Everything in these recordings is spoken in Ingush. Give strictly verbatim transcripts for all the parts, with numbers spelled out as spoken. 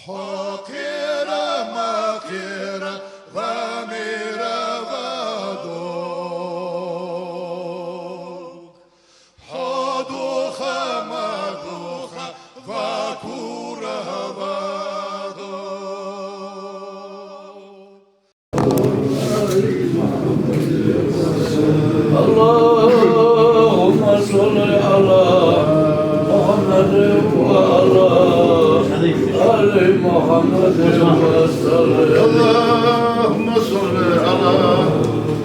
Хьо кхера ма кхера, ва мера ва дог. Хьо духа ма духа, ва кура ва дог. اللهم صل على محمد وعلى آل محمد وسلم. اللهم صل على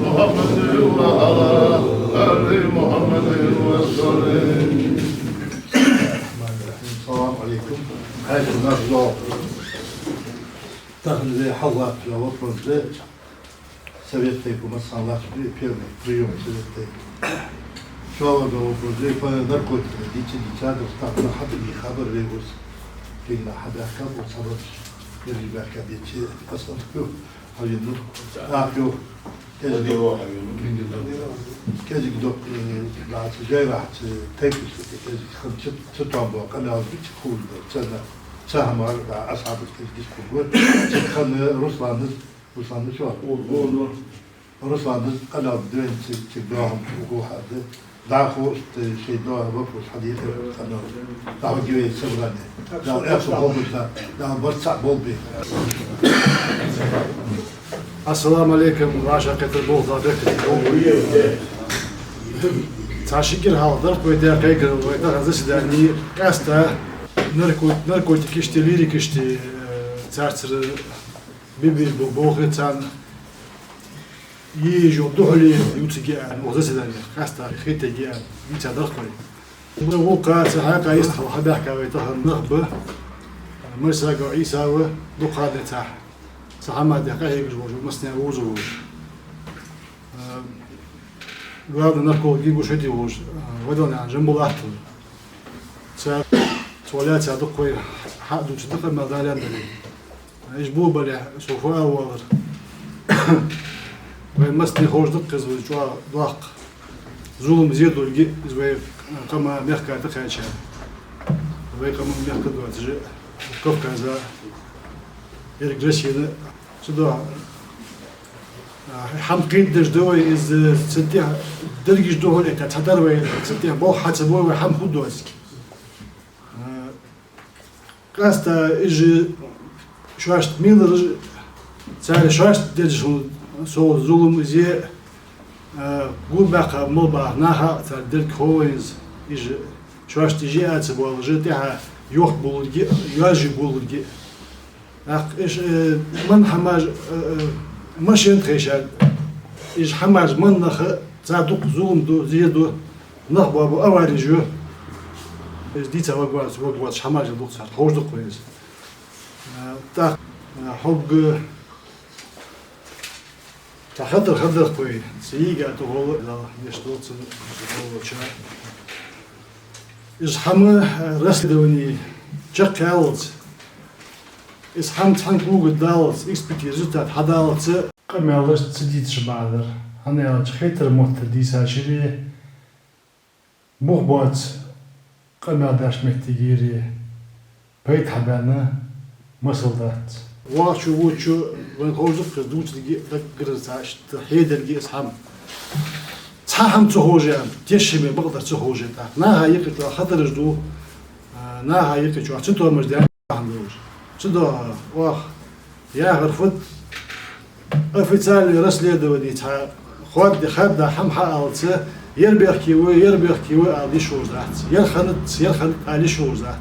محمد وعلى آل محمد وسلم. السلام عليكم. Тахан вай хьалхара вопрос да. Совет тейпов массанахьа латташ да, первый приём Совет тейпов. ШоллагӀа вопрос да, по наркотикам дийца, дийца, дустагӀа хьатӀаби хабар вай гуш. Кегийна хьабаьхка, бо хабараш, ерриг баьхка дийца, асфальт ю, хьавенна, нах ю. КӀезига, кӀезига доккха, э, дац, жайрахьа цу тайпашта, кӀезига хана цу, цу тӀом бо къамаьл бича хул да, царна, цу хӀаман, да, асхьабаш кӀезига хул. Цу хана Русланас, Русланас чо? Русланас къамаьл дувцаш, цу, цу духьа, угу хьада. ДӀахо шоай духьа вопрос хьадийхар къамаьл. ДӀахо гивей собрание. Дала эхсо хобуса, Дала барт цхьа болба. Ассаламу Ӏалайкум, ваша кхетар болх да бехке. Цхьа ши кӀира хьалха дарх вай дӀакхайкар, вай тахан заседани къаьстта нарко-, наркотикашта, лирикашта, э, царцара бибир бо-, болхе царна ежо духьале юциге аьнна, укх заседани къаьстта хетаге аьнна, вица дарх вай. Вукхаца хьакъа йистхила хьабаьхка вай тахан нах ба. Майсагов Ӏийса ва, дукха ха децахь, цу хӀаман тӀа къахьегаш волаш, массане вовзаш волаш. Э, главный нарколог гуш хӀоьттий волаш, э, Вадалнаькъан Жамбулат ва. Цар, цо лаьца дукха вай хьадувцаш да къамаьл, Дала аьнна дале. Уж бу бале, со фу ала воаллар. Вай массане ховш да-кх из, вай чӀоагӀа доккха зулам зе долга, из вай къаман мехка тӀакхаьча. Вай къаман мехка доацаш, Кавказа, ерриг Россена, цу духьа, а, хӀама кхийдадеш да вай, из цу тӀа дерригаш духьале, цхьатарра вай цу тӀа болх хьа ца бой, вай хӀама хургдоацилга. А, къаьстта уж шоашта мелар, цар шоашта деш хул со зулам, из, а, гулбаьккха мел баха наха, цар деррига хов вайна из, уж шоашта уж а ца боалаш, тӀехьа йохка болалга, йоажа болалга. ТӀаккха уж, э, мел хӀамаш, э, э, машен тхеша, уж хӀамаш мел наха, цар дукха зулам ду, зе ду, нах боабу, авареш ю. Из дийца варгвац, варгвац, хӀамаш дукха цар, ховш да-кх вайна из. Э, тӀаккха, э, хьогга цхьа хатар хьадаьхад вай, цу йига тӀагӀолла, Дала гешт долда цунна, волча. Из хӀама, э, расследовани чакхъяллалца, из хӀама цхьан кога даллалца, экспертиза результат хьадаллалца, къамаьлаш ца дийцаш баӀадар, хӀана аьлча хетар-моттар дийцачареи, бух боаца къамаьл деш моттигереи пайда хьабаьнна масал дац. Вахачо, вочо, вайна ховш да-кх из дувцалга, даггара цхьа иштта хьедарга из хӀама. Цхьа хӀама ца ховш а, тешаме бакъдар ца ховш а тӀаккха. Наха юкъе чӀоагӀа хатараш ду, а, наха юкъе чӀоагӀа цатоамаш даьнна хӀама долаш. Цудухьа оаха яхар фуд, официальное расследование цхьа хоадде, хадда хӀама хьааллалца, ер бехке ва, ер бехке ва ала йиш йолаш дац. Ер хиннад, ер хиннад ала йиш йолаш дац.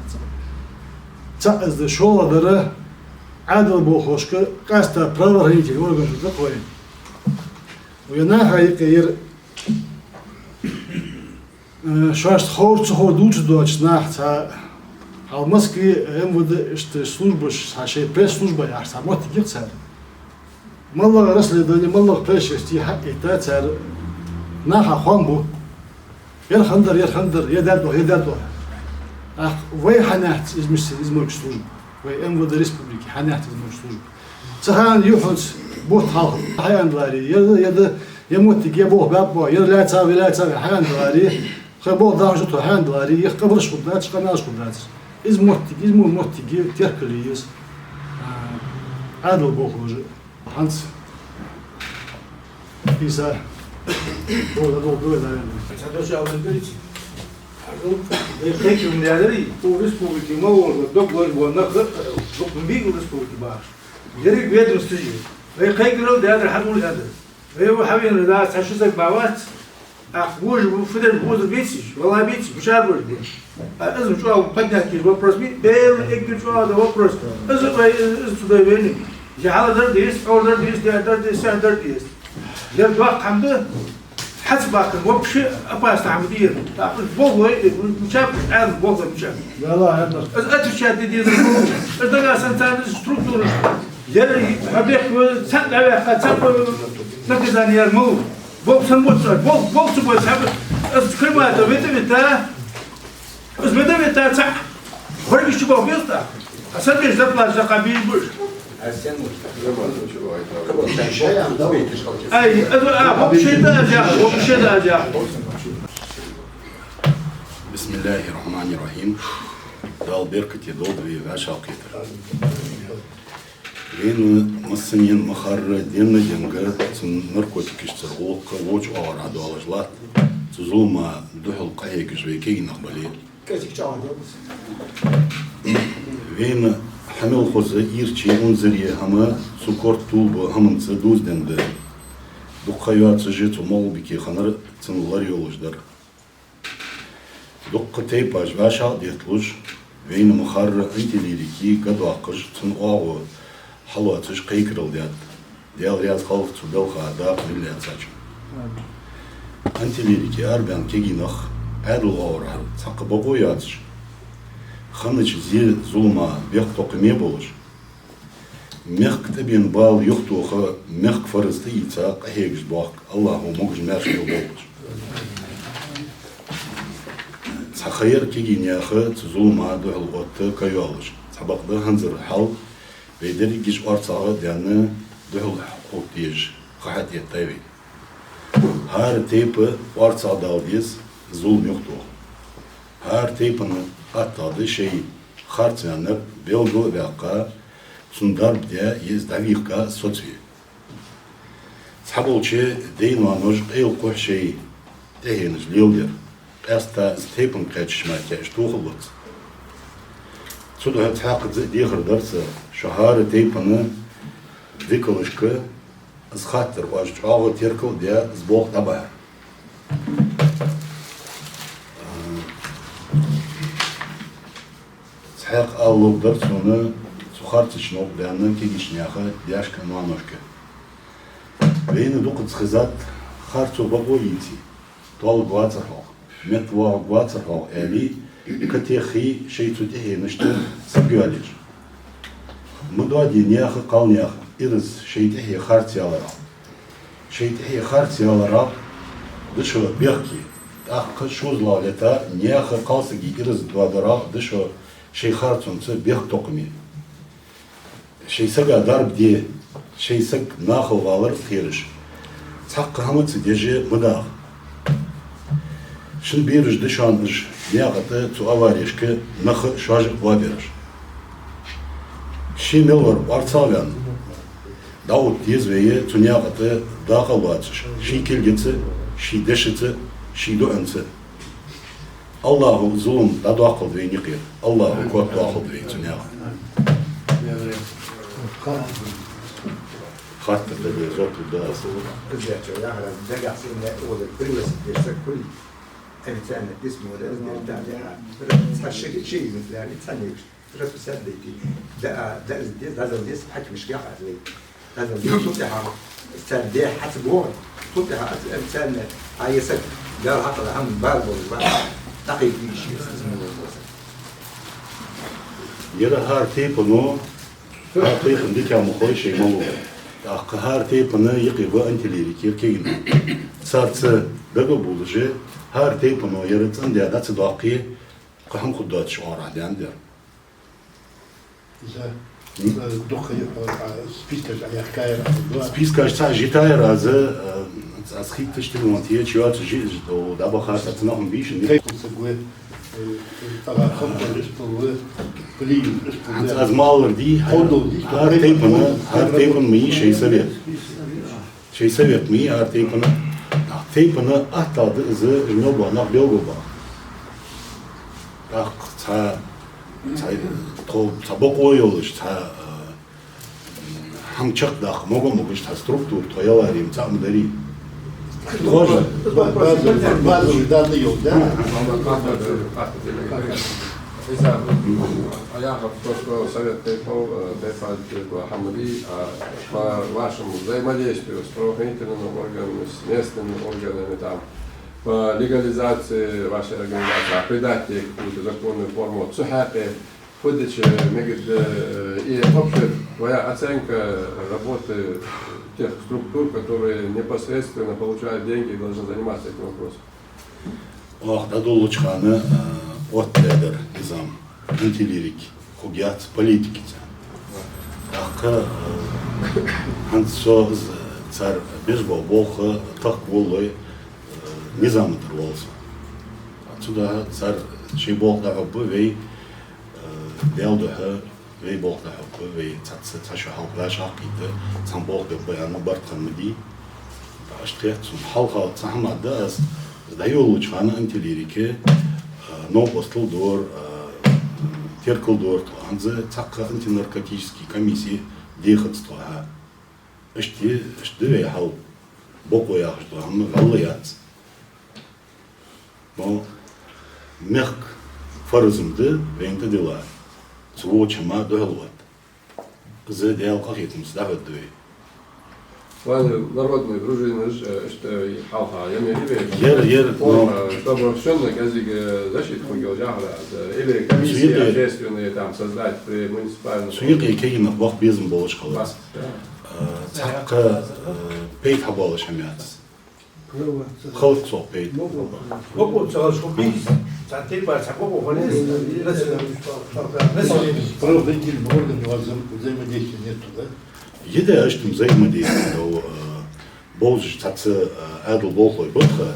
ЦаӀ из да, шоллагӀдар, Ӏаьдала болхлошка, къаьстта правоохранительный органашка да-кх вай. Вай наха юкъе ер Э, шоашта ховш, ца ховш дувцаш доацаш нах цхьа, хьал Москве, э, МВД, иштта службаш, цхьа шоай пресс-служба яхаш цхьа моттиг я-кх цар. МалагӀа расследовани, малагӀа происшествие хьаэтта цар, наха хоам бу. Ер хиннадар, ер хиннадар, ер даьд оаха, ер даьд оаха. ТӀаккха вай хьанехца из миссел, из морг служба. Вай МВД республики хьанехца из морг служба. Цу хана юххьанца бутт хьалха хьааьннадаларе, ер, ер, ер моттиг, ер болх баьб оаха, ер лаьцав, ер лаьцав хьааьннадаларе, тха болх дахьаш да тхо хьааьннадаларе, юха къамараш хургдацар, къамаьлаш хургдацар. Из моттиг, из мо моттиг я, теркал я из. Ӏаьдал болх беш хӀанз Ӏийса, бо да дол дуй, наверное. Цхьа дош аьлча берци. Кхайкарал ма даьдар, укх республике мел вола дог лазаш бола нах, дукха ма бий укх республике бахаш. Деррига ведомстваш я. Вай кхайкарал даьдар, хьадувла даьдар. Вай ва хьавена да, цхьа ши саг ма вац. Ах, божа, фу деш, буза бициш, вала бициш, бушар божа бу. А из чӀоагӀа поднять киш вопрос би, бел эггара чӀоагӀа да вопрос. Из вай, из, из цу дай вайна. Я хьала дар дис, ор дар дис, я дар дис, сяхь дар дис. Дер дохк хӀама да, хьац баккха, вообще опасно хӀама да ер. Так, болх лой, мичаб, ан болх лой, мичаб. Вала, ан. Из отвечать де дезар. Из дага сан царна структура. Ер объект цхьаъ дӀаваьккха, цхьаъ наказание яр мал. Болх сан боццар, болх, болх цу бой схьаб. Аз кремата вета вета. Аз вета вета цхьаъ. Хоргиш чу болх беза. А сан беш зарплата закъа бий буш. Ай, аз, а, вообще да, я, вообще да, я. بسم الله الرحمن الرحيم. Дала беркате долда вай вӀашагӀкхетар. Вайна массанена ма харра, денна-денга цу наркотикашцара гӀулакх воча оагӀорахьа доалаш латт, цу зулама духьал къахьегаш вай кагий нах бале. Вайна хьа мел хоза ирча, унзара хӀама, цу корта тувлабу хӀаманца дувзаденна да. Дукха ха йоацаш цу МагӀалбике хиннар цунна лар йолаш дар. Дукха тайпаш вӀашагӀдетталуш, вайна ма харра антилирика гадоаккхаш, цун оагӀув хьалоацаш кхайкарал даьд. Даьла раьза хилва цу балха дакъа мел лаьцачунна. Антилирика арабаьнна кагий нах Ӏаьдала оагӀорахьара цхьаккха бокъо йоацаш, хиннача зе-зулама бехктокхаме болаш, мехка тӀабена бала юхатоха, мехка фараз тӀаийца къахьегаш боахк, АллахӀа могаш-маьрша лелаболба уж. Цхьа ха яр кагий наьха цу зулама духьал отта ка йоаллаш. Цхьабакъда хӀанзара хьал, вай дерригаш орцагӀа а даьнна, духьал хургдезаш ха хьатӀаэттай вай. ХӀара тайпа орцагӀдала деза зулам юхатоха. ХӀара тайпан аттагӀа да шоай харцваьннар белгала а ваьккха, цунна дарба даь, из дӀавийхка соцаве. Цхьаболча даь-ноаноша къайла кхухь шоай тӀехьенаш леладер. Къаьстта из тайпан кхаьчача мара кхаьча тохалуц. Цудухьа цхьаькхаза а дехар дар са, шо хӀара тайпан дикалашка из хаттар оаш чӀоагӀа теркал а даь, из болх дӀабахьа. Цхьаькха ала ловргдар сона цу харцача новкъа даьнна кагийча наьха даьшка а ноаношка. Вайна дукхаза хезад, харцо бокъо йийце, толларгвацар хьох, меттавоагӀаргвацар хьох, аьле, ка техе шоай цу тӀехьенашта саг йоалаеш. Ма доаде наьха, кхалнаьха ираз шоай тӀехье харц яларах. Шоай тӀехье харц яларах да шо бехке, тӀаккха шозлагӀа лета наьха, кхалсага ираз доадарах да шо шоай харцонца бехктокхаме. Шоай сага дарба де, шоай саг нахала валар кхераш. Цхьаккха хӀама ца деш ма даха. Шун бераш да шоана уж, наькъа тӀа цу аварешка нах а шоаш а гӀо а бераш. Ше мел вар орцагӀваьнна, дӀаотта деза вай цу наькъа тӀа дакъа а лоацаш, ший кулгаца, ший дешаца, ший дуӀанца. АллахӀа зулам дӀадоаккхалда вайна юкъера, АллахӀа котдоаккхалда вай цу наькъа. Хаттар дагара жоп лургда аз. Из яхар, дагахь сенна оалар, пригласить деш саг хуле, официально письмо да, из дер да, да. Цхьа ши, ши экземпляр, цхьа нигаш. Расписать дайта. Да, да, из дез, дӀадала деза хьакимашка яхар вай. ДӀадала деза, цул тӀехьагӀа царна дехьа хьацабоагӀа. Цул тӀехьагӀа официально, а, е саг, Дала хьакъала хӀама бала болаш ба, дӀакхайка йиш я, из ма вар. Яра хӀара тайпано, хӀара тайпан дика ма хой шоай малув. ТӀаккха хӀара тайпана юкъе ба антилирика кагий нах. Царца дага а бувлаш, хӀара тайпано яра цӀендаь дӀа ца доаккхе, кхы хӀама хургдоацаш оагӀорахьа даьннадар. Из, э, дукха, э, а, спискаш Ӏаяхкаяр аз, да? Спискаш цхьа житаяр аз, э, аз хийтташ телефон тӀа чу йоацаш жи-, жи-, о, дӀабаха, цхьа цхьа нах ма бийшин. Тайпан саг вай. ХӀанз аз ма аллара дий, хӀара тайпан, хӀара тайпан ма йий шоай совет. Шоай совет ма йий хӀара тайпан. Тайпан аттагӀа да из, мел бола нах белгалбаха. ТӀаккха цхьа, цхьа, тхо, цхьа бокъо йолаш, цхьа, а, хӀама чакхдаккха мога-могаш цхьа структура тхо яларе-м цаӀ ма дарий. Тхо же. Базовый, базовый данные йола, да? Хьисап, а яхар то, что Совет тейпов, э, тайпан тайпа хӀама дий, а по вашему взаимодействию с правоохранительными органами, с местными органами, там, по легализации вашей организации, а придать ей какую-то законную форму, цу хьакъехьа фу дича мегаргда, э, и вообще твоя оценка работы тех структур, которые непосредственно получают деньги и должны заниматься этим вопросом? Оаха дӀадолалуча хана, э, оттадаьдар низам, антилирика хургьяц политикаца. ТӀаккха, э, хӀанз со, э, цар беш бола болх тахка волалой, э, низама тӀара воал со. Цудухьа цар шоай болх дӀахьоргба вай, э, Даьла духьа, вай болх дӀахьоргба вай, цхьацца цхьа шу хьалха дӀа-хьа кхийтта, цхьан болх бергба аьнна барт хинна ма дий. Иштта хет сона. Хьалха цхьа хӀама да аз, аз дӀайолалуча хана антилирика, а, новкъостал дора, а, теркал дора тхо. ХӀанз цхьаккха антинаркотически комисси дехац тхо хьа. Иштта, иштта да вай хьал, бокъо яхаш дола хӀама гӀалла яц. Но мехка фарз-м да вайна тӀадилла, цу воча хӀаман духьал отта. Из Даьла къахетамца дӀахьоргда вай. Вай народный дружинаш, э, иштта хьалха я ма яр вай? Яр, яр, форма, но чтобы всё-таки кӀезига защита хургйолаш яхар аз, э, или комиссии общественные там создать при муниципальном уровне. Цу юкъе кагий нах баккха безам болаш хилац. Баккха, да. Э, цхьаккха, э, пайда хьабоалаш хӀама яц. Халкъ цох пайда. Бокъо ца хилча хургья из, цхьа тайпара цхьа бокъо хилац, население. Правоохранительный орган вай взаим-, взаимодействия нету, да? Е да иштта взаимодействие да, э, бовзаш цхьацца, э, Ӏаьдала болхлой ба тха,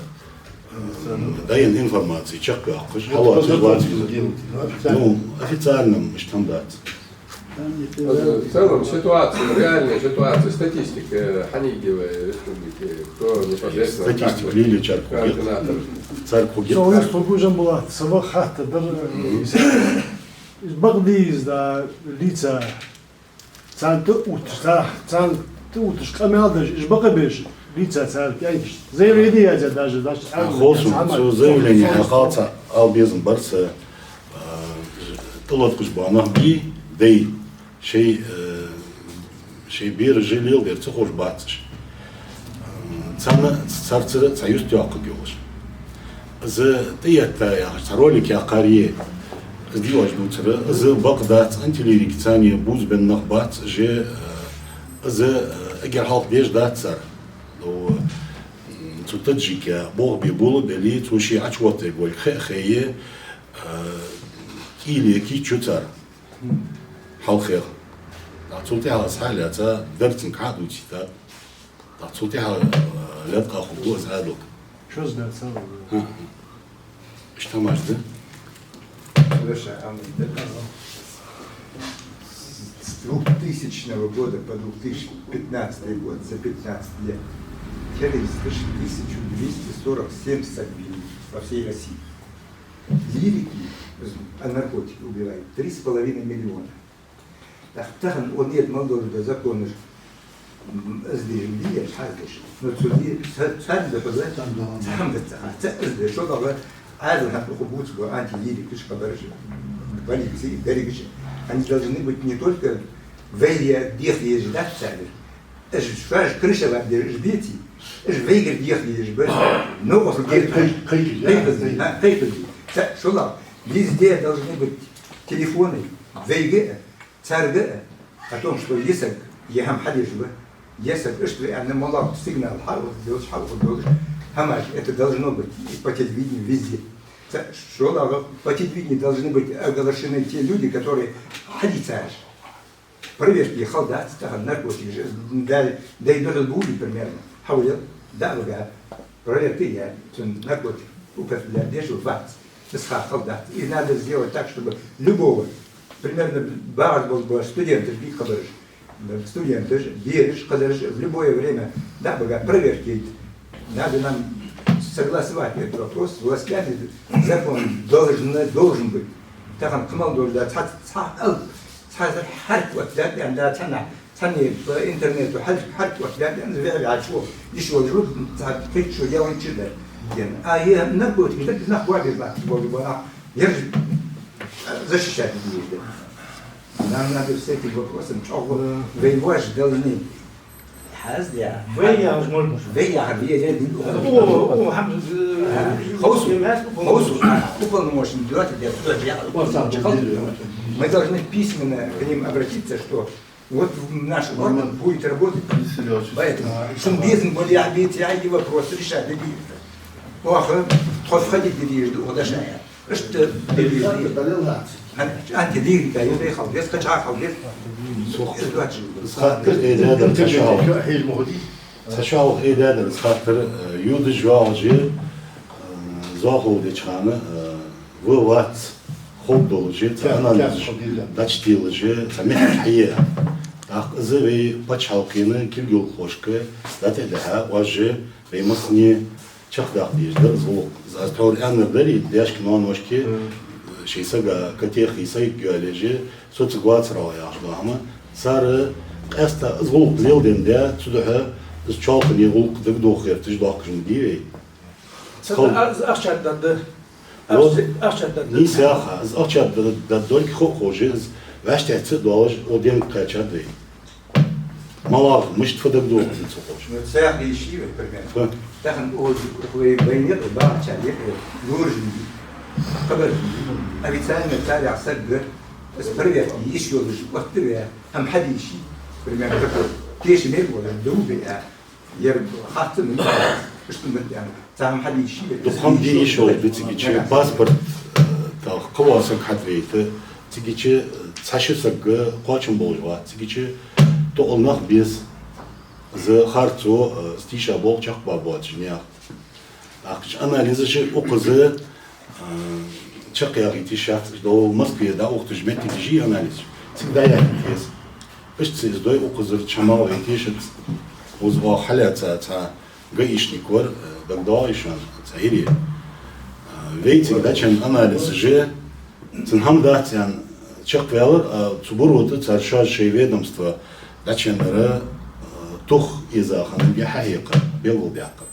э, дӀаенна информаци чакхйоаккхаш, хьалоацаш лаций. Ну, официально-м иштта хӀама дац. В целом ситуация, реальная ситуация, статистика, э, хьанийгдий вай республике, кто непосредственно... Статистика лелаечар кхы гет. Координатор. Цар кхы гет. Со вист хургвужам була, са ваха хаттар дар. Из бакъдий из, да, лица, царна тӀа увтташ, цар-, царна тӀа увтташ къамаьл деш, из бакъ беш, лица цар кӀаьнкаш. Заявлени язъяь даже, даже... А, хоза, цу заявлени хьакъал ца ала безам бар са, а, тӀалаткъаш бола нах бий, дай, шоай, э, шоай бераш леладер ца ховш бац уж. Царна, царцара цхьа юстайоаккхаргйолаш. Из тӀаэтта яхаш, цхьа ролик яьккхар е, из дилаш дувцар, из бакъ дац, антилирика царна бувзабенна нах бац уж, э, из, э, эггара хьалха деш дац цар. Ну, м, цу таджика болх бе бола а белий, цо ше Ӏочуоттаргволга хе а хее, э, кӀийле кийчъю цар хьалхагӀа. ТӀаккха цул тӀехьагӀа аз хьалаьца, дар цунга хьа а дувцийта. ТӀаккха цул тӀехьагӀа, э, лаьтта къахургва из Ӏаьдалга. Чо из дац, а? ХӀа-хӀа. Иштта хӀамаш да. Слушай, а мы с двухтысячного года по две тысячи пятнадцатый год, за пятнадцать лет, террористов тысяча двести сорок семь сабили по всей России. Лирики, а наркотики убивают три с половиной миллиона. ТӀаккха тахан он нет, мел долаш да законаш, м, из деш, ди еш, хьа из деш. Но цу ди, ца-, царна да хоза, царна да ца-, ца из деш, шо дагӀа, Ӏаьдала хьакъ ху бувцаргба антилирикаш, хабараш, полици, дерригаш. Они должны быть не только вайга деха езаш дац царгара. Уж шоаш крышевать деш уж беций, уж вайгара деха езаш ба. Новкъостал кхайкаш, кхайкаш, кхайкаш, да, кхайкаш. Ца-, шо ла, везде должны быть телефоны, вайга а, царга а, о том, что ер саг е хӀама хьадеш ва, ер саг иштта ва аьнна, моллагӀа сигнал хьалхадоалаш, хьалхадоалаш, хӀамаш, это должно быть и по телевидению, везде. Ца-, шо ла, по телевидению должны быть оглашены те люди, которые хьадийцар уж. Проверка е хала дац тахан наркотикаш, дай, дай духьал були, примерно, хьавола, да, вага, проверка е, цун наркотик употреблять деш ва, вац. Из хьа хала дац. И надо сделать так, чтобы любого, примерно, багӀаш болаш бола студенташ, дика хабараш, студенташ, бераш, кхадараш в любое время, да, бага проверки. Надо нам согласовать этот вопрос с властями. Закон должен, должен быть. Тахан кхы мел долаш да, цхьа, цхьа ал-, цхьа хьарк оттадаьд, да, цхьаннахьа, цхьанне по интернету хьарк, хьарк оттадаьд, да, вегӀ ваьчо, йиш йолаш ва, цхьа кхычо ялгӀанча дар. Ден. А е наркотик, дерг нах боабе бац, боабе бац. Ераш защищать дезаш да. Нам надо с этим вопросом чӀоагӀа, вай воаш должны. Хьазда. Вай яхаш, может быть. Вай яхар, вай яхар. О, о, хьам-, э, Ховсу, ховсу, а, уполномоченный дилата дер, кто же яхар, уполномоченный. Мы должны письменно к ним обратиться, что вот наш орган будет работать. Поэтому шун безам болаш, яхь бийца, яхь, и вопрос решать да дийрта. Оаха тхо входить да дийрда, оаха дашая. Иштта дийрда. Анти дийрда, юрей хал дес, кача хал дес. Из доацаш. Из хаттар э даьдар, цхьа шалха. Цхьа шалха э даьдар, из хаттар, э, юдаш йоагӀаш, э, зоахалол деча хана, э, ва вац ховргдолаш, цхьа анализаш дӀачутиллаш, цхьа меттиг хьае. ТӀаккха из вай паччахьалкхен кулгалхошка дӀатӀадихьа, оаш вай массане чакхдаккха дезаш дар из гӀулакх. Из аз тхьовра аьннар дарий, даьшка-ноаношка шоай сага катехи сайга йоалаеш, со цига вацар оаха яхаш дола хӀама. Цар къаьстта из гӀулакх леладенна да, цудухьа из чоалхане гӀулакх дагадоха гӀерташ доахкаш ма дий вай. Цхьа хала. Аз ахча дадда. Вот. Ахча, ахча дадда. Нийса яха, из ахча дадда, дадда долга хо-, ховш, из вӀаштӀехьца а долаш, о денга кхаьчад вай. МалагӀа, мишта фу дагадоагӀа цига ховш. Ну, цхьа яхь дийший вай, пример. Фу. Тахан оалаш, вай, вайна юкъе багӀачар, юкъе лораш ма дий, хабараш ма дий. Официально царех саг, из проверка йиш йолаш оттаве, хӀама хьадийший, пример, такой, тешаме волаш, дув бе, а. Ер хатта ма йий, иштта ма дий, цхьа хӀама хьадийший вай. Дукха хӀама де йиш йолаш да цига чу, паспорт, э, тӀа кхывола саг хьатӀавайта, цига чу, э, цхьа-ши саг кхоачам болаш вац, цига чу тӀаккха нах беза. Из харцо, э, из тийша болх чакхбаргбоацаш наьха. ТӀаккха уж анализаш укхаза, а, чакхъяхийта йиш яц, уж дӀа Москве дӀаухийташ моттигаш йий анализаш, цига дӀаяхийта еза. Иштта из дой укхазара чу хӀама гӀайта йиш яц. Укхаза оаха хьалаьца цхьа гаишник вар, а, дагадоагӀий шоана, цхьа хӀирий. А, вай цига дӀачунна анализаш, цун хӀама дац аьнна чакхваьлар, а, цу буро тӀа цар шоаш шоай ведомство дӀачуннара, а, тух эза хиннаб хьахьекхар, белгалдаьккхар.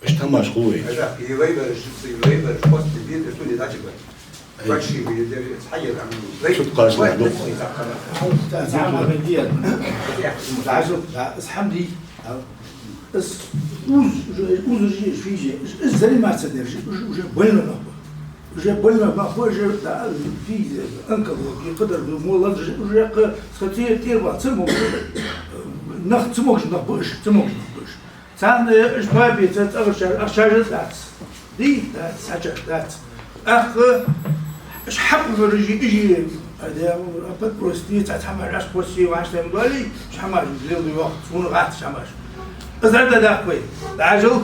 Иштта хӀамаш хул вай. Айда, и вай бараш, и вай бараш, после беды, что ли, дальше будет? Ай. Большие были, даже с хьаер, а, вай. Чут кхача вай, дух. Вай, вай, вай. Зама ма дий. Дажу, да, из хӀама дий. А, из уз-, уже, уз-, уже, физе, из заниматься держе, уже, уже больно нах ба. Уже больно нах ба, уже, да, физе, онкология, кхыдар, молодь, уже, уже, к-, схотел, первый, цамогаш, нах, цамогаш нах ба уж, цамогаш нах ба уж. Царна уж бабе ца цӀагӀарчар ахчаш дац. Дий? Дац, ахчаш дац. ТӀаккха уж хьакъ варжи, ижи, а де, а подпрости, цхьа хӀамаш, аш пости, ваш тем доли, уж хӀамаш лелда йоах, цунна гӀац уж хӀамаш. Из арда даккха вай. Дажал,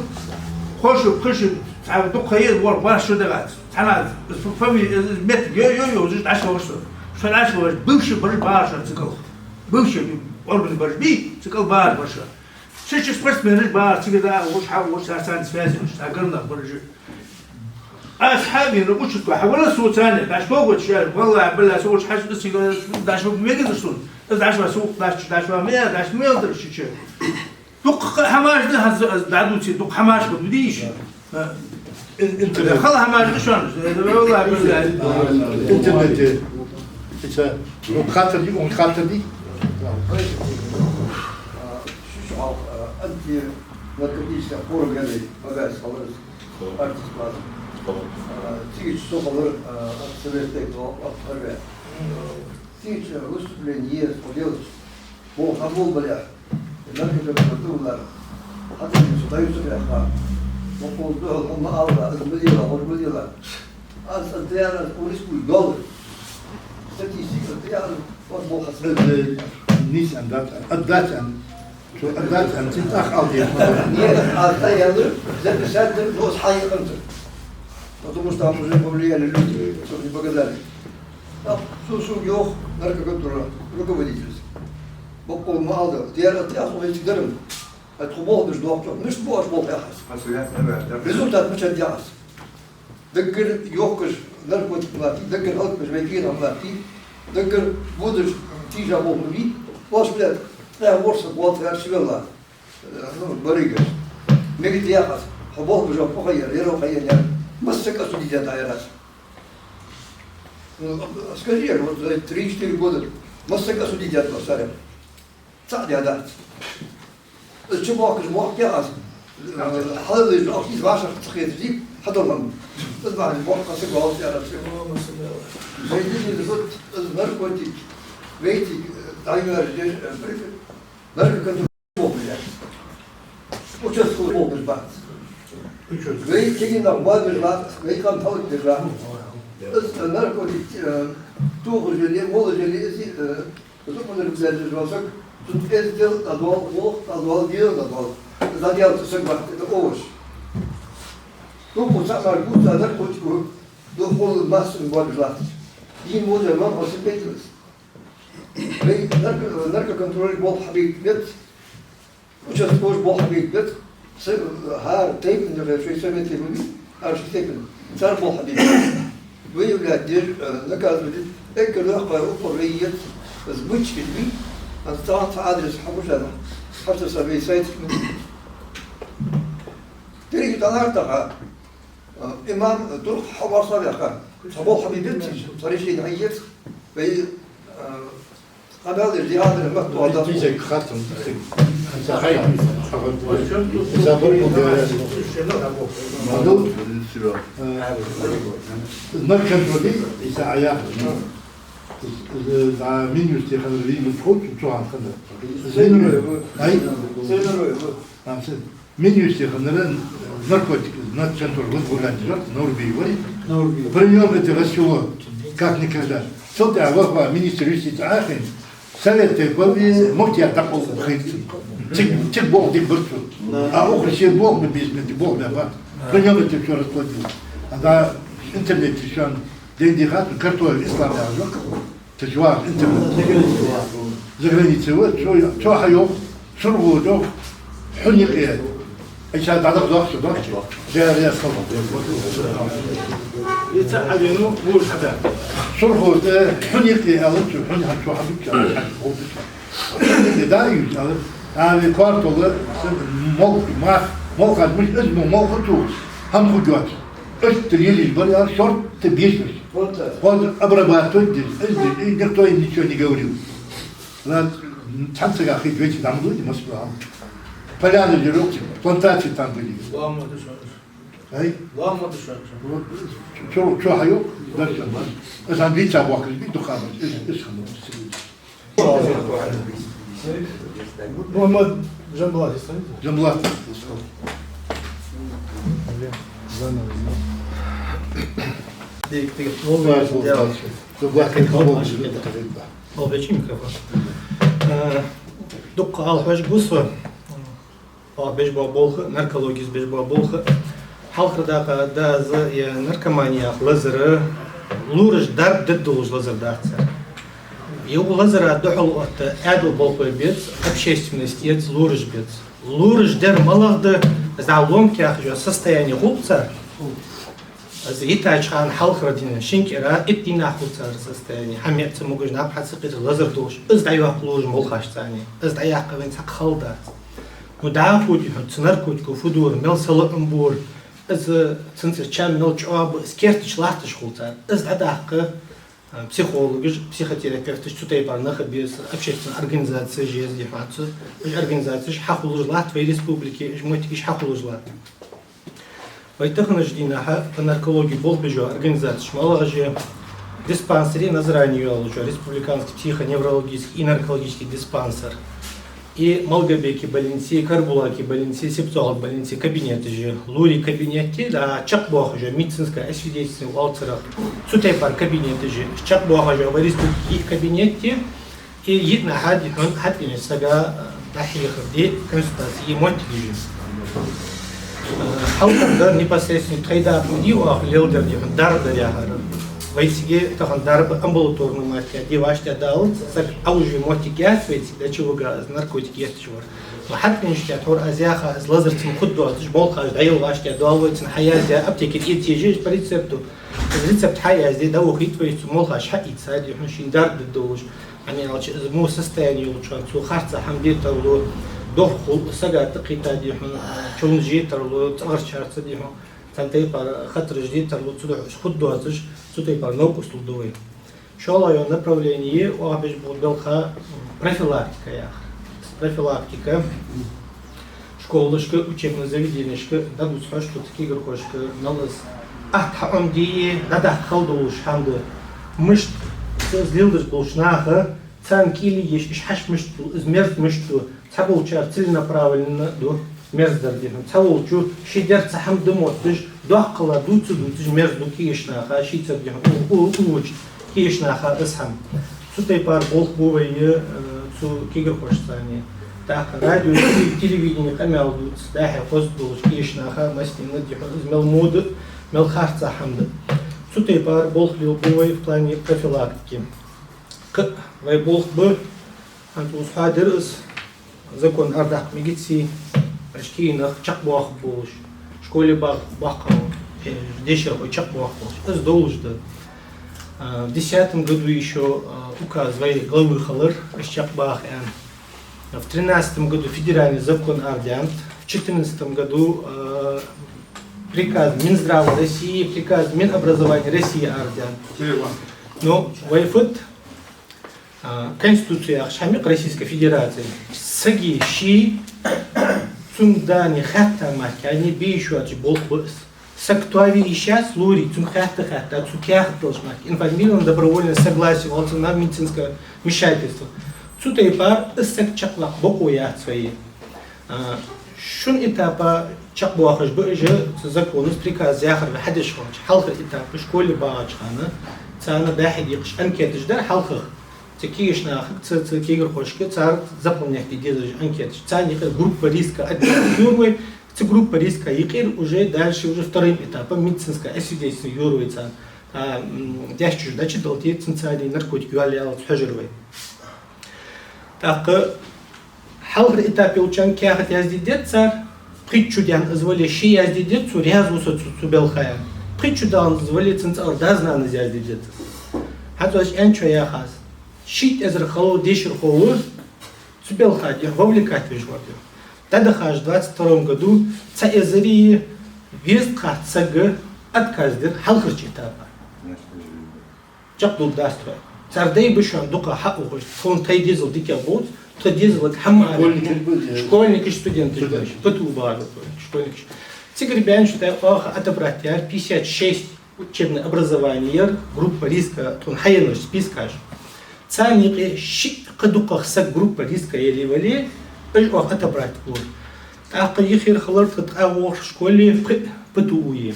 хошув, кхышув, цхьа дукха е вор, баш шу дагац. Цхьаназ, из фами-, из мет, йо, йо, йо, уж дӀаш вовш со. Шо дӀаш вовш, бывший барж баш шо цикл. Бывший орган барж би, цикл баш баш шо. Ши-ши спортсменаш бара, цига да, уж хьа, уж царцан связи, уж цхьа гарнах баржи. Аз хьавена участка, хьавена соцане, даш богот шер, валлахӀи, билла, со уж хьаж да цига, даш бог мегазар сун. Аз даш ва сух, даш, даш ва мея, даш мея дар шича. Дукха хӀамаш да, хаз, аз дадуци, дукха хӀамаш ба, дудиш. Ин-, интернет. Хала хӀамаш да шоана, валлахӀи, билла. Интернете. Ица, ну, хаттар ди, он хаттар ди. Шиш хьалха, а, антинаркотический форум яьннай, багаж халарас, артист класс. А, цига чу со хилар, а, от Советского, от Харве. Цига чу выступление еш, поделать. Бо хьабол бале, наркотик дувлар. ХьатӀа ма со даю со яха. Бо хьол духьал хьо ма алла, аз ма дила, хьо ма дила. Аз антияр, аз урис куй доллар. Статистика антияр, вот бо хасна. Нийса ан дац, ан дац ан. Цо ан дац ан, цин тӀах ал деш. Нет, аз та ял, записать дир, но с хьай къантар. Потому что там уже повлияли люди, чтобы не показали. А, цо сога йоах, наркоконтроль руководитель. Боккъал ма алда, дера тӀехьа вайцига дарам. Ай тхо болх беш доахк, мишта бу оаш болх яхаш. Результат мичара да яхаш. Даггара йохкаш наркотик латт, даггара алкаш вай кийра латт, даггара будаш тийжа болх ма бий, оаш бе, тӀехьа ворхӀ саг волча гӀерташ велла. Ну, баригаш. Мегаргда яхаш, хьо болх беш фу хайяр, яро хайяр, яр. Масса саг осудить даьд яхаш. Ну, скажи, вот за три-четыре года масса саг осудить даьд, масса саг. ЦаӀ даьдац. Из чу бохкаш бохк яхаш. Хьалаллаш, ох, из ваша ца хеташ, хьадалам. Из бахьан бохк хасаг валс яхаш. Вай дин из вот, из наркотик, вайцига, э, дӀайоаржадеш, э, наркоконтроль болх беш. Участковый болх беш бац. Вай кегий нах бадбеш латт, вай къам хьалхадеш латт. Из наркотик, э, тохаш яле, молаш яле, из, э, зуппазар безаш вола саг, цун эздел дӀадоал, гӀулакх дӀадоал, дела дӀадоал. ДӀадаьлча саг вац, это овощ. Тупо цаӀ мара гуц а наркотико, духхьал массанга бадбеш латташ. Дийна волча ман хьо сипетилас. Вай нарко-, наркоконтроль болх хьабийта беза, участковый болх хьабийта беза, с-, хӀара тайпан духьа шоай совете ма бий, хӀара шоай тайпан. Цар болх хьабийта беза. Выявлять деш, э, наказывать деш, эггара лоьхкъа укхаза вай еза, из мичча хила вий, аз цхьан цхьа адрес хьагуш ала, хьажа са вай сайт. Деррига дӀалаьртаха, Э, имам, э, турх хьаварса ваьха. Цхьа болх хьабийта беза, цхьа решени хьаеш. Вай, э, къамаьл деш, дигӀадара махтугӀа дац. Тизек хатам, тизек. Ца хай, ца хай. Забор бу, э, э, наркотики, иса ая. Э, э, на Минюсте ханар, ви мут хот, цу хан ханар. Зейнур. Ай? Зейнур. А, ц-, Минюсте ханара наркотик, наркоконтроль возглавлять деш Наурбиев вар. Наурбиев. При нём это расцвело, как никогда. Цул тӀехьагӀа ваха министр юстиции Ӏахайна, совет тайпан, муфтият дӀакхалхаб хинца. Цига, цига болх дика бар цо. Да. А укхаза ший болх ма бийца, ма дика болх баьб. Да. При нём это всё расплодилось. А да, интернете шоана ден дихат, картофель ислам яхаш. Цу чу вагӀаш интернет. За границей ва, цо, цо хьайоах, СурхотӀа йоах, хьунихе. Айса дӀадахьа дохк цо, да? Дера яхаш хала. Ица хьавена, луш хьада. СурхотӀа, хьунихе аьлар цо, хьуни хьан цо хьадувцар, хьан ховдуцар. ХьунихеӀа да ювц аьлар. Ами картола, молха, мах, молха, муш, из мо молха цо, хьан ху гёц. Иштта лелаш бар, я шортта бешаш. Вот так. Вот обрабатывать деш, из деш, и никто им ничего не говорил. Ладно, цхьан сага хи веч дам луди Москва. Поляны жирок, плантации там были. Ламма душан. Ай? Ламма душан. Вот, чё, чё хьайоах? Дальше. Из ан вица бохкаш би духабас. Из, из ханум. Мухаммад Джамбулат, есть, да? Джамбулат. Дик, дик. Джамбулат. Джамбулат. Джамбулат. Э, дукха ала хьожаргва со. Оаха беш бола болх, наркологица беш бола болх. Хьалхара дакъа да из, е наркоманех лазар, лораш дарба дергдолаш лазар дац цар. Юха лазара духьал отта Ӏаьдала болхлой беза, общественность еза, лораш беза. Лораш дар малагӀа да, из дӀа ломка яхаш йола состояние хул цар. Из йитача хана хьалхара дийнахьа, шин кӀира итт дийнахьа хул цар состояние. Хьамеца могаш, наб хьа ца кхеташ, лазар долаш. Из дӀайоаккх лораш молхаш царна. Из дӀаяккха вайна цхьаккха хала дац. Ну, дӀахо дий хьона, цу наркотико фу дора, мел салоӀам бора, из цунца чам мел чӀоагӀа ба, из керта чу латташ хул цар. Из дӀадаккха, а, психологаш, психотерапевташ, цу тайпара нах а беза, общественни организацеш еза дий хьона цу. Уж организацеш хьахулаш латт вай республике, уж моттигаш хьахулаш латт. Вай таханарча дийнахьа по наркологии болх беш йола организацеш малагӀаш я: диспансер Назране йолча, республиканский психоневрологический и наркологический диспансер, и Малгобеке больнице, Карабулаке больнице, Сипсоголовке больнице кабинеташ я, лорий кабинет я, да, чакхбоахаш я, медицинское освидетельствование оал царех, цу тайпара кабинеташ я, чакхбоахаш я вай республике йиъ кабинет я, и йиъ нахьа дий хьона хьатӀавенача сага, э, дӀахьехар де, консультаци е моттигаш я. Хьалхара дар непосредственно тхоай дакъа ма дий оаха леладер, дий хьона, дарба дар яхар. Вай цига тахан дарба амбулаторни мара де вӀаштӀехьадалац, саг Ӏовужаве моттиг яц вай цига, дӀачувига из наркотик етташ вар. Но хьатӀавенача тӀехьа тхьовра аз яха, из лазар цун хургдоацаш, болхаш дӀаяла вӀаштӀехьадоал вай, цун хьаязъяь, аптеке тӀа эца езаш из по рецепту. Из рецепт хьаязде, дӀавохийт вай, цу молхаш хьаийца, дий хьона, шийна дарба дергдолаш. ХӀана аьлча из во состояние йолча хана цо харца хӀама де тарлу, дохк хул, сага тӀакхийтта, дий хьона, човнаш е тарлу, цӀагӀарчарца, дий хьона, цхьан тайпара хатараш де тарлу, цудухьа уж хургдоацаш, цу тайпара новкъостал ду вай. ШоллагӀа йола направление оаха беш бола белха профилактика яхар. Профилактика школашка, учебни заведенешка дӀадувца хьож тхо цу кагирхошка, мел из атта хьаӀомадий, дӀадахьа хала долаш хӀама да. Мишта цу из леладеш болча наха, царна кӀийле еш, уж хьаьша мишта бул, из мерза мишта ду, цхьаболчар целенаправленно ду мерза дар, дий хьона. Цхьаволчо ший дер цхьа хӀама да мотташ, доккхагӀа дувца-дувцаш мерза ду кагийча наха, шийцара, дий хьона, у-, у-, уллача кагийча наха из хӀама. Цу тайпара болх бу вай, э, цу кагирхошцани. ТӀаккха радио, теле-, телевидене къамаьл дувц, дӀа-хьа хоза долаш кагийча наха, массанена, дий хьона, из мел во да, мел харца хӀама да. Цу тайпара болх лелабу вай в плане профилактики. Кхы а вай болх ба, хӀанз укхаза хьадир из, закон арадаккха мегаций, уж кагий нах чакхбоахаргболаш, школе бах-, бахкъал, э, дешархой чакхбоахаргболаш. Из долаш да. А, в десятом году ещё, а, указ вай главы хилар, уж чакхбаха аьнна. В тринадцатом году федеральный закон арадаьннад, в четырнадцатом году, а, приказ Минздрава России, приказ Минобразования России арадаьннад. Но вай фуд, а, Конституци яхаш хӀама я-кх Российской Федерации. Сага ший, цун дани хатта мара кхы а бе йиш йоацаш болх ба из. Саг тоаве йиш яц, лорий, цунга хатта-хатта, цу каьхат долаш мара кхы а. Информированное добровольное согласие оал цунах, медицинское вмешательство. Цу тайпара из саг чакхваккха бокъо яц вай. А, шин этапа чакхбоахаш ба уж, цу законаца, приказаца яхар вай хьадеш хилча. Хьалхара этап школе багӀача хана, царна дӀа-хьа декъаш анкеташ дар хьалхагӀа. Цу кагийча нахага, цу, цу кагирхошка цар заполнять де дезаш анкеташ. Царна юкъера группа риска отделение йора вай, цу группа риска юкъера уже дальше, уже вторым этапом медицинское освидетельствование йора вай царна. А, м, дешчуш дӀачудалийта, цунцара наркотик йоалаяьлац хьожар вай. ТӀаккха хьалхара этап йолча хана каьхат язде деза цар, пхийтта шу даьнна из вале, ше язде деза, цо раьза ва со цу, цу белха аьнна. Пхийтта шу даьнна из вале, цун цӀагӀара дас-нанас язде деза. ХӀанз аз аьнначоа яхаш, шийтта эзар хало дешархо ва, цу белха, дий хьона, вовлекать веш вар, дий хьона. ДӀадахача двадцать втором году цхьа эзари везткъа сага отказ дир хьалхарча этапа. Чакхдоалаш дац тхо. Цар дай ба шоана дукха хьаухаш, тхона тхоай дезал дикагӀа боаца, тха дезалага хӀама ма аьннадий. Школьникаш, студенташ ба уж, ПТУ багӀаш ба школьникаш. Цигара баьннача тӀа оаха отобрать яьр пятьдесят шесть учебное образование яр, группа риска, тхона хьаеннараш спискаш. Царна юкъе шиъ кхы дукхагӀа саг группа риска яле вале, уж оаха отобрать бора. ТӀаккха йихира хилар тха ткъаь ворхӀ школе, пхиъ ПТУ е.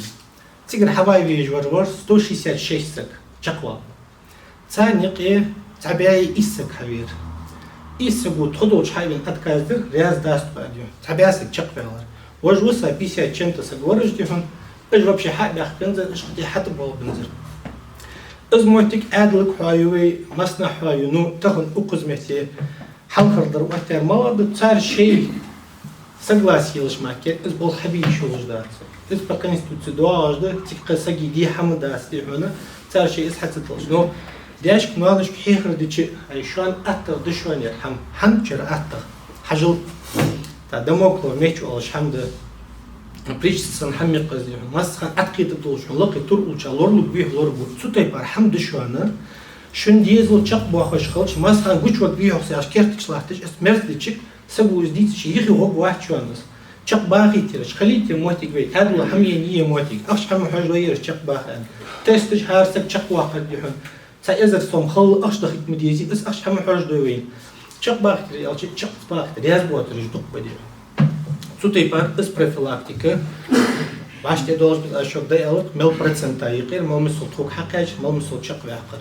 Цигара хьаваь везаш вар, вар сто шестьдесят шесть саг чакхваьнна. Царна юкъе цхьа бӀаь ийс саг хьавера. Ийс саго тхо долча хьавена отказ дир, раьза дац тхо аьнна, дий хьона. Цхьа бӀаь саг чакхваьлар. Вож ва са пятьдесят чем-то саг вар уж, дий хьона, уж вообще хьа а баьхканзар, уж кхы тӀехьа хьатӀабоалабензар. Из моттиг Ӏаьдалга хьоаю вай, массанахьа хьоаю, ну, тахан укхаза метте хьалхара дар оттаяьр малагӀа да, цар шоай согласие елаш мара кхы а из болх хьабе йиш йолаш дац. Из по Конституции доагӀаш да, цига кхы сага де хӀама дац, дий хьона, цар шоай из хьа ца тиллаш. Но даьшка-ноаношка хьехар дича, ай, шоана аттагӀа да шоана ер хӀама, хӀанз чура аттагӀа. Хьажал, тӀа Дамоклов меч оалаш хӀама да. Причта санна хӀама я-кх из, дий хьона. Массахана Ӏаткхетаргдолаш хьона лакхе тур уллача лоралургвий хьо, лорабу. Цу тайпара хӀама да шоана. Шун дезал чакхбоахаш хилча, массахана гучаваргвий хьо со яхаш, керта чу латташ, из мерза дича, саго из дийцача, юхе гӀоргвац шоана из. Чакхбахийтараш, хилийта моттиг вай, тадала хӀама енна я моттиг, ахча хӀама хьожалой ераш чакхбаха аьнна. Тесташ хӀара саг чакхваккхар, дий хьона. Цхьа эзар сом хала ахча дахийта ма дезий, из ахча хӀама хьожадой вайна. Чакхбахийтар аьлча, чакхбахийта раьза боацараш дукха ба, дий хьона. Цу тайпара из профилактика, башха тӀадоаллаш ба, аз шуга дӀааьлар-кх, мел процента юкъера, мел мисал тхога хьакхаьчар, мел мисал чакхваьккхар.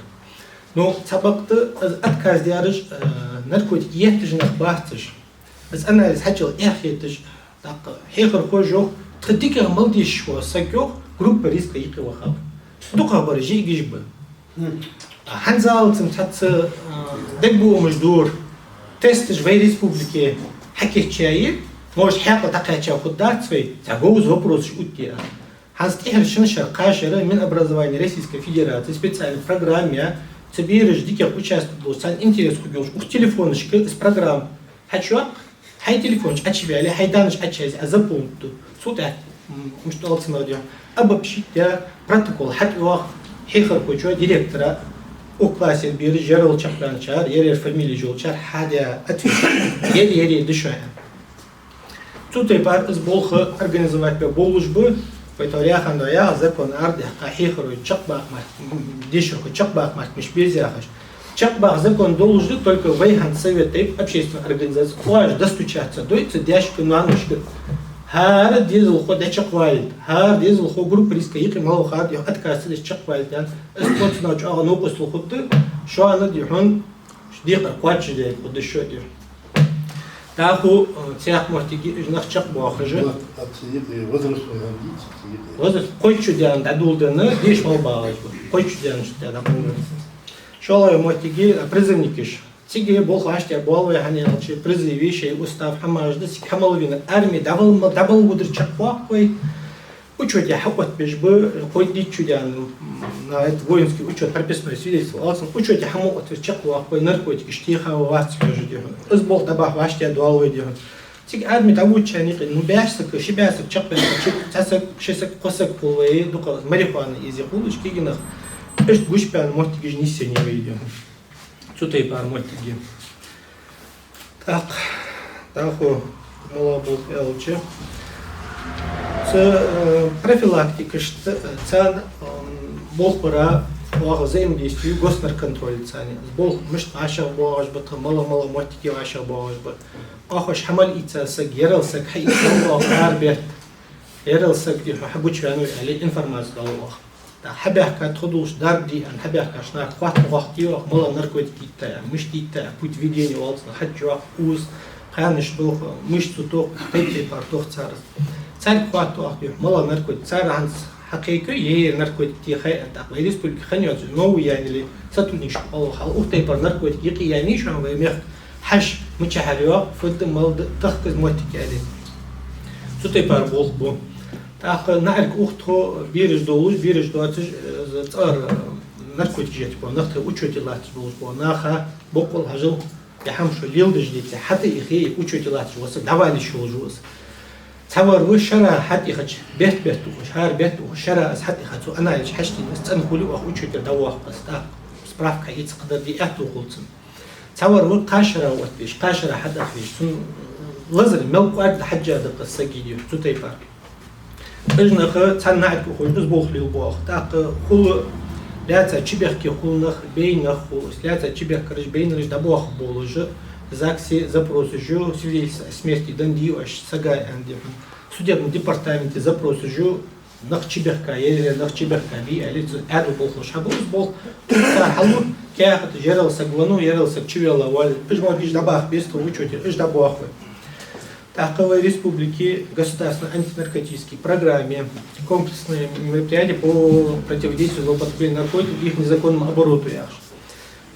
Ну, цхьабакъда из отказ даьраш, э, наркотик етташ нах бац уж. Из анализ хьачул эхь хеташ, тӀаккха хьехархоша йоах, Тха дикагӀа мел дешаш вола саг йоах, группа риска юкъе вахав. ДукхагӀбараш жиӀигаш ба. ХӀанзалца цхьацца, а, дегабуамаш дора, тесташ вай республике хьакийчъяьй, может, хьаькъал дӀакхаьча хургдац вай, цхьа говза вопросаш оттаяь. ХӀанз тӀеххьара шин шера, кхо шера Минобразования Российской Федерации специальни программа я, цу бераш дикагӀа участвовать долаш, царна интерес хургйолаш, укх телефонашка из программа хьачуяккха, хьай телефонаш Ӏочувале, хьай данныш Ӏочуязъе, а заполнить ду. Цул тӀехьа, м, мишта оал цунах, дий хьона, обобщить даь протокол хьатӀайоах хьехархочоа, директора, укх классе бераш, ерал чакхбаьнначар, ер-ер фамилеш йолчар хьадаь ответ. Ер-ер да шоана. Цу тайпара из болх организовать бе болаш ба, поэтому яхандаь яха закон арадаьккха, хьехархой чакхбаккха мара, м, дешархой чакхбаккха мара мишта беза яхаш. Чакхбаккха закон долаш да, только вай хӀанз совет тайпа общественная организация, оаш достучаться дой цу даьшка, ноаношка. ХӀара дезалхо дӀачакхвалийта, хӀара дезалхо группа риска юкъе мел вахар, дий хьона, отказ ца деш чакхвалийта аьнна. Из тхоцанна чӀоагӀа новкъостал хургда, шоана, дий хьона, декхар кхоачашдаь хургда шо, дий хьона. ТӀаккха, э, цхьаькха моттиге уж нах чакхбоахаш. Вот, а цу юкъе возрастной хӀама дий, цу юкъе? Возраст кхойтта шу даьнна дӀадоладенна деша мел багӀаш ба. Кхойтта шу даьнна шу тӀа дӀакхоачаш. ШоллагӀа моттиге, а, призывникаш. Цига болх вӀаштӀехьабоал вай, хӀана аьлча призыви шоай устав хӀамаш да, цига хьа мел венар арме дӀавала, дӀабала вудар чакхбоах вай. Учёте хьаоттабеш ба, кхойтта-дийтта шу даьнна, м, на этот воинский учёт, прописное свидетельство оал цунах, учёте хьа ма оттаве чакхбоах вай, наркотикаш теха ва, вац хьожа, дий хьона. Из болх дӀабахьа вӀаштӀехьадоал вай, дий хьона. Цига арме дӀаводачарна юкъе, ну, бӀаь саг, ши бӀаь саг чакхбаьнна, цхьа саг, ши саг, кхо саг хул вай, дукха марихуана эзе хул уж кагий нах. Иштта гучабаьнна моттигаш нийсъеннай вай, дий хьона. Цу тайпара моттиге. ТӀаккха, дӀахо малагӀа болх аьлча, цу, э, профилактикашца, царна, м, болх бара оаха взаимодействие госнаркоконтроль царна. Болх мишта вӀашагӀбоагӀаш ба тха, малагӀа-малагӀа моттиге вӀашагӀбоагӀаш ба. Оаха уж хьа мел ийца саг, ерал саг хьаийца оаха арабетта. Ерал саг, дий хьона, хьагучаваьннав аьле информаци далу оаха. ТӀаккха хьабаьхка тхо долаш дарба дий аьнна, хьабаьхкача наха хоаттам хьакхийт оаха, малагӀа наркотик йитай, мишта йитай, путь ведения оал цунах, хьачуяккха, укхаза кхаьнаш болх мишта цу тох, тайп-тайпара тох цар. Царга хоаттам хьакхийт оаха, дий хьона, малагӀа наркотик. Цар хӀанз хьакхайкаю, ер-ер наркотик техай аьнна, тӀаккха вай республике хинна йоацаш новый яьннай, сотрудникашка оалаш хьал, укх тайпара наркотик юкъе яьннай шоана вай мехка, хьажа, мичахьара йоагӀа, фу да, мала да, тахка из моттиг аьле. Цу тайпара болх бу. ТӀаккха наӀарга ухаш тхо бераш долаш, бераш доацаш, э, цӀагӀара, э, наркотикаш етташ бола нах, тха учёте латташ болаш бола наха, боккъал хьажал, ер хӀама шо леладеш деце, хьатӀаихе, учёте латташ вола саг дӀавала йиш йолаш ва из. Цхьавар ва шера хьатӀаихача, бетта-бетта ухаш, хӀара бетта ухаш, шера из хьатӀаихача, цо анализаш хьачуденна, из цӀена хуле, оаха учёте дӀавоаккх из, тӀаккха справка хьаэца, кхыдар де аьттув хул цунна. Цхьавар ва кхо шера оттавеш, кхо шера хьатӀавеш, цун лазар мел кӀоарга да хьежжа даккха саг, дий хьона, цу тайпара. Уж нах цхьан наӀарга ухаш, из болх лелабу оаха. ТӀаккха хул лаьца чубехке хул нах, бейна нах хул, лаьца чубехкараш, бейнараш дӀабоахаргболаш, ЗАГСе запросаш ю, свидетельство о смерти данна дий оаш сага аьнна, дий хьона. Судебный департаменте запросаш ю, нах чубехка, ер-ер нах чубехка бий аьле, цу Ӏаьдала болхлоша хьабу из болх. Цар хьалу, каьхаташ, ерал саг веннав, ерал саг чувелла воалл, уж моттигаш дӀабахьа беза тха учёте, уж дӀабоахаргба. ТӀаккха вай республике государственный антинаркотический программе, комплексные мероприятия по противодействию злоупотреблению наркотиков и их незаконному обороту яхаш.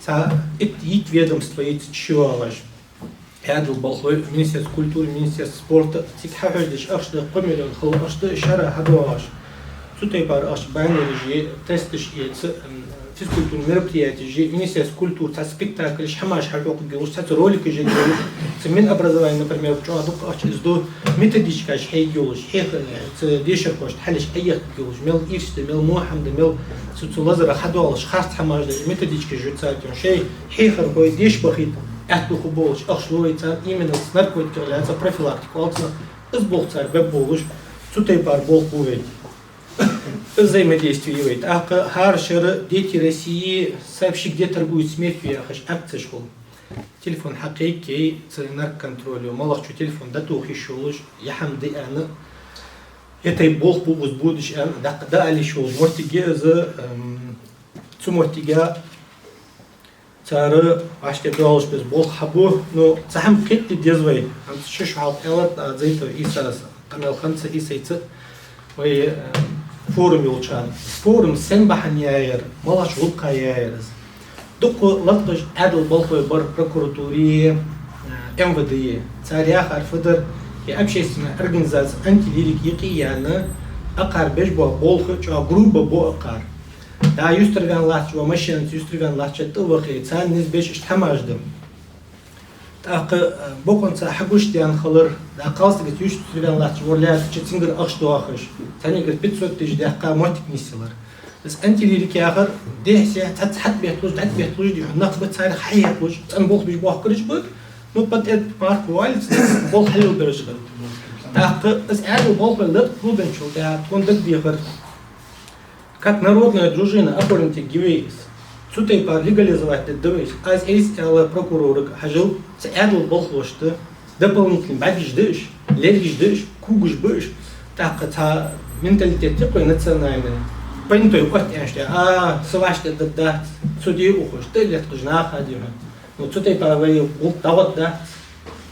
Цхьа итт-, итт ведомство йиц чувалаш. Ӏаьдала болхлой, Министерство культуры, Министерство спорта, цига хьахьожадеш ахча да, кхо миллион хала ахча да шера хьадоагӀаш. Цу тайпара ахча баннераш е, тесташ е, ц-, м, физкультурни мероприятеш е, Министерство культуры цхьацца спектакльш, хӀамаш хьахьокхаргйолаш, цхьацца роликаш ергйолаш, цу Минобразования, например, чӀоагӀа дукха ахча из ду, методичкаш хьаергйолаш, хьеха-, цу дешархошта хьалхашка Ӏоехкаргйолаш, мел ирча да, мел мохьам да, мел цу, цу лазарах хьадоалаш харц хӀамаш да, методичкаш ю царна, шоай хьехархой деша бахийта аьттув хургболаш ахча лу вай царна, именно цу наркотиках лаьца профилактика оал цунах, из болх цар бергболаш, цу тайпара болх бу вай. Из взаимодействие я вай. ТӀаккха хӀара шера «Дети России, сообщи, где торгуют смертью» яхаш акцеш хул. Телефон хьакхайкай цу наркоконтроле, малагӀчо телефон дӀатоха йиш йолаш, ер хӀама да аьнна, ер тайпа болх бу укхаза бодаш аьнна, дӀа-, дӀаала йиш йолаш моттиг я из, эм, цу моттиге цар вӀаштӀехьадоалаш беза болх хьабу, ну, цхьа хӀама кхетаде деза вай, хӀанз ши шу хьалха аьлар, а, Дзейтов Ӏийсас. Къамаьл хиннад цу Ӏийсайца вай, э, форум йолча хана. Форум сен бахьан яьяр, малагӀча гӀулакха яьяр из. Дукха латкъаш Ӏаьдала болхлой бар прокуратуре, э, МВД-е. Цар яхар фу дар, е общественни организаци «Антилирика» юкъе яьнна, акхар беш бола болх чӀоагӀа грубо бу акхар. Да, юстара ваьнна латтача, ва машенаца юстара ваьнна латтача тӀа вахе, царна низ беш иштта хӀамаш да. ТӀаккха, э, бокъонца хьагуш даьнна хилар, да, кхалсагаца юстара ваьнна латтача вар лаьрхӀача цунгара ахча доахаш, царнигара пятьсот тысяч даьккха моттиг нийсъялар. Из «Антилирика» яхар дехьа-сехьа цхьацца хьатӀабетталуш, дӀатӀабетталуш, дий хьона, нах ба царех хьаяккхалуш, цӀена болх беш бохкараш ба, ну, под этот марку валлалца болх хьаллелабераш ба. ТӀаккха из Ӏаьдала болхлой латкъа хулбенначул тӀехьагӀа тхона дагадехар, как народная дружина оформить ергья вай из. Цу тайпара легализовать дергда вай из. Аз айса аьлар прокурорага: хьажал, цу Ӏаьдала болхлошта дополнительни бӀаргаш да уж, лергаш да уж, когаш ба уж. ТӀаккха цхьа менталитет я-кх вай национальный. Понятой оттадаьннача тӀехьа, а, са вӀаштӀехьдаргдац, цу де ухаш, тӀа а лаьтташ наха, дий хьона. Ну, цу тайпара вай гӀулакх дӀагӀоргдац.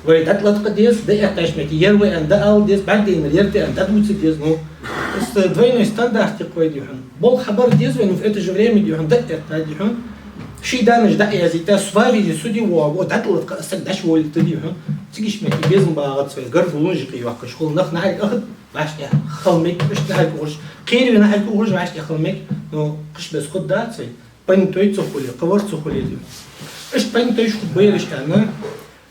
Вай дӀатӀалаткъа деза, дӀаэттача метте ер ва аьнна дӀаала деза, бӀаргадайнар ер да аьнна дӀадувца деза. Ну, из двойной стандарт я-кх вай, дий хьона. Болх хьабар деза вай, ну, в это же время, дий хьона, дӀаэтта, дий хьона, ший данаш дӀаязъйийтта, сварить суде воагӀа, дӀатӀалаткъа из саг дӀачуволийта, дий хьона. Цигача метте безам багӀац вай, гаргало юкъе йоаккхаш хул, нах нахьарга ахаргда вӀаштӀехьа хила мег, иштта нахьарга ухаш, кхераве нахьарга ухаш вӀаштӀехьа хила мег, ну, кхаш бес хургдац вай. Понятой ца хуле, кхывар ца хуле, дий хьона. Иштта понятойш хургба ераш аьнна,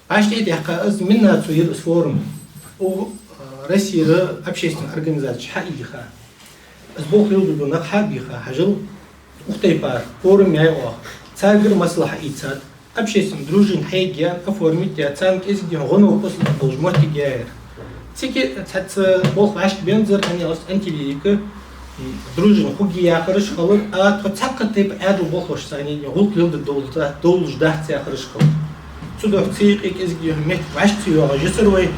вӀаштӀехьа даьккха из, миннацо яр из форум. Укх, э, Россера общественни организацеш хьа а йийха, из болх леладу нах хьа а бийха, хьажал, укх тайпара форум яьй оаха. Царгара масала хьаийцад, общественни дружина хьаергья, оформить яь, царна кӀезига, дий хьона, гӀо-новкъостал долаш моттиг яьяр. Цига цхьацца болх вӀашка бензар, хӀана аьлча «Антилирика», м, дружина хургья яхараш хилар, а тхо цхьаккха тайпа Ӏаьдала болхлошца цхьана гӀулакх леладергдолаш да-, долаш дац яхараш хилар. Цудухьа цу юкъе кӀезига, дий хьона, моттиг вӀашка ца йоагӀаш йицар вай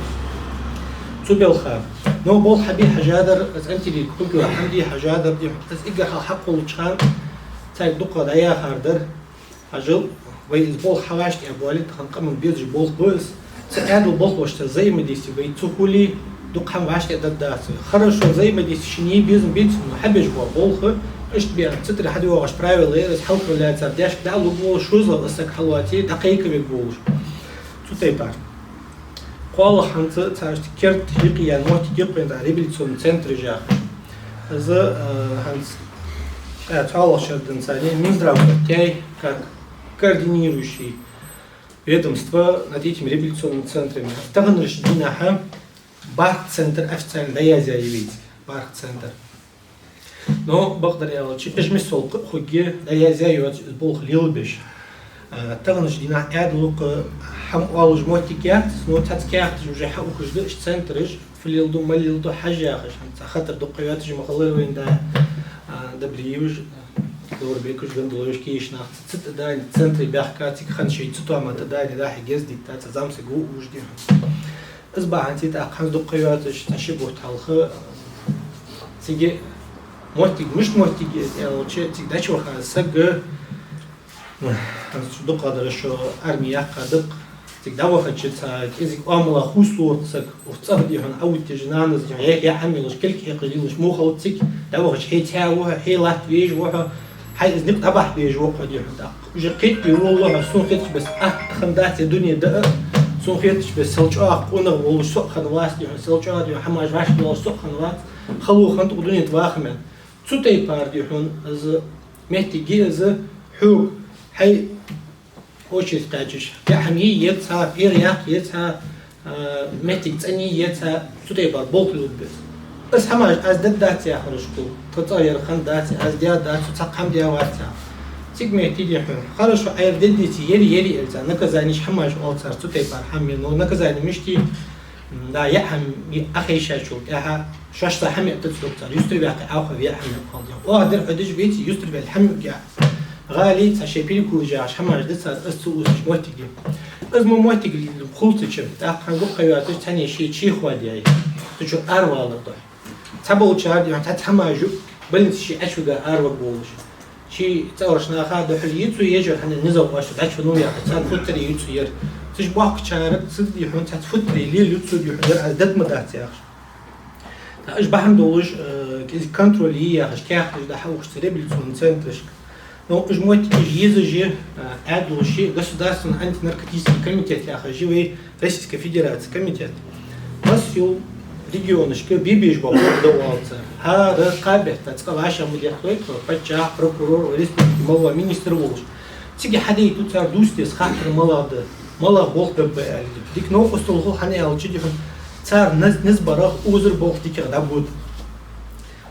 цу балха. Но болх хьабе хьажадар, из «Антилирика» хургйола хӀама де хьажадар, дий хьона, из эггара хьалха хьакхоллача хана царга дукха дӀаяхар дар. Хьажал, вай из болх хьавӀаштӀехьабоале, тахан къаман безаш болх ба из. Цу Ӏаьдала болхлошца взаимодействие вай ца хуле, дукха хӀама вӀаштӀехьдаргдац вай. Хорошо, взаимодействие шийна е безам беце, но хьабеш бола болх, иштта бе, цу тӀара хьадоагӀаш правила я, из хьалхара лаьцар дешка дӀалургволаш, шозлагӀа из саг хьалоаце, дӀакхайкавергволаш. Цу тайпара. КхоалагӀа хӀанз царашта керда юкъе яьнна моттиг я-кх вайна реабилитационни центраш яхаш. Из, э, хӀанз, э, цхьоалагӀча шера денз царна Минздрав оттаяьй, как координирующий ведомство над этими реабилитационными центрами. Таханарча дийнахьа бархӀ центр официально дӀаязъяьй вайцига. БархӀ центр. Но, бакъдар аьлча, уж миссел кхы а хургья, дӀаязъяь йоацаш из болх лелабеш. А, таханарча дийнахьа Ӏаьдало кхы хӀама оалаш моттиг яц, но цхьацца каьхаташ уже хьаухаш да, уж центраш фу леладу, ма леладу хьажа яхаш, хӀанз цхьа хатар дукха йоацаш ма хилар вайна, да, а, Добриеваш, Дорбекаш, Гандуловаш, кийча нах, цу тӀа дани центре баьхка, цига хинна шоай цу тоама тӀа дани дӀа-хьа геза дитта, цхьа зӀамсаг ва уж, дий хьона. Из бахьанца тӀаккха хӀанз дукха йоацаш, цхьа ши бутт хьалха, цига моттиг, мишта моттиг я аьлча, цига дӀачуваха саг, хӀанз дукха дар шо арми яьккха да-кх, цига дӀавахача цхьа кӀезига оамала хувцалургда саг, урс цӀагӀа, дий хьона, Ӏовитташ, нанас, дий хьона, яа хӀама йолаш, кулг хьекхаш лелаш мо хилац цига, дӀавахача хье цхьаь ва хьо, хье латта везаш ва хьо, хьай из никъ дӀабахьа безаш ва-кх хьо, дий хьона, тӀаккха. Уже кхетабе волалу хьо, сона хетача беса атта хиннадац ер дуне даа, сона хетача беса сел чӀоагӀа къонах волаш со а хиннавац, дий хьона, сел чӀоагӀа, дий хьона, хӀамаш вӀашка долаш со а хиннавац, хало хиннад укх дунен тӀа ваха мег. Цу тайпара, дий хьона, из моттиг я из, хьога, хьай очередь кхаьчача, яа хӀама е еза цхьа, пӀера яккха еза цхьа, а, моттиг цӀена е еза цхьа, цу тайпара болх лелабе беза. Из хӀамаш аз дергдац яхараш хул, тха цӀагӀа ер хиннадац, аз даьдац, цхьаккха хӀама даь вац цар. Цига моттиг я, дий хьона. Хорошо, Ӏа ер дергдеце, ер, ер, аьле цар, наказанеш, хӀамаш оал цар цу тайпара хӀама, но наказани мишта е, м, да, яа хӀама е Ӏохайшачул тӀехьагӀа, шоашца хӀама яа тӀа ца дувц цар, юстара ваьккхе Ӏа ваха веза яа хӀама я-кх хьона. Оаха дер хьо деш веце, юстара ваьле хӀама я-кх. ГӀалий, цхьа шоай перекураж яхаш хӀамаш да цар, из ца увсаш моттиг я. Из мо моттиг лелабе хулцача, тӀаккха хӀанз дукха ха йоацаш цхьанне ший чехвадаьй, цу чура аравалар духьа. Цхьаболчар, дий хьона, цхьацца хӀамаш я, больнице ше Ӏочувига араваргволаш. Ший цӀагӀарча наха духьал я цо ежар, хӀана аьлча низагӀа оаш дӀачувеннав яхаш, царна футтарий я цо ер. Цу чу бохкачарга цу, дий хьона, цхьацца футтарий лелаю цо, дий хьона, ер аз дергма дац яхаш. Уж бахьан долаш, э, кӀезига контроль е яхаш, каьхаташ да хьаухаш цу реабилитационни центрашка. Но уж моттигаш езаш я, э, Ӏаьдалаш я, государственный антинаркотический комитет яхаш я вай Российской Федерации комитет. Масса йола регионашка бе безаш бола болх да оалаш цар. ХӀара кхаь бетта цкъа вӀашагӀ ма дехк вай, паччахь, прокурор, республики, моллагӀа министр волаш. Цига хьадайту цар дувца деза хаттар малагӀа да, малагӀа болх бергба аьнна. Дика новкъостал хул, хӀана аьлча, дий хьона, цар низ-, низ барах укхазара болх дикагӀа дӀабода.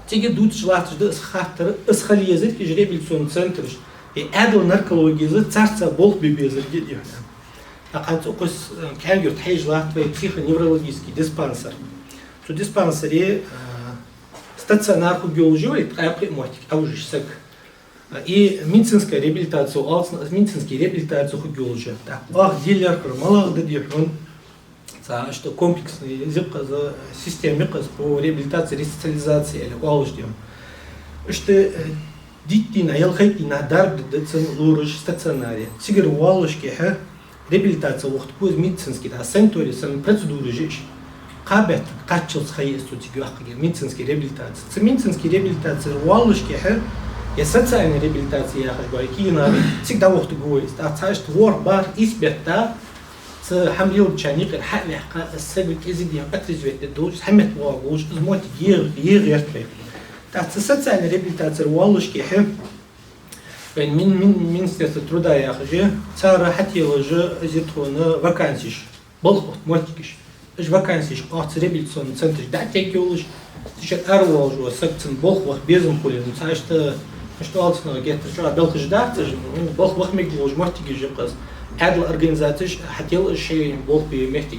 Цига дувцаш латташ да из хаттар, из хила езарг уж реабилитационни центраш, е Ӏаьдала наркологи еза, царца болх бе безарг, дий хьона. ТӀаккха цу укхаза, э, Кӏаьнк-Юрта хьежаш латт вай психоневрологический диспансер. Цу диспансере, э, стационар хургйолаш я вай, ткъаь пхи моттиг Ӏовужаш саг. И медицинская реабилитация оалаш, из медицинский реабилитаци хургйолаш я. ТӀаккха оаха де лаьрхӀар малагӀа да, дий хьона, цхьа иштта комплексный я-кх из, система я-кх из по реабилитации, ресоциализации аьнна оалаш, дий хьона. Иштта, э, дийтта дийнахьа, ялхайтта дийнахьа дарба дергда цунна лораш стационаре. Цигара воаллашехьа реабилитаце вахийтаргва из медицински, да, санаторий санна процедураш я уж. Кхаь бетта кхаччалца ха я из цо цига йоаккхаргья, медицински реабилитаци. Цу медицински реабилитацера воаллашехьа, е социальни реабилитаци яхаш ба, е кийна, цига дӀавахийтаргва из. ТӀаккха цхьа иштта ворхӀ, бархӀ, ийс бетта цу хӀама леладечарна юкъера хьа а ваьккха, из саг кӀезига-дийна отрезвить де долаш, хьаметтавоагӀаш волаш, из моттиг е-, е гӀерт вай. ТӀаккха цу социальни реабилитацера воаллашехьа, вай мин-, мин-, Министерство труда яхаш я, цар хьателаш я, из я тхона вакансеш, болх бахьа моттигаш. Уж вакансеш оаха цу реабилитационни центрашка дӀатегайолаш, цу чура аравоалаш вола саг, цунна болх баха безам хуле, ну, цхьа иштта, иштта оалаш, цунах геттара чӀоагӀа белхаш дац уж, ну, болх баха мегаш болаш моттигаш я-кх из. Ӏаьдала организацеш хьател уж шоай болх бе моттиг,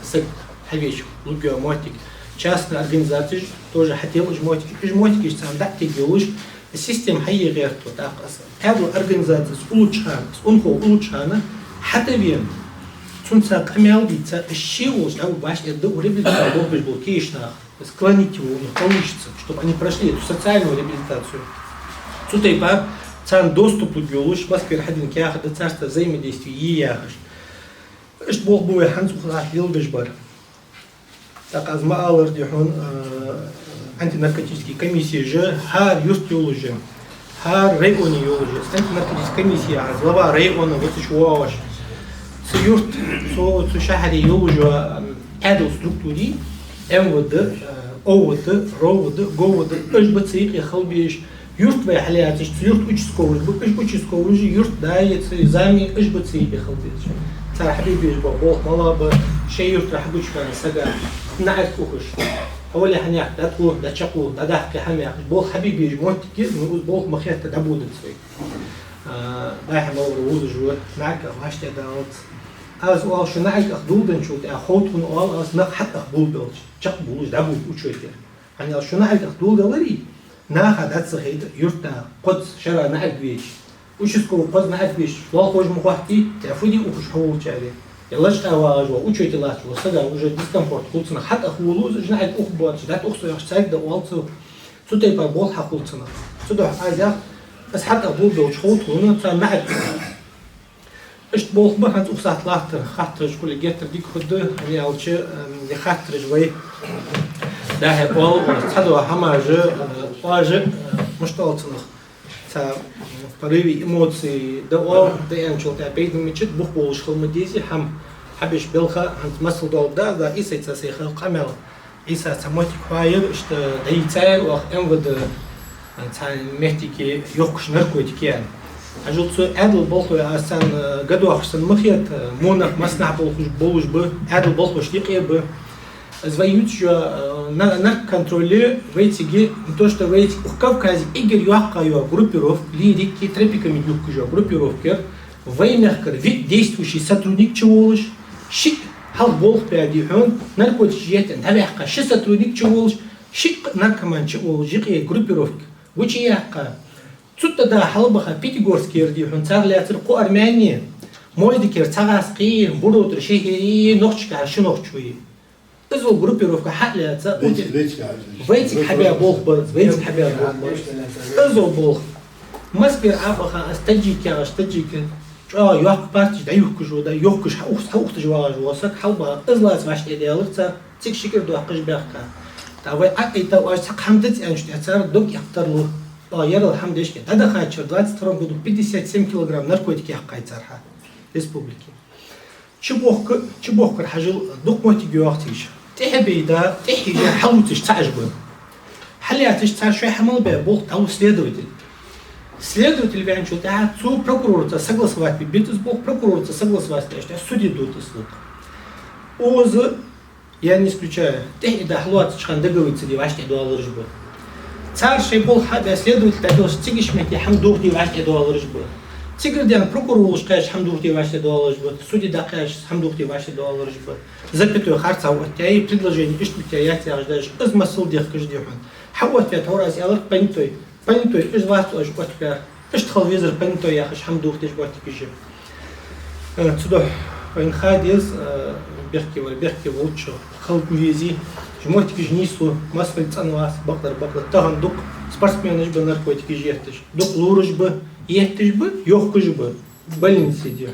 саг хьавеча лургйола моттиг. Частни организацеш тоже хьател уж моттигаш. Уж моттигаш царна дӀатегайолаш, система хьае гӀерт тхо тӀаккха из. Ӏаьдала организацес уллача хана, из унахо уллача хана хьатӀавена, цунца къамаьл дийца, из ше волаш дӀавугаш, ер да укх реабилитаци болх беш бола кийча нах, склонить его, у них получится, чтобы они прошли эту социальную реабилитацию. Цу тайпара царна доступ лургйолаш, Москвера хьадена каьхат да, царца взаимодействие е яхаш. Иштта болх ба вай хӀанз укхаза леладеш бар. ТӀаккха аз ма аллара, дий хьона, э, антинаркотически комиссеш я хӀара юрта йолаш я, хӀара районе йолаш я. Антинаркотически комиссеш я, глава района вацаш воагӀаш. Цу юрта, цу, цу шахьаре йолаш я, м, Ӏаьдала структураш, МВД, э, ОВД, РОВД, ГОВД, уж ба цу юкъе хила безаш. Юрт вай хьалаьцача, цу юрта участковыш ба, уж участковыш, юрта даь, цу зама, уж ба цу юкъе хила безаш. Цар хьабе безаш бола болх малагӀа ба, шоай юртара хьагучаваьнна сага наӀарга ухаш, хьоле хьанехк дӀатӀакху, дӀачакху, дӀадаккха хӀама яхаш, болх хьабе безаш моттиг я, ну, из болх ма хетта дӀабодац вай. А, дӀахо малавар вузаш ва, наӀарга ах вӀаштӀехьадалац. Аз оал, шо наӀарга ах доладенначул тӀехьагӀа хов тхона, оал аз, нах хьатӀа ах болабелча, чакхбувлаш дӀабода учёте. ХӀана аьлча шо наӀарга ах доладеларий, наха дац ца ховш, юртара кхозза шера наӀарга веш. Участковый кхозза наӀарга веш, лоалахошка ма хоатте, цхьа фу де ухаш хьаволчаре. Е лачкъа вагӀаш вола, учёте латташ вола сага уже дискомфорт хул цунах, хьатӀа ах волаву из, уж наӀарга уха боацаш, дӀатӀакху со яхаш, царга дӀаоал цо. Цу тайпара болх хьахул цунах. Цудухьа аз ях, аз хьатӀа ах болабелча хов тхона, царна наӀарга Иштта болх ба хӀанз укх сахьате латтар, хаттараш хуле геттара дика хургда, хӀана аьлча, м, е хаттараш вай дӀахо оал, цхьадола хӀамаш, э, оаш, э, мишта оал цунах, цхьа, м, порывы, эмоции да оал, да аьнначул тӀехьагӀа пайда мичад, бух болаш хила ма дезий, хӀама хьабеш белха, хӀанз масал долга да, да, из сайца сай хала къамаьл. Ӏийса цхьа моттиг хьаяьр, иштта дӀайийцаяр оаха МВД, цхьа моттиге йохкаш наркотик я аьнна. Хьажал, цу Ӏаьдала болхлой аз царна гадоахаш санна ма хет, во нах массанахьа болхаш, болаш ба, Ӏаьдала болхлошта юкъе ба. Из вай ювцаш йола, э, на-, наркоконтроле вайцига, не то что вайцига, укх Кавказе эггара йоккха йола группировка, лирики, тропиками юхкаш йола группировка яр, вай мехкара виъ действующий сотрудник чуволаш, шиъ хьалха болх баь, дий хьона, наркотикаш еттӀа дӀаваьккха ши сотрудник чуволаш, шиъ наркоман чуволаш, юкъе группировка гучаяьккха. Цу тӀа да хьалбаха Пятигорскера, дий хьона, цар лаьцар кхо армяне, Моздокера цхьа гӀазкхи, Буротара ши хӀирий, Нохчашкара ши нохчий. Из йола группировка хьа а лаьца, вайцига, вайцига хьабаь болх бар, вайцига хьабаь болх бар. Из йола болх. Москвера Ӏобаха аз таджик яхаш, таджик, чӀоагӀа йоккха партеш дӀаюхкаш вола, дӀа, йохкаш хьаух-, хьаухаш вагӀаш вола саг хьалбаха, из лаца вӀаштӀехьадаьлар цар, цига ши кӀира доаккхаш баьхка. ТӀаккха вай Ӏоайта оаш цхьаккха хӀама дац аьнначул тӀехьагӀа цар дог эккхийтар лу. О, ерал хӀама дешке. ДӀадахача двадцать втором году пятьдесят семь килограмм наркотик яьккхай цар хьа республике. Чубохка, чубохкар хьажал, дукха моттиг йоагӀа цига. ТӀехьа бейда, тӀехьа хьежа, хьаллоацаш цхьа уж ба. Хьаллаьцача цар шоай хӀама бе болх дӀаву следователь. Следователь ваьнначул тӀехьагӀа цо прокурорца согласовать бе беза из болх, прокурорца согласовать даьчул тӀехьагӀа суде дут из лукъ. Укхаза, я не исключаю, тӀехьа и дӀа хьаллоацача хана договор ца де вӀаштӀехьадоалараш ба. Цар шоай болх хьабе, следователь тӀа делаш, цигача метте хӀама дохаде вӀаштӀехьадоалараш ба. Цигара даьнна прокурор волаш кхаьча хӀама дохаде вӀаштӀехьадоалараш ба. Суде дӀакхаьчача хӀама дохаде вӀаштӀехьадоалараш ба. Запятой харцахьа оттаяьй, предложени иштта оттаяьй яц яхаш даьш, из масал дехкаш да хьона. Хьаоттаве тхьовра аз аьлар: понятой, понятой, из вац оаш оттаваь. Иштта хила везар понятой яхаш хӀама дохадеш моттигаш я. Э, цудухьа вайна ха деза, э, бехке вар, бехке волча хила ма везий. Уж моттигаш нийслу, массавар цӀена вац, бакъдар, бакъдар. Тахан дукха спортсменаш ба наркотикаш етташ. Дукха лораш ба, етташ ба, йохкаш ба. Больнице дехьа.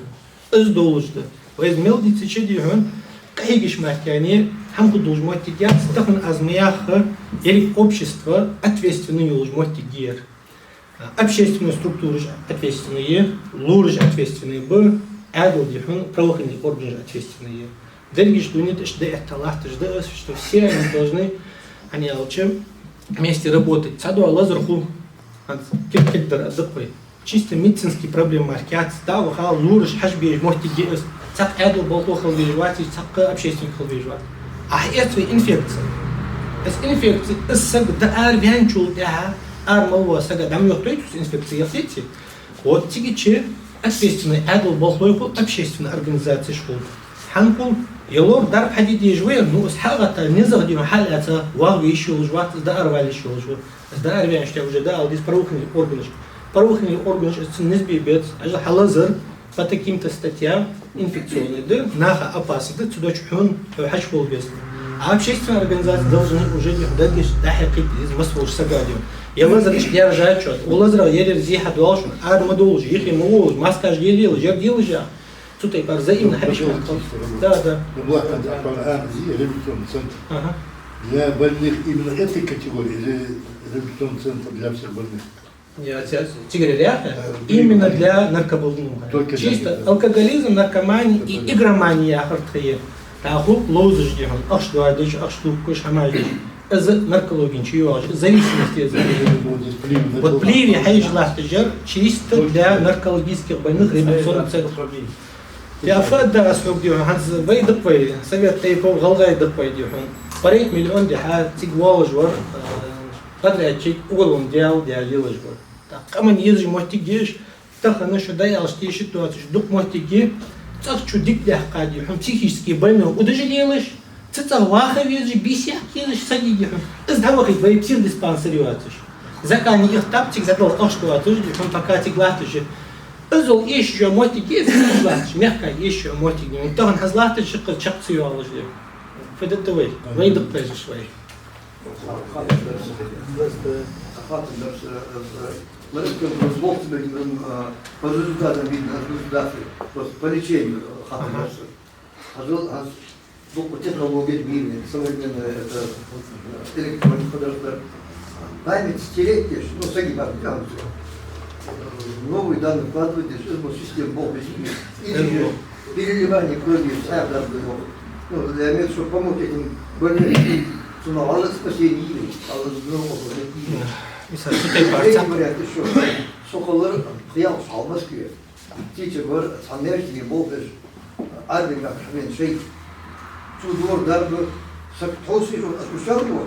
Из долаш да. Вай из мел дийцача дехьа, къахьегаш мара кхы хӀама хургдолаш моттиг яц, тахан аз ма яхха, еррига общество ответственный йолаш моттиг я ер. Общественный структураш ответственные, лораш ответственные ба, Ӏаьдал дехьа, правоохранительный органаш ответственные. Дерригаш дунен тӀа иштта дӀаэтта латташ да из, что все они должны, хӀана аьлча, вместе работать. Цхьа дола лазар хул, хӀанз киркирдар а дакъ вай. Чисто медицинский проблема мара кхы яц, дӀа а ваха, лораш хьажа беза моттиг я из. Цхьаккха Ӏаьдала болхло хила везаш вац, цхьаккха общественник хила везаш вац. Ӏа хьаэц вай инфекци. Из инфекци, из саг дӀаараваьнначул тӀехьагӀа, ара мел вола сага дӀа ма йохтуй цо, инфекци яхийта. Вот цигача ответственный Ӏаьдала болхлой хул, общественный организацеш хул. ХӀана хул? Е лор дарба хьаде дезаш ва ер, ну, из хьагӀатта низагӀа дийна хьаллаьца, вагӀа везаш йолаш вац, из дӀааравала йиш йолаш ва. Из дӀаараваьнначул тӀехьагӀа уже дӀаала деза правоохранительный органашка. Правоохранительный органаш из цунна низ бе беза, хьажал, хьалазар по таким-то статьям инфекционный да, наха опасный да, цудухьа хьона хьо хьажа хила веза. А общественная организация должна уже дӀахьекхийта деза массаволча сага дехьа. Е лазар иштта держать чот, укх лазарах ер-ер зе хьадоал шоана, ара ма довлаш, юхе ма волаш, маскаш лелаелаш, ер делаш а. Цу тайпара взаимно хьабеш хьакхал. Да, да. Ну, Булат, а, а, а, реабилитационный центр. Ага. Для больных именно этой категории или реабилитационный центр для всех больных? Я, я, цигара яха? Э, именно для наркобольных. Только для них, да. Чисто алкоголизм, наркомания и игромания яхар тха я. ТӀаккха хул ловзаш дехьа, ахча доадеш, ахча дуккхаш, хӀамаш деш. Из наркологен чу йоагӀаш, зависимость я из. Вот пливи хьежа латташ яр, чисто для наркологических больных реабилитационный центр. Я фадда аз хьога дехьа, хӀанз вай дакъ вай, совет тейпов, гӀалгӀай дакъ вай дехьа. Парайт миллион дехьа цига воалаш вар, э, подрядчик, уголовный дела даь лелаш вар. ТӀаккха къаман езаш моттиг я уж, тахан шо дӀааьлча тешаш доацаш дукха моттиг я, цӀагӀа чу дика даьккха дехьа, психически больной удаш лелаш, цу цӀагӀа ваха везаш, бийса яккха езаш саг я дехьа. Из дӀавахийта вай психдиспансер йоацаш. Закани ихтап цига дӀадала ахча доацаш дехьа, пока цига латташ я. Иззал эшаш йола моттиг я, из латташ, мехка эшаш йола моттиг я. Тахан хӀанз латташ шаккхе чакх ца йоалаш я. Фу дета вай, вай дакъ везаш вай. Хаттар дар са, хаттар дар са, э, э, Марат Кемпов, сбоку тебе, э, по результатам видно, от государства, просто по лечению, э, хаттар дар са. Хьажал, хьажал, дукха технологеш бийрза, современная, это, э, электроника дар са. Память стереть деш, ну, саги бакъ, новые данные вкладывать деш, из мо система болх беш. Или же переливание крови, цхьа дар да. Ну, я имею в виду, чтобы помочь этим больным, цунах хьалха спасение или, хьалха здорово. Мисал, цу тайпара. Третий вариант ещё. Со хилар пхи-ялх шу хьалха Москве. Тича бар, цхьа маьждиге болх беш, Ӏарбий мехка хьавена шайх. Цу дора дарба, саг тховсийтар, аз кучар ду.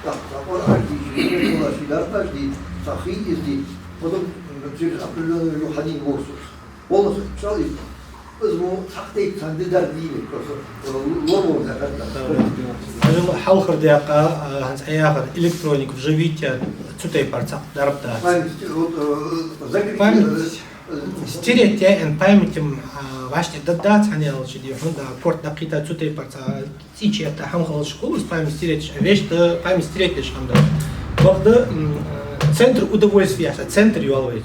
Так, так, ор аш ди, ши, ши, ши, дарба аш ди, цхьа хий из ди. Потом, м, через определённое время хьадийна ворсус. Полностью пчал из. Из мо цхьаккха тайпа цхьан ди дарба дийна, просто, э, ло-, ло-, ло-, да, да, да. Хьажал, хьалхара даькъа, а, хӀанз Ӏа яхар, электроника вживить яь, цу тайпара цхьаккха дарба дац. Память, вот, э, закрыть, память, э, э, стереть яь, память-м, а, вӀаштӀехьдаргдац, хӀана аьлча дехьа, да, порт дӀакхийтта, цу тайпара цхьа цӀий чу етта хӀама хилча хул, из память стереть деш, вешта память стереть деш хӀама да. Бакъда, м, э, центр удовольствия яхаш центр йоал вай.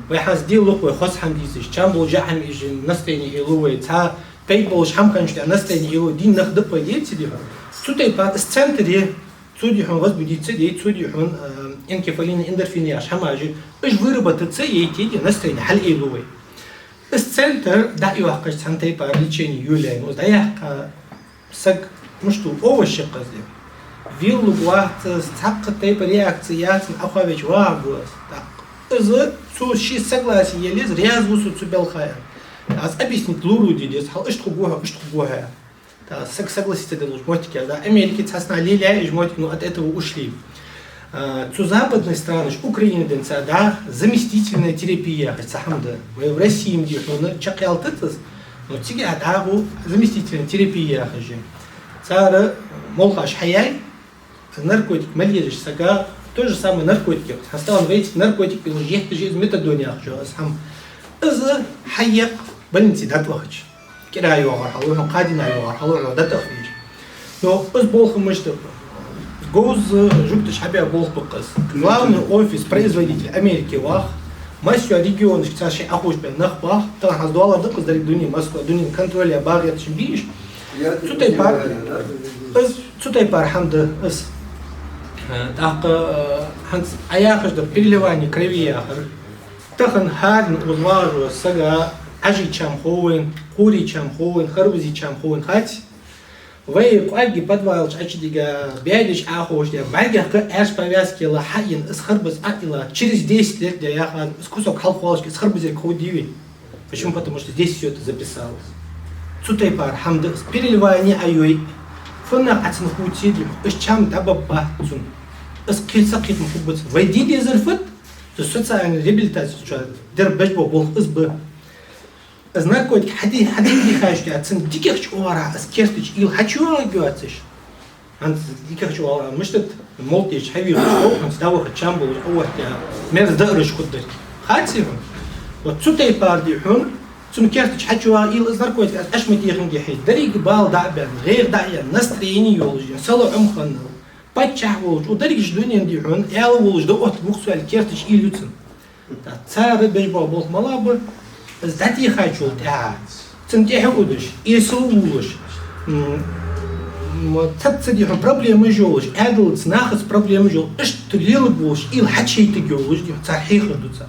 Вай хӀанз де лу-кх вай хоза хӀама дийцача, чам болча хӀаман иже настроение лу вай, цхьа пайда болаш хӀама хиннача настроение лу, дийна нах да-кх вай, деций дехьа. Цу тайпара из центр я, Цу духьал возбудиться деш, цу духьал, э, энцефалины, эндорфины яхаш хӀамаш, уж выработаться яйте, настроение хьалъайла вай. Из центр дӀа а йоаккхаш цхьан тайпара лечени йолаенна, из дӀаяккха саг мишта ва, овощ я-кх из. Виллуг вац из, цхьаккха тайпа реакци яц цун, Ӏохайна веча вагӀаргва из. ТӀаккха из цо ший согласие елле, из раьза ва со цу балха аьнна. Аз объяснить лур ва деза, хьал иштта хургва хьо, иштта хургва хьо. ТӀаккха саг согласиться деш долча моттиге, да, Америке цхьацца наха лелаяьй уж моттиг, но от этого ушли. А, цу западных странаш, Украина денз, да, заместительная терапия яхаш цхьа хӀама да. Вай в России ма дий хьона, чакхъялийтац из, но цига дӀахо заместительная терапия яхаш я. Цар молхаш хьаяьй, наркотик мел езаш сага, то же самое наркотик. Хьастаган вайцига наркотик йолаш етташ я из метадон яхаш йола из хӀама. Из хьаекх больнице дӀатӀавахача. КӀира йоагӀар хьалу хьона, кхаь дийнахьа йоагӀар хьалу хьона, дӀатӀавахача. Но из болх мишта ба? Говза жугташа хьабаь болх ба-кх из. Главный офис производитель Америке вах, массайолча регионашка цар шоай Ӏохувшабаь нах бах, тахан хӀанз доаллар да-кх из деррига дуне, Москва, дунен контроле багӀа етташ бий уж. Цу тайпара, из, цу тайпара хӀама да из. Э, тӀаккха, э, хӀанз Ӏа яхаш дар переливание крови яхар. Тахан хӀаране укхаза вагӀаш волча сага Ӏажий чам хов вайна, кхорий чам хов вайна, харбузий чам хов вайна, хац? Вай кӀоарга подвала чу Ӏочудига, баьдеш Ӏоховшадаь, бӀаргех кхы а аьрша повязка елла хьаена, из харбуза Ӏоилла, через десять лет, да, яхаш, из кусок хьалха хулаш, из харбузерг ховргдий вай? Почему? Потому что здесь всё это записалось. Цу тайпара хӀама да из, переливание Ӏа йой. ФуннагӀа Ӏа цунна хувцаде, из чам дӀабаббац цун. Из кхе-, сакхетам хургбац. Вай де дезар фуд? Цу социальни реабилитаци чу дер беш бола болх из ба. Из наркотик хьаде-, хьадийха дихача, цун дикагӀча оагӀорахьа из керта чу уйла хьачуйоагӀаргйоацаш. ХӀанз дикагӀча оагӀорахьа мишта да, молт еш хьавийхача, хӀанз дӀаваха чам болаш, аватта мерза даараш хургдар. Хац хьона? Вот цу тайпара, дий хьона, цун керта чу хьачуйоагӀа уйла из наркотик, аз Ӏаш ма теханге хьежа. Деррига бала дӀа а баьнна, гӀайгӀа дӀа а яьнна, настроени йолаш, сало Ӏомханна, паччахь волаш, укх дерригача дунен, дий хьона, аьла волаш да оттаргва-кх со аьнна, керта чу уйла я цун. ТӀаккха цар беш бола болх малагӀа ба? Из дӀатехачул тӀехьагӀа, цунна тӀехьа удаш, эсала вувлаш, м, м, цхьацца, дий хьона, проблемаш йолаш, Ӏаьдалца, нахаца проблемаш йолаш, иштта леларгволаш, уйла хьачуяйтаргйолаш, дий хьона, цар хьехар ду цар.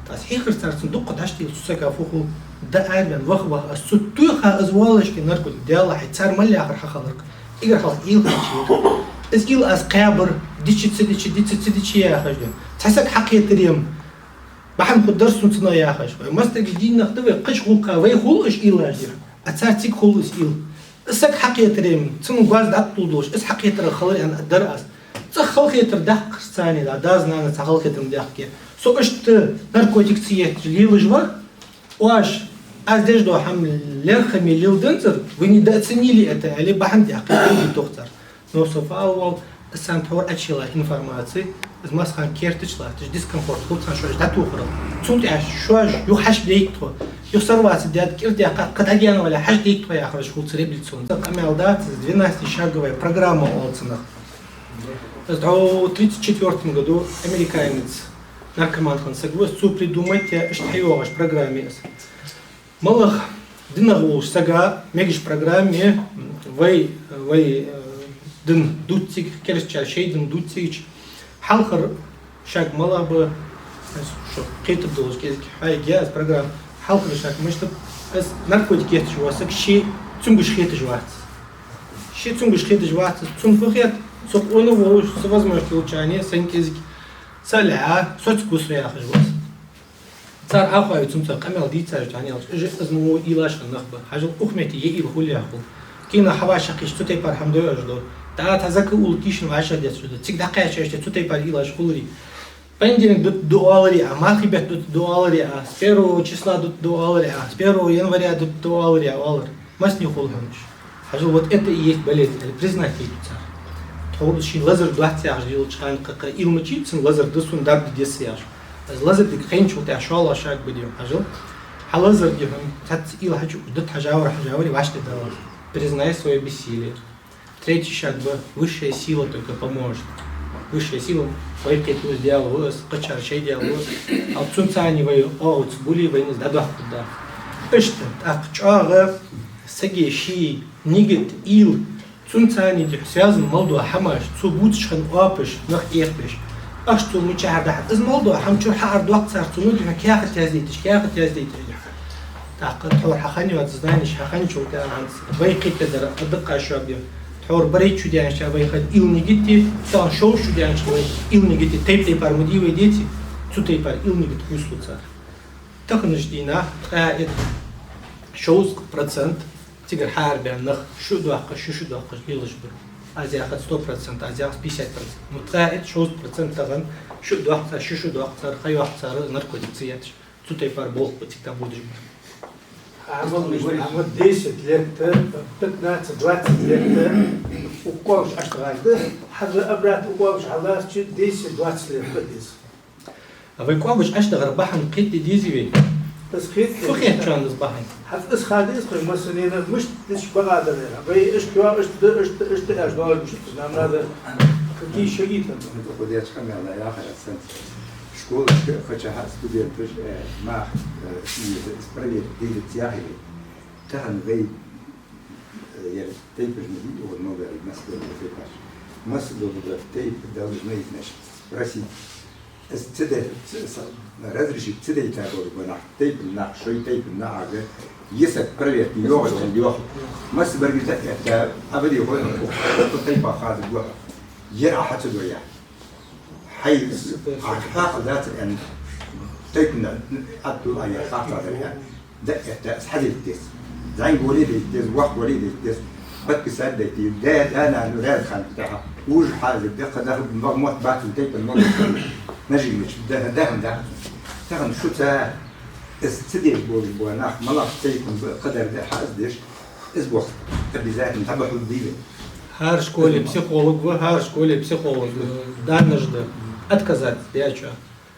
ТӀаккха из хьехар цар цунна дукха дӀачудилла, цу сага фу хул, дӀаараваьнна, ваха-ваха, из цу тоха из воаллашка наркотик, Даьла хьай, цар мел яхар хьахилар-кх. Эггара хьалха уйла хьачуяр. Из уйла аз кхаьбар, дича ца дича, дица ца дича яхаш да. Цхьа саг хьакхетаре-м, бахьан хургдар сона цунах яхаш. Вай моастагӀча дийнахьа да вай, кхыча гӀулакха вай хул уж уйлаш, дий хьона. А цар цига хул из уйла. Из саг хьакхетаре-м, цун гӀоз дӀатӀадулла долаш, из хьакхетар хилар аьнна дар аз. ЦӀагӀа халахетар даккхар царна, да, дас-нанас цхьа халахетар ма даьккхе. Со иштта наркотик ца етташ лелаш вар, оаш, аз деш дола хӀама лерхӀаме леладензар, вы недооценили это, аьле, бахьан даьккхе, кулги тох цар. Но со фу ала воал, из царна тхьовра Ӏочуйилла информаци, из массахана керта чу латташ, дискомфорт хул царна шоаш дӀатохарах. Цул тӀехьагӀа шоаш юха хьачудайта тхо. Юха сорваться даьд, кӀира даьккха, кхы дӀагаьна вале, хьачудайта тхо яхараш хул цу реабилитационни. Къамаьл дац из, двенадцатишаговая программа оал цунах. Из дӀо тридцать четвёртом году американец наркоман хинна саг ва из, цо придумать яь, иштта хьайоагӀаш программа я из. МалагӀа динагӀа волча сага мегаш программа я, вай, вай, э, дин дувц цига, керастачар шоай дин дувц цига. Хьалхара шаг малагӀа ба, аз шоана кхетаргдолаш кӀезига хьайга я из программа. Хьалхара шаг мишта ба? Из наркотик етташ вола саг ше цамогаш хеташ вац. Ше цамогаш хеташ вац, цунна фу хет, со къона волаш, са возможность йолча хана, сайна кӀезига са лаьа, соцаргва со яхаш ва из. Цар Ӏохайна цунца къамаьл дийцача хана аьлча, уж из мо уйлаш хинна нах ба. Хьажал, укх метте е уйла хуле а хул. Кхийна хьавӀашагӀкхийтача цу тайпара хӀама дой оаш, да. ТӀаккха цхьа закон уллув тийшан вӀашагӀдетташ да. Цига дӀакхаьчача, цу тайпара уйлаш хуларий. Понедельник дут да оаларий Ӏа, малхбетта дут да оаларий Ӏа, с первого числа дут да оаларий Ӏа, с первого января дут да оаларий Ӏа, оалар. Массане хул хьона уж. Хьажал, вот это и есть болезнь, аьле, признать яйта цар. Тхо шийна лазар дац яхаш лелача хана кхы-кхы уйла ма чий, цун лазар да, сона дарба де деза яхаш. Из лазар дика хайначул тӀехьагӀа шоллагӀа шаг ба, дий хьона, хьажал. Хьа лазар, дий хьона, цхьацца уйла хьачу, дут хьажавар, хьажавар, вӀаштӀехьадалар. Признай своё бессилие. Третий шаг ба: высшая сила только поможет. Высшая сила, вай кхеталуш Даьла ва из, кхычар шоай Даьла ва из. Хьал цунца а вай оагӀув ца буле, вайна из дӀадоаккхаргда. Иштта, тӀаккха чӀоагӀа сага ший нигат, уйла, Цунца цхьана духьа связан мел дола хӀамаш, цо бувцаш хинна оапаш, нах тӀехбеш. Ахча цо мичахьара дахьар, из мел дола хӀама чура хьаара доаккх цар, цунна духьа каьхат яздаьдеш, каьхат яздаьдеш. ТӀаккха тхьовра хьахинна йоаца знанеш, хьахинначул тӀехьагӀа хӀанз вай кхетадар а дакъа шоаб я. Тхьовра барайтта шу даьннача вай хиннад илла нигат, тахан шовзткъа шу даьннача вай илла нигат, тайп-тайпара ма дий вай деций, цу тайпара илла нигат хул цар. Таханарча дийнахьа ткъаь итт, шовзткъа процент цигара хьаарабаьнна нах шу доаккхаш, шу, шу доаккхаш лелаш бар. Аз яхац сто процент, аз яхац пятьдесят процент. Ну, ткъаь итт, шовзткъа процент тахан шу доаккх цар, шу, шу доаккх цар, ха йоаккх цар, наркотик ца етташ. Цу тайпара болх ба цига будаш бар. Амма, амма десять лет, пятнадцать, двадцать лет, укх коагаш Ӏаш тагӀарда, хьажа обратно укх коагаш хьаллаьцача десять, двадцать лет ба деза. А вай коагаш Ӏаш тагӀара бахьан кхетаде дезий вай? Аз кхетаде. Фу хет шоана из бахьан? ХӀанз аз ха деза, кхы массанена мишта деш бакъ дар. Вай иштта йоагӀа, иштта да, иштта, иштта аьлча, доагӀаш мишта, нам надо какие шаги там. Худеч хамяла яхар сан. Школашка кхача студенташ, э, нах, э, из, из проверка дилиц яхилга. Тахан вай, э, яр тайпаш ма дий, ор новый Москва тайпаш. Масса долу тайпа должны, значит, спросить. Аз ца де, ца, ца, разрешить ца дайта болу бо нах, тайпан нах, шоай тайпан нах ага, есаг проверка йоагӀаш йоах. Масса баргита это, а вари хой, тайпа хаза гуха. Ер а хьаца доя. Хьай, а хьакъ дац эн, тайпан, аттул а я хатта дар я. Да, это, аз хьадайтта деза. Зайн голе дайтта деза, вах голе дайтта деза. Подписать дайтта, да, да, на, ну, раз хан, да, уж хьазир, да, кхы да, ма-, мотт бац, тайпан мотт бац. Нажимич, да, да, да. Тахан шуца, аз ца деш болаш бо нах, малаш тайпан б-, кхадар да, хьаз деш, аз бох, обязательно, таба хул диве. ХӀара школе психолог ва, хӀара школе психолог ва. Даннаш да. Отказать, я чё?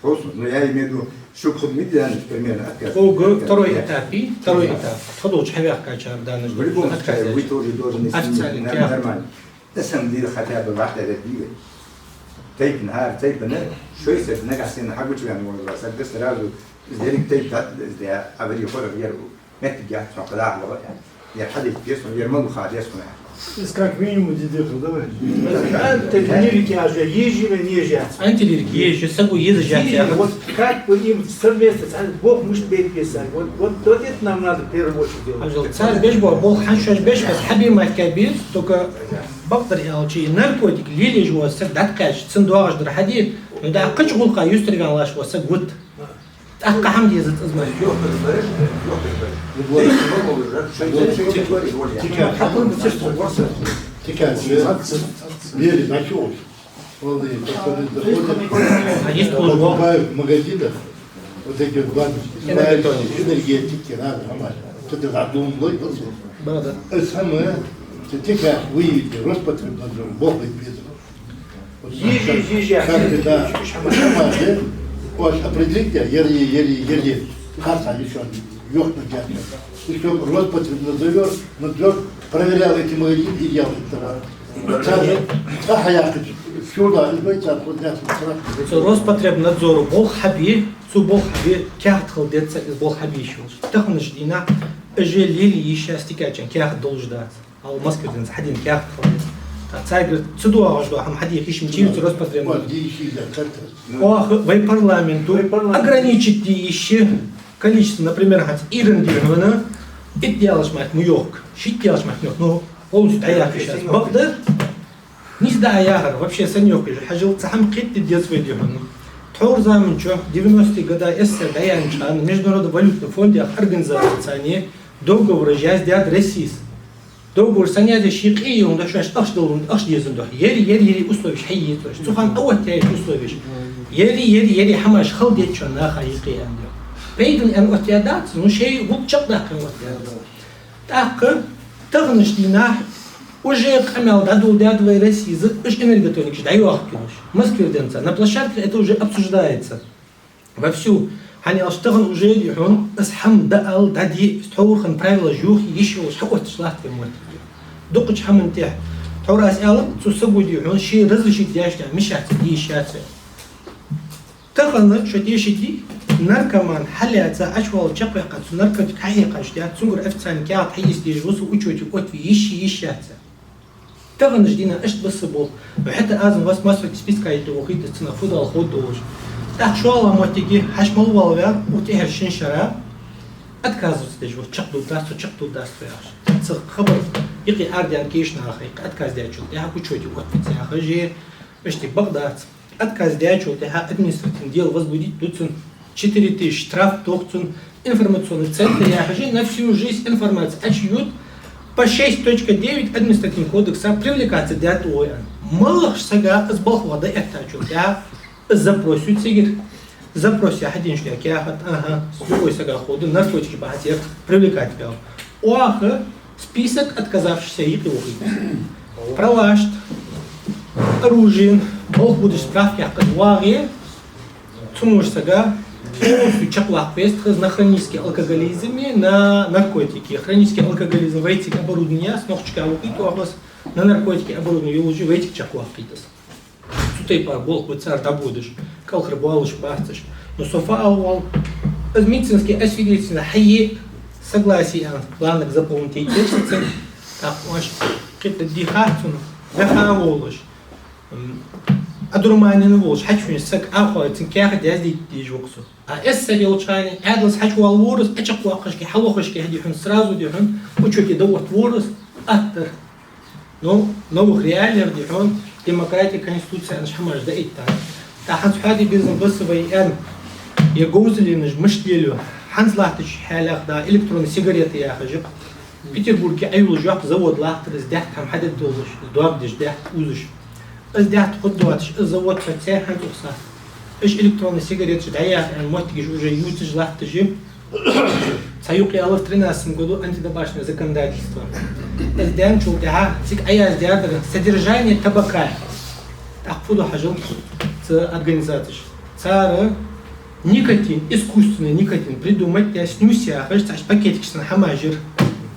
Просто, ну, я имею в виду, шуга хӀама ма дий, примерно, отказ. Ого, отказ, второй этап, и второй этап. Тхо долча хьавехкачар даннаш. В любом случае, вы тоже должны с ними нормально. На самом деле, хотя бы вахта это делать. Тайпан, хӀара тайпан, шоай саг нагахь санна хьагучаваьнна волча сага сразу из деррига тайпа дат, из да, а вари хора, ер, меттиг яц, цхьа кхы даха вала, ер хьадайтта деза, ер малув ха деза. Из как минимум дидехал, давай. Антилирика яхаш, ежи ма ежи яц. Антилирика ежи, саго езаш яц. Ежи, вот как бы им совместно, цхьана болх мишта бе беза. Вот, вот, вот это нам надо в первую очередь делать. Хьажал, цар беш бола болх хӀанз шоаш беш, ас хьабе ма аьлча беза, только бакъдар аьлча, наркотик лелаеш вола саг дӀакхаьчача, цунна доагӀаш дар хьаде, ну да, кхыча гӀулакха юстарваьнна латташ вола саг вут. ТӀаккха хӀама дезац из ма. Тикан, тикан, вери, нахёл. Волны, которые заходят, покупают в магазинах вот эти вот баночки, энергетики, надо, нормально. Кто-то задумал, вот. Да, да. Это самое, это тикан, выявите, Роспотребнадзор, Бог ведь без. Вот ежи, как, ежи, как ты, да, сама, да? Вот определите, ери, ери, ери. Хаса ещё, ёхна дядя. Ещё Роспотребнадзор, надзор проверял эти магазины и делал этот товар. Цар, цар хьаяхаш, сюда, из вай цар, вот, цар. Цу Роспотребнадзоро болх хьабе, цу болх хьабе, каьхат хила деза, из болх хьабе йиш йолаш. Таханарча дийнахьа, из лелае йиш яц, тикачен каьхат долаш дац. Ала Москве денз хьадена каьхат хила деза. ТӀаккха царгара ца доагӀаш дола хӀама хьаде йиш ма йий цу Роспотребнадзоро. Оаха вай парламенто ограничить де йиш я количество, например, хӀанз Ӏуйранна дий хьона, итт даьлча мара ма йохка, шийтта даьлча мара ма йохка, ну, полностью дӀаяха йиш яц. Бакъда, нийса дӀаяхар, вообще санна йохка йиш я. Хьажал, цхьа хӀама кхетаде деза вай дий хьона. Тхьовра заман чу, девяностые года СССР дӀаяьннача хана, Международный валютный фонд яха организаци цхьана договор яздаьд Россес. Договор санна язъяь, ший къе йолаш да шоаш ахча дала, ахча дезаш да. Ери, ери, ери условеш хьаийца. Цу хана а оттаяь условеш. Ери, ери, ери хӀамаш хила деза шоана наха юкъе аьнна. Пайдана аьнна оттаяь дац, ну шоай гӀулакх чакхдаккха аьнна оттаяь дац. ТӀаккха таханарча дийнахьа уже къамаьл дӀадоладаьд вай Россе, уж энергетикаш дӀайохка йолаш. Москвера денз на площадках это уже обсуждается. Вовсю, хӀана аьлча тахан уже дий хьона, из хӀама дӀаала, дӀаде, из тхьовра хинна правилаш йохае йиш йолаш хьаотташ латт вай моттиг. Дукхача хӀаман тӀехьа. Тхьовра аз аьлар, цу саго дий хьона, ше разрешить даьча тӀехьа мишта яц, де йиш яц. Тахан шо тешадий, наркоман хьалаьца, Ӏочувоалаш чакхваьккха, цу наркотик хьахьекхача тӀехьа, цунгара официальни каьхат хьаэца дезаш ва со, учёте оттаве йиш я, йиш яц. Таханарча дийнахьа иштта ба са болх. ХӀаьта аз вас массовый списка тӀа вохийта цунах фу дала ховш долаш. ТӀаккха шоллагӀа моттиге хьаьша мел валавар, укх тӀехьарча шин шера отказываться деш ва, чакхдоалаш дац, чакхдоалаш дац яхаш. Цу хабар юкъе арадаьнна кешнаха, юкъе отказ даьчул тӀехьагӀа учёте оттац яхаш, иштта бакъ дац. Отказ даьчул тӀехьагӀа административное дело возбудить ду цунна, четыре тысячи штраф тох цунна, информационный центр яхаш, на всю жизнь информаци Ӏочуйода, по шесть точка девять административного кодекса привлекаться даьд вай аьнна. МалагӀча сага из балха ваха дӀаэттачул тӀехьагӀа из запрос ю цигара. Запрос яха динчу кехат, ага, с любой сага ходу, наркотики бахьан церт привлекать бел. Оаха список отказавшихся юкъе вохийта. Правашта, оружиен, болх будаш справка яьккха вагӀе, цу мужа сага полностью чакхваккха вест хаз на хронический алкоголизм и на наркотики. Хронический алкоголизм вайцига оборудование, с ногчика вохийта оаха, на наркотики оборудование йолаш вайцига чакхваккхийта. Цу тайпара болх ба цар дӀабодаш, кӀалхарбоалаш бац уж. Но со фу ала воал, из медицинский освидетельствование хьае, согласие аьнна, бланк заполнить яь кийчдаьд цунна, тӀаккха оаш кхетадехар цунна, ваха волаш, м, одурманенный волаш, хьачувена саг Ӏохайна, цун кехат яздийта дезаш ва-кх со. А эсэсэр йолча хана, Ӏаьдалца хьачувала вар из, Ӏочакхваккхашка, хьалохашка хьа дихьун, сразу дихьун, учёте дӀаотта вар из, аттар. Ну, новых реалиях дихьун, демократия, конституция аьнна хӀамаш дӀаэтта. ТӀаккха хӀанз хьаде безам ба са вай аьнна, е говзаллаш мишта лелаю, хӀанз латтача хьалах да электронный сигарета яхаш. Петербурге Ӏойолаш йоккха завод латтар, из даьтта хӀама хьадергдолаш, из доагадеш даьтта узаш. Из даьтта хургдоацаш, из завод цхьа цхьа хӀанз укх сахьате. Уж электронный сигареташ дӀаяха аьнна моттигаш уже ювцаш латташ я. Цхьа юкъе алар тринадцатом году антитабачное законодательство. Из даьнначул тӀехьагӀа цига Ӏояздаьдар содержание табака. ТӀаккха фу ду хьажал цу организацеш. Цар никотин, искусственный никотин придумать даь, снюс яхаш, цхьа пакетикаш санна хӀамаш яр.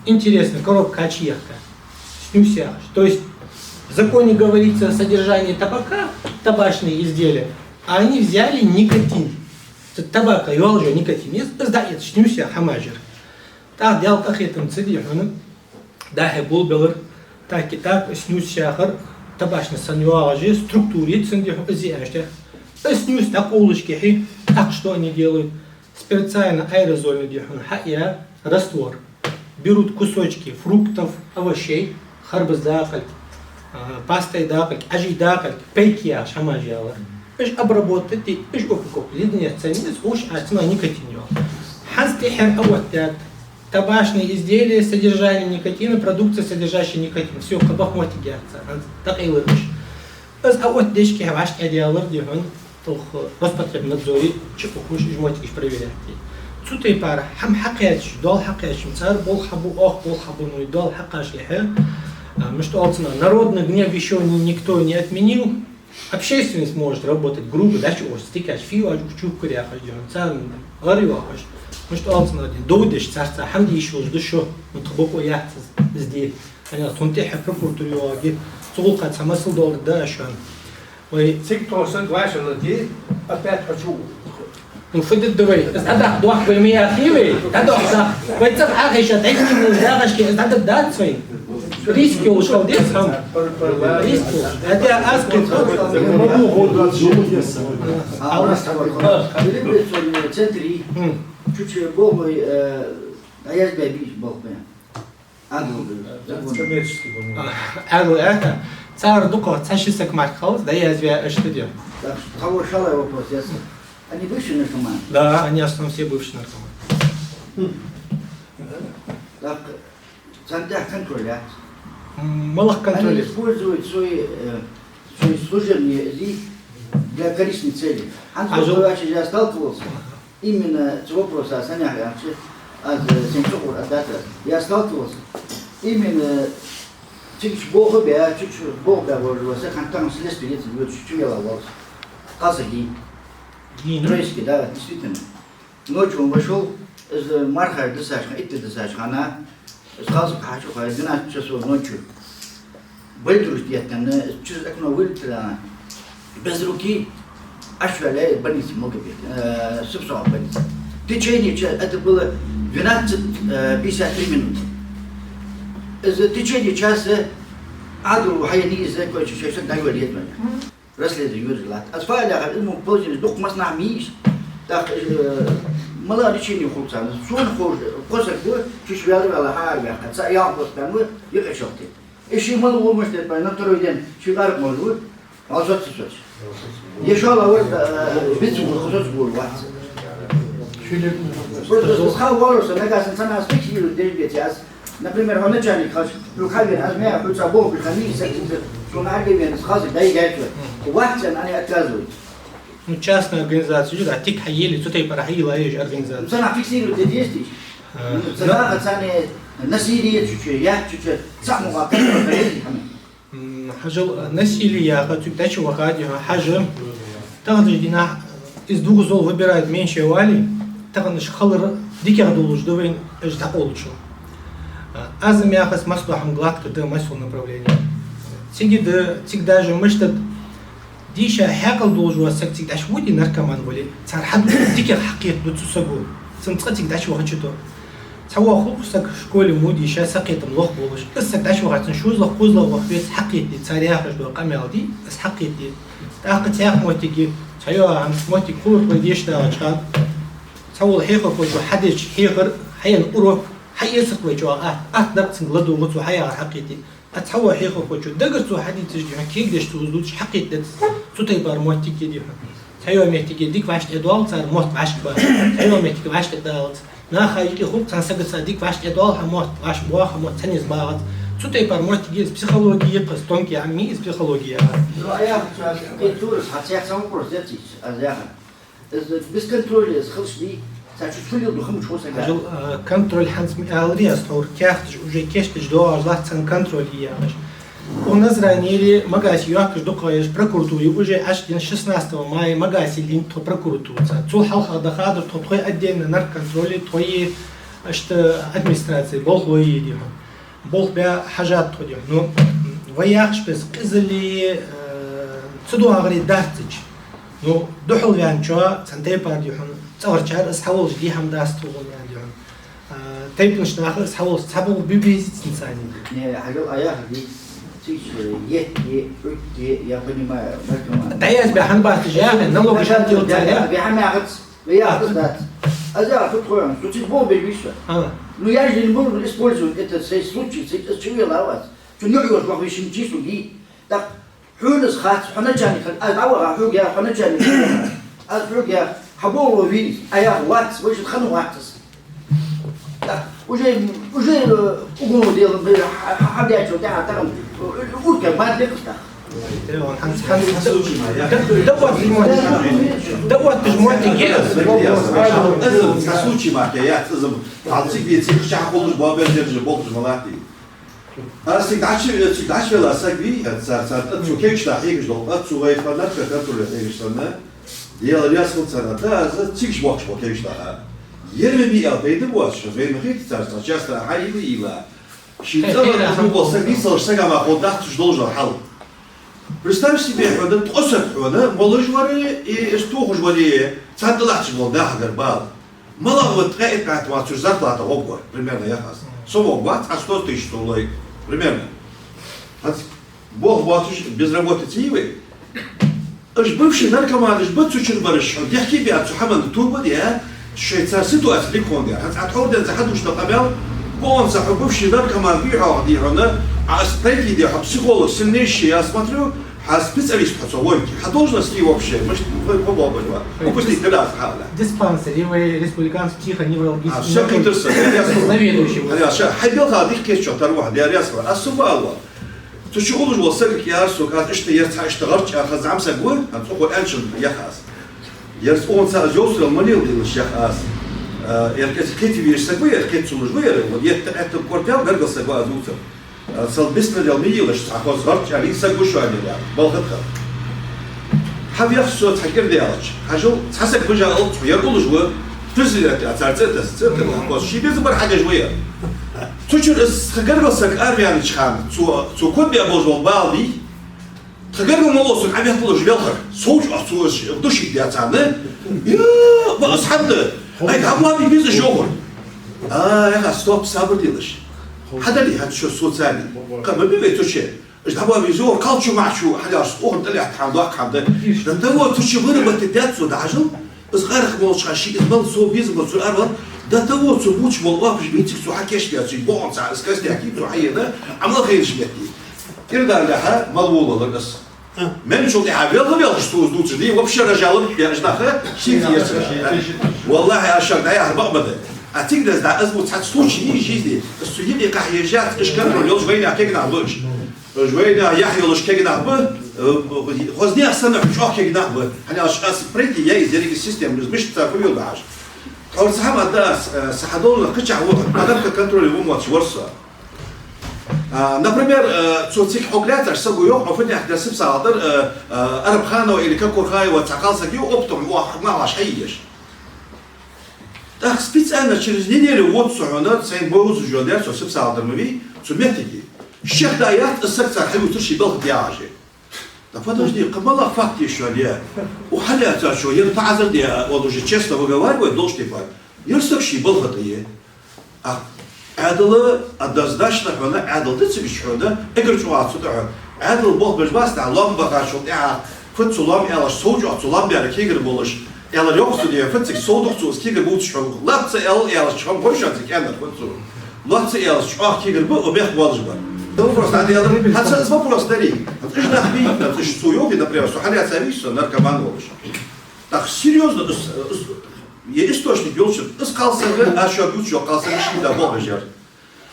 Интересно, коробка чу яхка. Снюс яхаш. То есть в законе говорится содержание табака, табачные изделия, а они взяли никотин. Цу табака йоалаш никотин я из, из дӀаэцаш снюс яха хӀамаш яр. ТӀаккха Даьла къахетамца дий хьона, дӀа-хьа болабелар, так и так, снюс яхар табачный санна йоагӀаш я, структура я цун дий хьона из аьнна. Из снюс дӀакъовлашкахьа, так что они делают? Специально аэрозольный дий хьона хьаяь раствор. Берут кусочки фруктов, овощей, харбаза дакъалг, а, пастай дакъалг, Ӏажий дакъалг, пайки яхаш хӀамаш ялар. Уж обработать ди, уж упаковка, леденец цани из, уж а цунах никотин йоал. ХӀанз тӀехьара оттадаьд: табачные изделия с содержанием никотина, продукция, содержащая никотин. Всё, кхы бакъ моттиг яц цар, хӀанз дӀакъайлар уж. Из а оттадеш кхы вӀаштӀехьадаьлар дий хьона, тӀаккха Роспотребнадзоре чу а ухаш, уж моттигаш проверять де. Цу тайпара хӀама хьакхаьчача, доал хьакхаьчача, цар болх хьабу, оаха болх хьабу, ну, доал хьакхачалехьа, а, мишта оал цунах, народный гнев ещё ни-, никто не отменил. Общественность может работать грубо, да, чу уж стекач, фи уж чуккар яхаш дий хьона, царна гӀар йоахаш. Мишта оал цунах, дин, довдеш царца хӀама де йиш йолаш да шо, ну, тха бокъо яц из де. Аьнна, цунна тӀехьа прокуратуре йоагӀе, цу гӀулакха цхьа масал доаладергда аз шоана. Вай цига тхо саг вӀашагӀле, опять хочу. Ну, фу дергда вай? Из дӀадаккха дохк вай ма яхий вай? ДӀадохк даккха. Вай цӀагӀа Ӏохайша, дӀайхьийна йолаш дагӀашка, из дӀадергдац вай. Риск йолаш хила деза хӀама. Риск йолаш. ХӀаьта аз кхетар. А у нас в центре чуть-чуть болх, э, а я тебя вижу, болх, Ӏаьдал да. Коммерческий, по-моему. А, Ӏаьдал, э? Цар дукха, цхьа-ши саг мара хилац, дӀаязваь иштта де. Так, того шалай вопрос, я с-, они бывшие наркоманы? Да, они в основном все бывшие наркоманы. Так, царна тӀехь контроль яц? М, малых контроль. Они используют свои, э, свои служебные зи для корыстных целей. А жо- Анжел Васильевич, я сталкивался. Именно цу вопроса санна яхача, аз, э, сен цу гӀур аддатар. Я сталкивался. Именно цигача болх бе, цигача болх бе вожа ва са, хӀанз тахан следстве ецан йоцу чу вела волча. Кхалсаг. Мгм. Троицкий, да, действительно. Ночью он вошёл, из мархаш дисача хана, итт дисача хана, из кхалсаг хьачухьа, двенадцать часов ночью. Боетрусики еттанна, через окно вылетела она. Без руки, аш валяет в больнице, могут быть, э, Сыпсоа больница. В течение часа, это было двенадцать, э, пятьдесят три минуты. Из, в течение часа Ӏадал хьайна из кхоачаш шоай саг дӀайолаергья. Расследовани юржа латт. Аз фаьлехар, из мо позднее дукха массанахьа ма йий из. ТӀаккха, э, мала лечени хул царна. Сона ховш, кхо саг ба, чуш ваьлар вала хьаараваьккха. Цаӏ ялх бутт ва, юкъе шохте. Из ший мала вомаш тет пай, на второй день, ший къаракъ мала ва. Ал соц, соц. Я шола вар, э, бицу, соц гур вац. Просто хал валуса, нагасан цана спиксирует дербет яз. Например, хьо начальник хаш, хьога хьавена, аз мя хьоца боху, хьа миса, сона аргумент хаза, дай гайта. Вахтен они отказывают. Ну, частная организация, да, тик хьаели, цу тайпара хьаела еш организация. Цана фиксирует дербет. А, ну, цана, цана насилие чуче, я чуче, саму ва. М, хьажал, насилие яха, цуьк дача ваха, дий хьона, хьажа. Таханарча дийнахьа из дугу зол выбирает меньше вали, таханарча халар дикагӀа долаш да вайна, уж дӀакъовлачул. Аз-м яхац, массадола хӀама гладко да, массадола направлени. Цига да, цига даже мишта да, дийша хьаькъал долаш вола саг цига дӀачуводе, наркоман вале, цар хьадувцар дикагӀа хьакхетаду цу саго. Цун цкъа цига дӀачувахача то. Цхьа вахалва саг школе мо дийша, сакхетам лохболаш. Из саг дӀачувахача цун шозлагӀа, кхозлагӀа ваха веза, хьакхетаде, цар яхаш дола къамаьл дий, из хьакхетаде. ТӀаккха цхьаькха моттиге, цхьайола хӀанз моттиг хулар вай дешаш дагӀача хана. Цхьавола хьехархочо хьадеча хьехар, хьаена урок, хьаэцар вай чӀоагӀа атта, атта дар цунга ладувгӀа цо хьаяхар хьакхетаде. А цхьавола хьехархочо дагар цо хьадийцача, дий хьона, кегадеш цо из дувцаш хьакхетадаьд, цу тайпара моттиге, дий хьона. Цхьайола моттиге дика вӀаштӀехьадоал цар, мотт вӀаштӀехьабац, цхьайола моттиге вӀаштӀехьадалац. Наха юкъе хул цхьан сагаца дика вӀаштӀехьадоал хьа мотт, вӀашбоал хьа мотт, цхьанне из багӀац. Цу тайпара моттиге из психологи я, кхы тонкий хӀама я из психологи яхар. Ну, а я, культура, хьа цех самопрост деций, аз яхар. Из без контроля из хилча дий, цхьа чу чулил ду хӀама чу хӀусага. Хьажал, а, контроль хӀанз ма аьларий аз тхьовра, каьхаташ уже кийчдеш доагӀаш латт цхьан контроль е яхаш. Укх Назране Магасе йоахкаш дукхагӀа еш прокуратуре уже Ӏаш дин шестнадцатого мая Магасе лийннад тхо прокуратураца. Цул хьалха дахадар тхо тхоай отдельно наркоконтроле, тхоай иштта администраце болхлой, дий хьона. Болх бе хьажад тхо, дий хьона. Ну, вай яхаш бес къизалли, э, цу доагӀаре дац цигача. Ну, духьал ваьнначоа, цхьан тайпара, дий хьона, цӀагӀарчар из хьаволаш дий хӀама дац тхо гӀо ян, дий хьона. А, тайпанаш наха из хьаволаш цхьаболх бибизит цинцани. Не, хьажал а яхар дий, цигача етт ди, пхийтта ди, я понимаю, наркоман. ДӀаязбе хӀана бац уж яхе, налогаш хӀана тилла цар, я? Бе хӀама яхац. Вай яхар дац. Аз яхар фу тхоян, цу цига бо бе виса. А. Ну, я же не буду использовать этот сей случай, сей, сей чувела вас. Цу нюхьош вах вишим чису ги. Так, хьона из хац, хьо начальник, аз дӀаваха, хьога я, хьо начальник. Аз хьога я, хьа боло виз, а я вац, вай шут хана вац. Так, уже, уже, э, уголовное дело, э, ха-, ха-, хьадечо, да, там, э, урка, бандит, так. Телефон хӀанз, хӀанз, да, да, вот, да, вот, ты ж мой, ты гес. Цхьа случай ма яц, из м, хьалциг вециг чахь хулаш бабер держи, болх ж малати. А сиг дачи, сиг дачи вела саг ви, цар, цар, цу кегаш да хьегаш дол, а цу вай фанатка контроль хьегаш санна. Дела рясхал царна, да, аз цигаш бохкаш бо кегаш да. Ерми би ал пайда бош, вай махит цар, цар часто хьайла ила. Ши цӀа вар уж угол саг, нийсалаш сага ма хо дахцаш должа хьал. Представь себе, хьона ткъо саг хьона, молаш вари, и эш тухаш вари, цхьа далахча вол дахагар бал. Мала вот ткъаь итт бӀаь вацур зарплата гӀобгор, примерно, яхас. Со вог вац, а сто тысяч со лой, примерно. Хац, бог вацуш безработица и вай. Аш бывший наркоманаш ба цу чура бараш, хьо дехке бе цу хӀаман туба де, шоай цар ситуация ликхон де. Хьац а тхьовден за хьадуш да къамел, бо он са хьо бывший наркоман би хьох ди хьона, а ас тайки де хьо психолог сильнейший, я смотрю, хьа специалист хьо цо лойки. Хьа должность и вообще, может, вы побобали ва. Выпустить когда хала. Диспансер, и вы республиканский психоневрологический. А, всё интересно, я, я, заведующий. А, я, ща, хьай белха дих кечо, тарвах, я, я, я, а субалва. Цу чу уллаш вола саг яр сога, аз иштта яр цхьа иштта гӀарчӀа, хаза зӀамсаг ва, хӀанз цу хо аьнчун яхас. Яр цу он цхьа аз йовсарал ма леладелаш яхас. Э, яр кӀезига кхетавеш саг ва, яр кхет ца луш ва, яр, вот, етта, етта кортел гаргал саг ва аз увцар. Э, цал беспредел ма елаш, цхьа хоз гӀарчӀа, лин саг ва шоана яр, балхат ха. Хьавех со цхьа кӀира даьлча. Хьажал, цхьа саг бажа алцхьу, яр уллаш ва, президент а цар цӀе тас, цӀе тас, хьа хоз, ши беза бар хьадеш ва яр. Цу чура из тха гаргал саг арваьннача хана, цо, цо кот бе болаш бола бала дий, тха гаргал ма лосу, Ӏа бехк луш велхар. Совч а цо из души де царна. Йо, ва из хьадда. Ай, хьа ма би беза жохур. А, яха, стоп, сабар делаш. Хьадале хӀанз шо социальный. Кхы ма бий вай цу чу. Уж дӀабоалабе из, кхалчу мачу, хьадалаш, охар тӀалехь тхьам доккха хӀама да. Дан того цу чу выработать даьд цо, дӀахьажал. Из къарах молча ха ши, из мел со безам ба цо арвал. Дан того цо бувцаш бола оапаш бийциг цо хьакийчдаь, цу бокъонца из костяк цо хьаена, Ӏамал хенаш метте. Ира даллехьа, мел волалар из. Менчул тӀехьа велха-велхаш цо из дувцаш дий, вообще рожалом беш наха, шийца ецара. Валлахьи, аз шоага дӀаяхар бакъ ма да. А цига деза да, из бу цхьацца случай из жизни. Из цу юкъе къахьега езаш, из контроль йолаш вайнаьха кегий нах ба уж. Уж вайнаьха яхь йолаш кегий нах ба, э, хоза наьха санна чӀоагӀа кегий нах ба. ХӀана аьлча аз пройти яь из еррига система, из мишта цар фу йолаш да хьажа. Тхьовра цхьа хӀама да аз, э, са хьадола кхычахьа ваха, адамка контроле ва мотташ вар со. А, например, э, цо цига хьога лаьцача саго йоах, Ӏо фуннагӀа да, Сипсагӏа дар, э, э, Арабханова или Кокурхаева цхьа кхалсаг я, оптом, ва, ма ваш хьаеш. ТӀаккха специально через неделю вот со хьона, сайна бовзаш йола дар, со Сипсагӏа дар ма вий, цу моттиге. Шех да яц, из саг цар хьаювцар ший балха дегӀаже. Да подожди, кхы малагӀа факт я шоана? Укх хьалаьцачо ер таӀазар де, он уже честно выговаривает, долча тайпара. Ер саг ший балха тӀа я. А Ӏаьдал, однозначно хьона Ӏаьдал да цига хьона, эггара чӀоагӀа цу тӀа хьона. Ӏаьдал болх беш бац, тӀаккха лоам бахачул тӀехьагӀа, фу да цу лоам аьлча, сов чӀоагӀа цу лоам баьра кегар болаш, аьлар йоах цо, дий, фу да цига сов да-кх цо, из кегар бувцаш хьона. Лоацца аьлча, аьлча, хьона гой шоана цига аьннар фу да цо. Лоацца аьлча, чӀоагӀа кегар ба, о, мехка болаш бар. Да вопрос, надо аьлар, хӀанз из вопрос дарий. ХӀанз уж нах бий, хӀанз уж цо йоахий, например, со хьалаьца вий со, наркоман волаш. ТӀаккха серьёзно, из, из, е источник йолча, из кхалсаг, аз шоана дувцаш йола кхалсаг, ший да болх беш яр.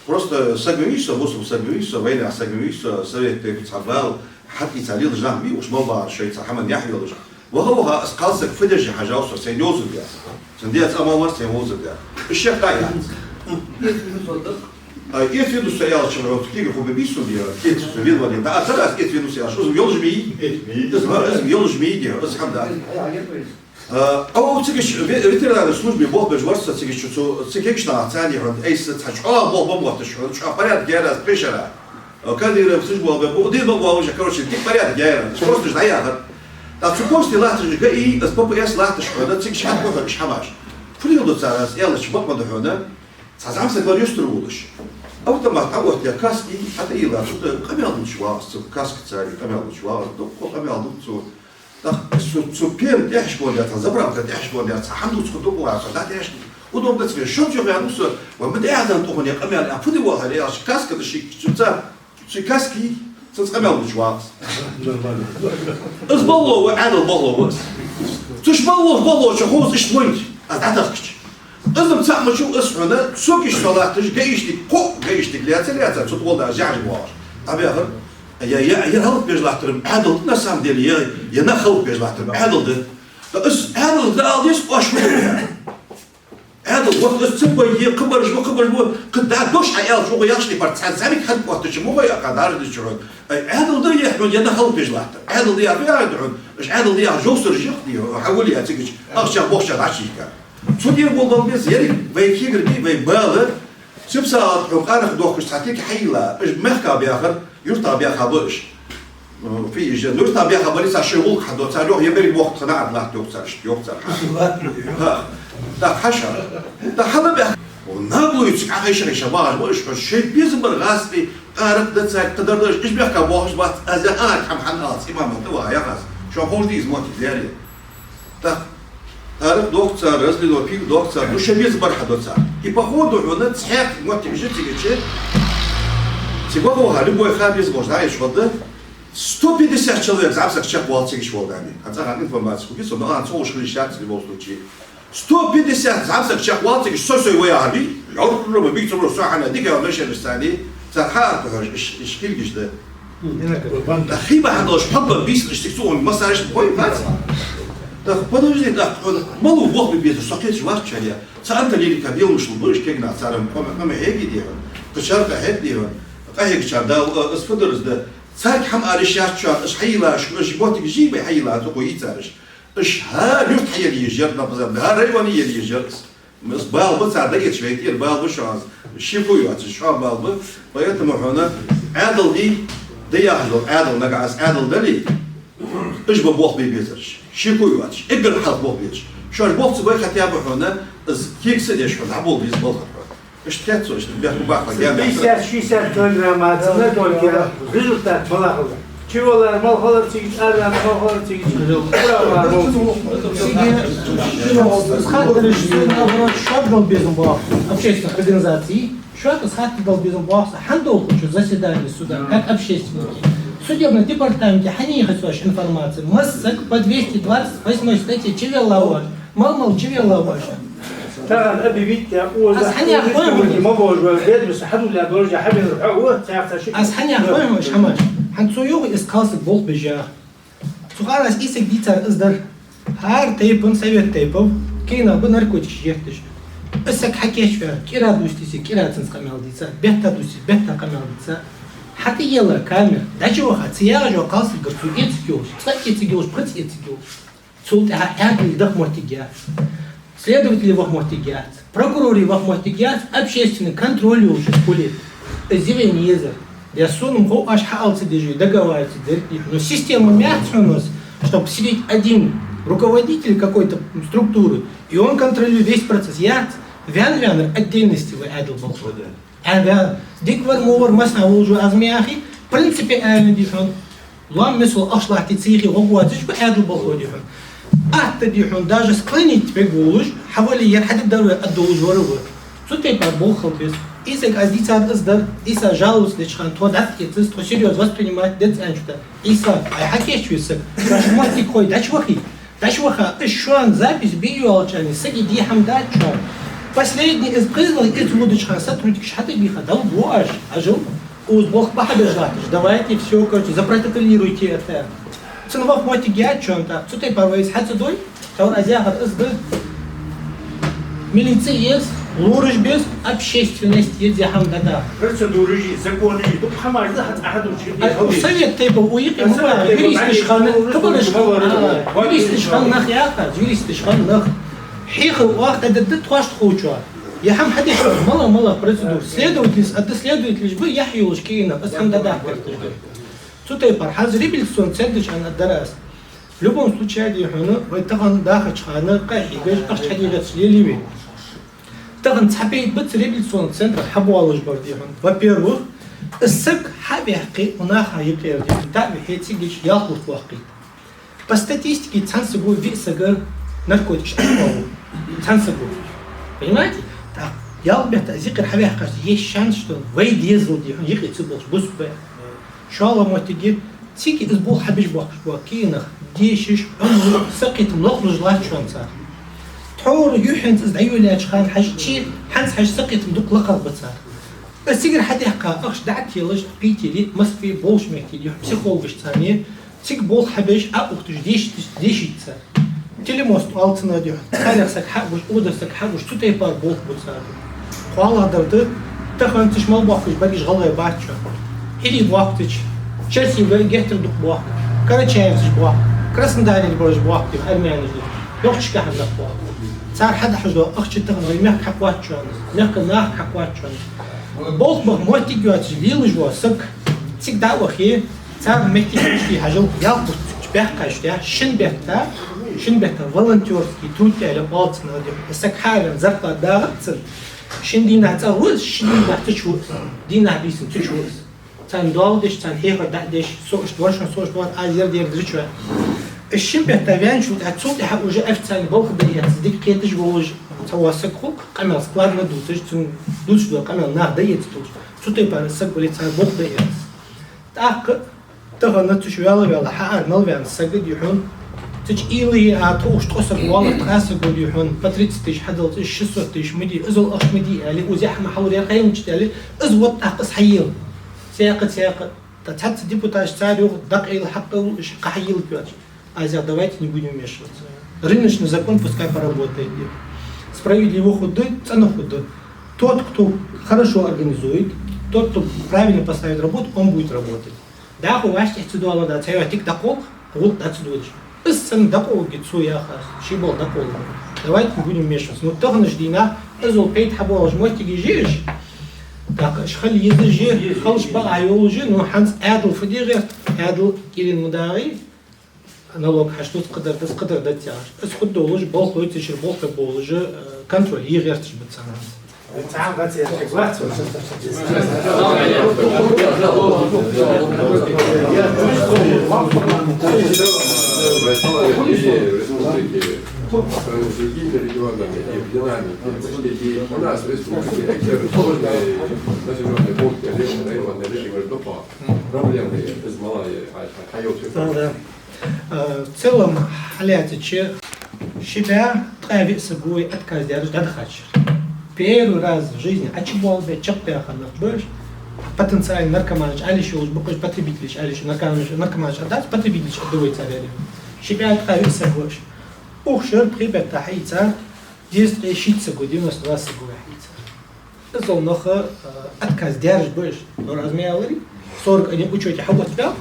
Просто саг ма вий со, бусалба саг ма вий со, вайнаьха саг ма вий со, совет тайпа цхьа бала, хьатӀаийца лелаш нах ма бий уж, мел бахар шоайца хӀаман яхь йолаш. Ваха-ваха, из кхалсаг фу деш я хьажав со, сайна йовзаргья. Цун даь цӀа ма вар, сайна вовзаргья. Из шех да яц. А, эцвидус аьлча, вот, кегий хӀама бий сона, дий, эцвидус, вен вале. Да, а цар аз эцвидус аьлча, из йолаш ма йий. Из ма, из йолаш ма йий, дий, из хӀама да. А, Ӏо цига ве-, ветеринарной службе болх беш вар со цига чу, цу, цу кегийча наха царна хьона, айса цхьа чӀоагӀа болх ба мотташ хьона, чӀоагӀа порядок яьр аз пхе шера. А, Кадыровс уж болх бе, бу, дин ма бовлаш, короче, дика порядок яьр аз. Просто уж дӀаяхар. ТӀаккха цу посте латташ ГАИ, из ППС латташ хьона, цига шхьат бу хьона уж хӀамаш. Фу леладу цар аз, аьлча, бакъ ма да хьона. Цхьа зӀамсаг вар юстара волаш. Автомат Ӏооттаяь, каска хьатӀайилла, цу тӀа къамаьл дувцаш вагӀа из, цу каска цари къамаьл дувцаш вагӀа из, дуккха къамаьл ду цо. ТӀаккха цу, цу пена тӀехьашка ваьнна, цхьа забралка тӀехьашка ваьнна, цхьа хӀама дувцаш хургда укхо, цхьа дӀатӀехьашка. Удобно цига шозза юхадаьннад со, ва ма дӀаьхьадан тӀа хьона, къамаьл, а фу де вахар, аьлча, каска да ший, цу цар, цу каски, цунца къамаьл дувцаш вагӀа из. Из балло ва, Ӏаьдала балло ва из. Цу чу балло, балло чу хоза иштта вайнча, аз дӀадахкача. Из-м цхьа ма чу из хьона, цу киш со латташ, гаишник, кхо гаишник лаьца, лаьца, цу тӀа волда аз яхьаш боагӀаш. ДӀабаьхар, я, я, я хӀалакбеш латтар-м Ӏаьдал да, на самом деле, я, я нах хӀалакбеш латтар-м Ӏаьдал да. ТӀаккха из Ӏаьдал да ала деза, оаш фу дергда? Ӏаьдал, вот из ца бай, е кхыбараш ба, кхыбараш ба, кхы да дош хьааьлча, укхо яхаш тӀе пар цхьа зӀамига хӀама оттача, мугӀой акха даржа дича хьона. Ай, Ӏаьдал да, е хьона, я нах хӀалакбеш латтар. Ӏаьдал да яхар фу яхар да хьона? Уж Ӏаьдал да яхар жовсара жих, дий, хьавола я цига чу, ахчах бохча дӀачийга. Цу тӀера болх бала беза, ерриг вай кегар бий, вай бала. Сипсагӏа тӀа хьо къарах дохкаш цхьа кег хьайилла, уж мехках баьхар, юртах баьха ба уж. Э, фи ижа, юртах баьха бале, цар шоай гӀулакх хьадоагӀа, цар йоах, я берриг воккха тха наӀарга латт йоах цар, иштта йоах цар. ХӀа. ТӀаккха хьаша. ТӀаккха хьалабаьхка. Наглость цига Ӏохайша-хайша багӀаш ба уж, хьо шоай безам бар гӀазкхий, къарах да цар, кхыдар да уж, уж мехках боахаш бац, аз яха хӀама хьаалац, имамал тӀа ваха яхаш. Шоана ховш дий из моттиг, лерий. ТӀаккха къарах дохк цар, разлило пиво дохк цар, ну, шоай безам бар хьадоагӀа цар. И, походу, хьона цхьаькха моттиг жи цига чу, цига ваха, любой ха безам болаш дӀаэцаш хургда. Сто пятьдесят человек зӀамсаг чакхвала цига чу волга ами. ХӀанз цхьа информаци хургья сона, но хӀанз цхьа уж хилиш яц в любом случае. Сто пятьдесят зӀамсаг чакхвала цига чу, сой-сой вай ахьа бий, лоррама бий цу бро, со хьана дика машенаш царни, цар хьаарта хьожаш, иш, иш килгиш да. Хи бахьан долаш хьаббан бийсан иштта цу он массаж бой бац. Так, подожди, так, хьона малув болх бе безар, со кхеташ вац шоана. Цхьа Анталинка белмаш лу бу, уж кегий нах цар-м къам, къам хьеги дий хьона. Кхычар къахьег дий хьона. Къахьегачар дал, а, из фу дар из да. Царга хӀама ала йиш яц шоана, уж хьайилла, уж, уж моттиг жий бай хьайилла, цу кхо йийцар уж. Уж хӀара юрт хьаела езаш яр, например, хӀара районе ела езаш яр из. Из бала ба цар дӀаэцаш вай тӀера, бала ба шоана, шеко йоацаш, шоана бала ба. Поэтому хьона Ӏаьдал дий, да яхаш дола Ӏаьдал, нагахь из Ӏаьдал дале, уж ба болх бе безараш. Шеко йоацаш, эггара хьалха болх безаш. Шоаш болх ца бой, хотя бы хьона из кег са деш хьона дӀаболабе беза балха хьона. Иштта хетцо, иштта бехк баккха, я бехк. Пятьдесят-шестьдесят килограмм ацана только результат мала хилар. Чувеллар мала хилар цига, арван мала хилар цига, ура, ура, мала. Цига, ну, схаттараш, наоборот, шоаш дала безам боах общественных организаций, шоаш схаттар дала безам боах, хӀана долхучу заседание суда, как общественники. В судебном департаменте хьанехац оаш информация. Массаг по двести двадцать восьмой статье чувелла оаш. Мал-мал чувелла оаш. Тахан объявить я, оза, аз хьанех хой ма божа, ведомство хьадулла божа, хьабенар хьо, о, цаьрца ши. Аз хьанех хой ма, хӀамаш. ХӀанз цо йоах, из кхалсаг болх беш я. Цу хана аз Ӏийсага дийцар из дар. ХӀара тайпан, совет тайпан, кхы нах ба наркотикаш етташ. Из саг хьакийчваь, кӀира дувцаш, кӀира цунца къамаьл дийца, бетта дувцаш, бетта къамаьл дийца. ХьатӀаелла камера, дӀачуваха, цу яхача кхалсагагара цо эцаргйолаш, цкъа эцаргйолаш, пхи эцаргйолаш. Цул тӀехьагӀа Ӏаьдал даха моттиг яц. Следователи ваха моттиг яц. Прокурорий ваха моттиг яц. Общественный контроль йолаш хуле, из йиӀиг езар. Я сона ма хов, оаш хьаала ца дезаш, договариваться дерг дий хьона. Но система ма яц хьона, чтоб сидеть один руководитель какой-то структуры, и он контролирует весь процесс. Яц, ваьнна-ваьннар отдельности ва Ӏаьдал болх. Ӏа ваьнна, дика вар, во вар, массанахьа волаш ва аз ма яхий, принципиально дий хьона. Лоам мисал ахча латтий цихи гӀоргвоацаш ва Ӏаьдал болхло дий хьона. Атта дий хьона, даже склонить вег волаш, хьавале яр хьадигаргдар вай, а долаш вар ва. Цу тайпара болх хила беза. Ӏийсага аз дийцар из дар, Ӏийса жаловаться деча хана тхо дӀатӀаэцаз, тхо серьёзно воспринимать дец аьнчута. Ӏийса, Ӏа хьакийчве саг, шоаш моттиг хой, дӀачувахе. ДӀачуваха, из шоана запись бе йоалача хана, сага де хӀама дац шоана. Последний из признал, из водача хана сотрудникаш хьатӀабийха, дӀавугаш, Ӏажал, укхаза болх бахьа беш латташ. Давайте всё, короче, запротоколируйте это. Цун ваха моттиг яц шоана тӀаккха. Цу тайпара вай из хьа ца дой, товр аз яхар из да. Милице еза, лораш беза, общественность еза хӀама дӀадаха. Процедураш, законаш, дукха хӀамаш да, хьа ца хьадувцаш. Ай, у совет тайпан, у йикъи, а, ма совет тайпан юристаш хана, товараш хана, а, юристаш хана нах яхар, юристаш хана нах. Хьехар оаха дӀададда тхоашта ховчоа. Я хӀама хьадеш, мала-мала процедура. Следовательс, а да следовательш ба, яхь йолаш кӀира нах, аз хӀама дӀадахкар тӀа. Цу тайпара хӀанз реабилитационни центр чу хьанадарас. В любом случае, дий хьона, вай тахан дахача хана къахьегаш, ахча хьадийгӀарца лелаве. Тахан цхьа пайда бац реабилитационни центр хьабоалаш бар, дий хьона. Во-первых, из саг хьаваьккхе, у наха юкъера, дий хьона, дӀавихье, цига ялх бутт боаккхийт. По статистике, цхьан саго виъ саг наркотикаш тӀабоал. Цхьан саго. Понимаете? Так, ялх бетта из юкъера хьаваьккхача, есть шанс, что вай дезал, дий хьона, юкъе ца болаш бус бе. ШоллагӀа моттиге, цига из болх хьабеш боахкаш бола кӀира нах, дешаш, Ӏомалуш, сакхетам лакхлуш латт шоана цар. Тхьовра юххьанца из дӀайолаеча хана хьажача, хӀанз хьажа сакхетам дукха лакхагӀа ба цар. Из цигара хьадаьккха, ахча дӀателаш, Питере, Москве, болча метте, дий хьона, психологаш царна, цига болх хьабеш, Ӏоухаш, дешаш, дешаш цар. Телемост оал цунах, дий хьона, царех саг хьагуш, укхаза саг хьагуш, цу тайпара болх бу цар. КхоалагӀдар да, тахан цу чу мел боахкаш багаш гӀалгӀай бац шоана. Хьири боахк цу чу, Черсигага геттара дукха боахк, Карачаевцаш боахк, Краснодарера бараш боахк, дий хьона, армянаш, дий хьона, нохчашка хьанах боахк. Цар хьадахьаш дола ахча тахан вай мехка хьакхоач шоана, мехка наха хьакхоач шоана. Болх баха моттиг йоацаш лелаш вола саг цига дӀа а вахе, цар моттиг иштта хьажал, ялх бутт баьккхача тӀехьа, шин бетта, шин бетта волонтёрский труд аьле оал цунах, дий хьона. Саг хьавена, зарплата дагӀац цунна. Шин дийнахьа цӀагӀа ва из, шин дийнахьа цу чу ва из. Дийнахьа-бийсанна цу чу ва из. Царна доал деш, царна хьехар дӀадеш, со иштта вар шоана, со иштта вар, аз ер дер дирча. Из шин бетта ваьнначул тӀехьа, цул тӀехьа уже официально болх бе эц, дика кхеташ волаш, цхьа вола саг хул, къамаьл складно дувцаш, цунна дувцаш дола къамаьл наха дӀаэца долаш. Цу тайпара саг вале, цар болх бе эц. ТӀаккха тахан цу чу ваьнна-ваьнна, хьаара мел ваьнна саг, дий хьона, цу чу уйла е а тхо уж ткъо саг воаллар, ткъаь саг, дий хьона, по тридцать тысяч хьадалца, из шестьсот тысяч ма дий, из оал ахча ма дий аьле, укхаза хӀама хьалургьяр къайламча аьле, из вот тӀаккха из хьаелла. Цхьаькха, цхьаькха, тӀаккха цхьацца депутаташ цар юха дӀакъайла хьакъ, уж кхы хьаелларгйоацаш. Аз ях, давайте не будем вмешиваться. Рыночный закон пускай поработает. Справедливо хургда, цӀена хургда. Тот, кто хорошо организует, тот, кто правильно поставит работу, он будет работать. ДӀахо вӀаштӀехьа ца доаллар да, цхьа йоӀ тика дӀакъовла, гӀулакх дӀа ца додаш. Из санна дӀакъовларгья цо яхар, ший болх дӀакъовларгья. Давайте не будем вмешиваться. Ну, таханарча дийнахьа из оал пайда хьабоалаш моттигаш я уж. ТӀаккха уж хила езаш я, халаш бакъахьа йолаш я, ну, хӀанз Ӏаьдал фу де гӀерт, Ӏаьдал кӀиран ма дагӀий, налог хьаштдоц, кхыдар дац, кхыдар дац яхаш. Из хургдолаш, болхлой цу чура болх бе болаш, э, контроль е гӀерташ ба царна хӀанз. Цхьан гӀацех вац вай. С другими регионами и в динамике. Почти и у нас в республике, это сложные населённые пункты, районы, районы, районы, проблемные, из малая, а, а, а, Да, да. Э, в целом, хьалаьцача, ши бӀаь ткъаь виъ саг ва отказ даьраш дӀадахача шера. Первый раз в жизни Ӏочубоалабаь, чакхбаьха нах ба уж, потенциальный наркоманаш аьле йолаш ба уж, потребителаш аьле йолаш, наркоманаш, наркоманаш а дац, потребителаш а да вай царех. Ши бӀаь ткъаь виъ саг ва уж. Укх шера пхи бетта хьаийцар дезткъеи шийтта саг ва, девяносто два саг ва хьаийцар. Из нах, э, отказ даьраш ба уж. Ну, раз ма аьларий, сорок один учёте хьаоттаваьв,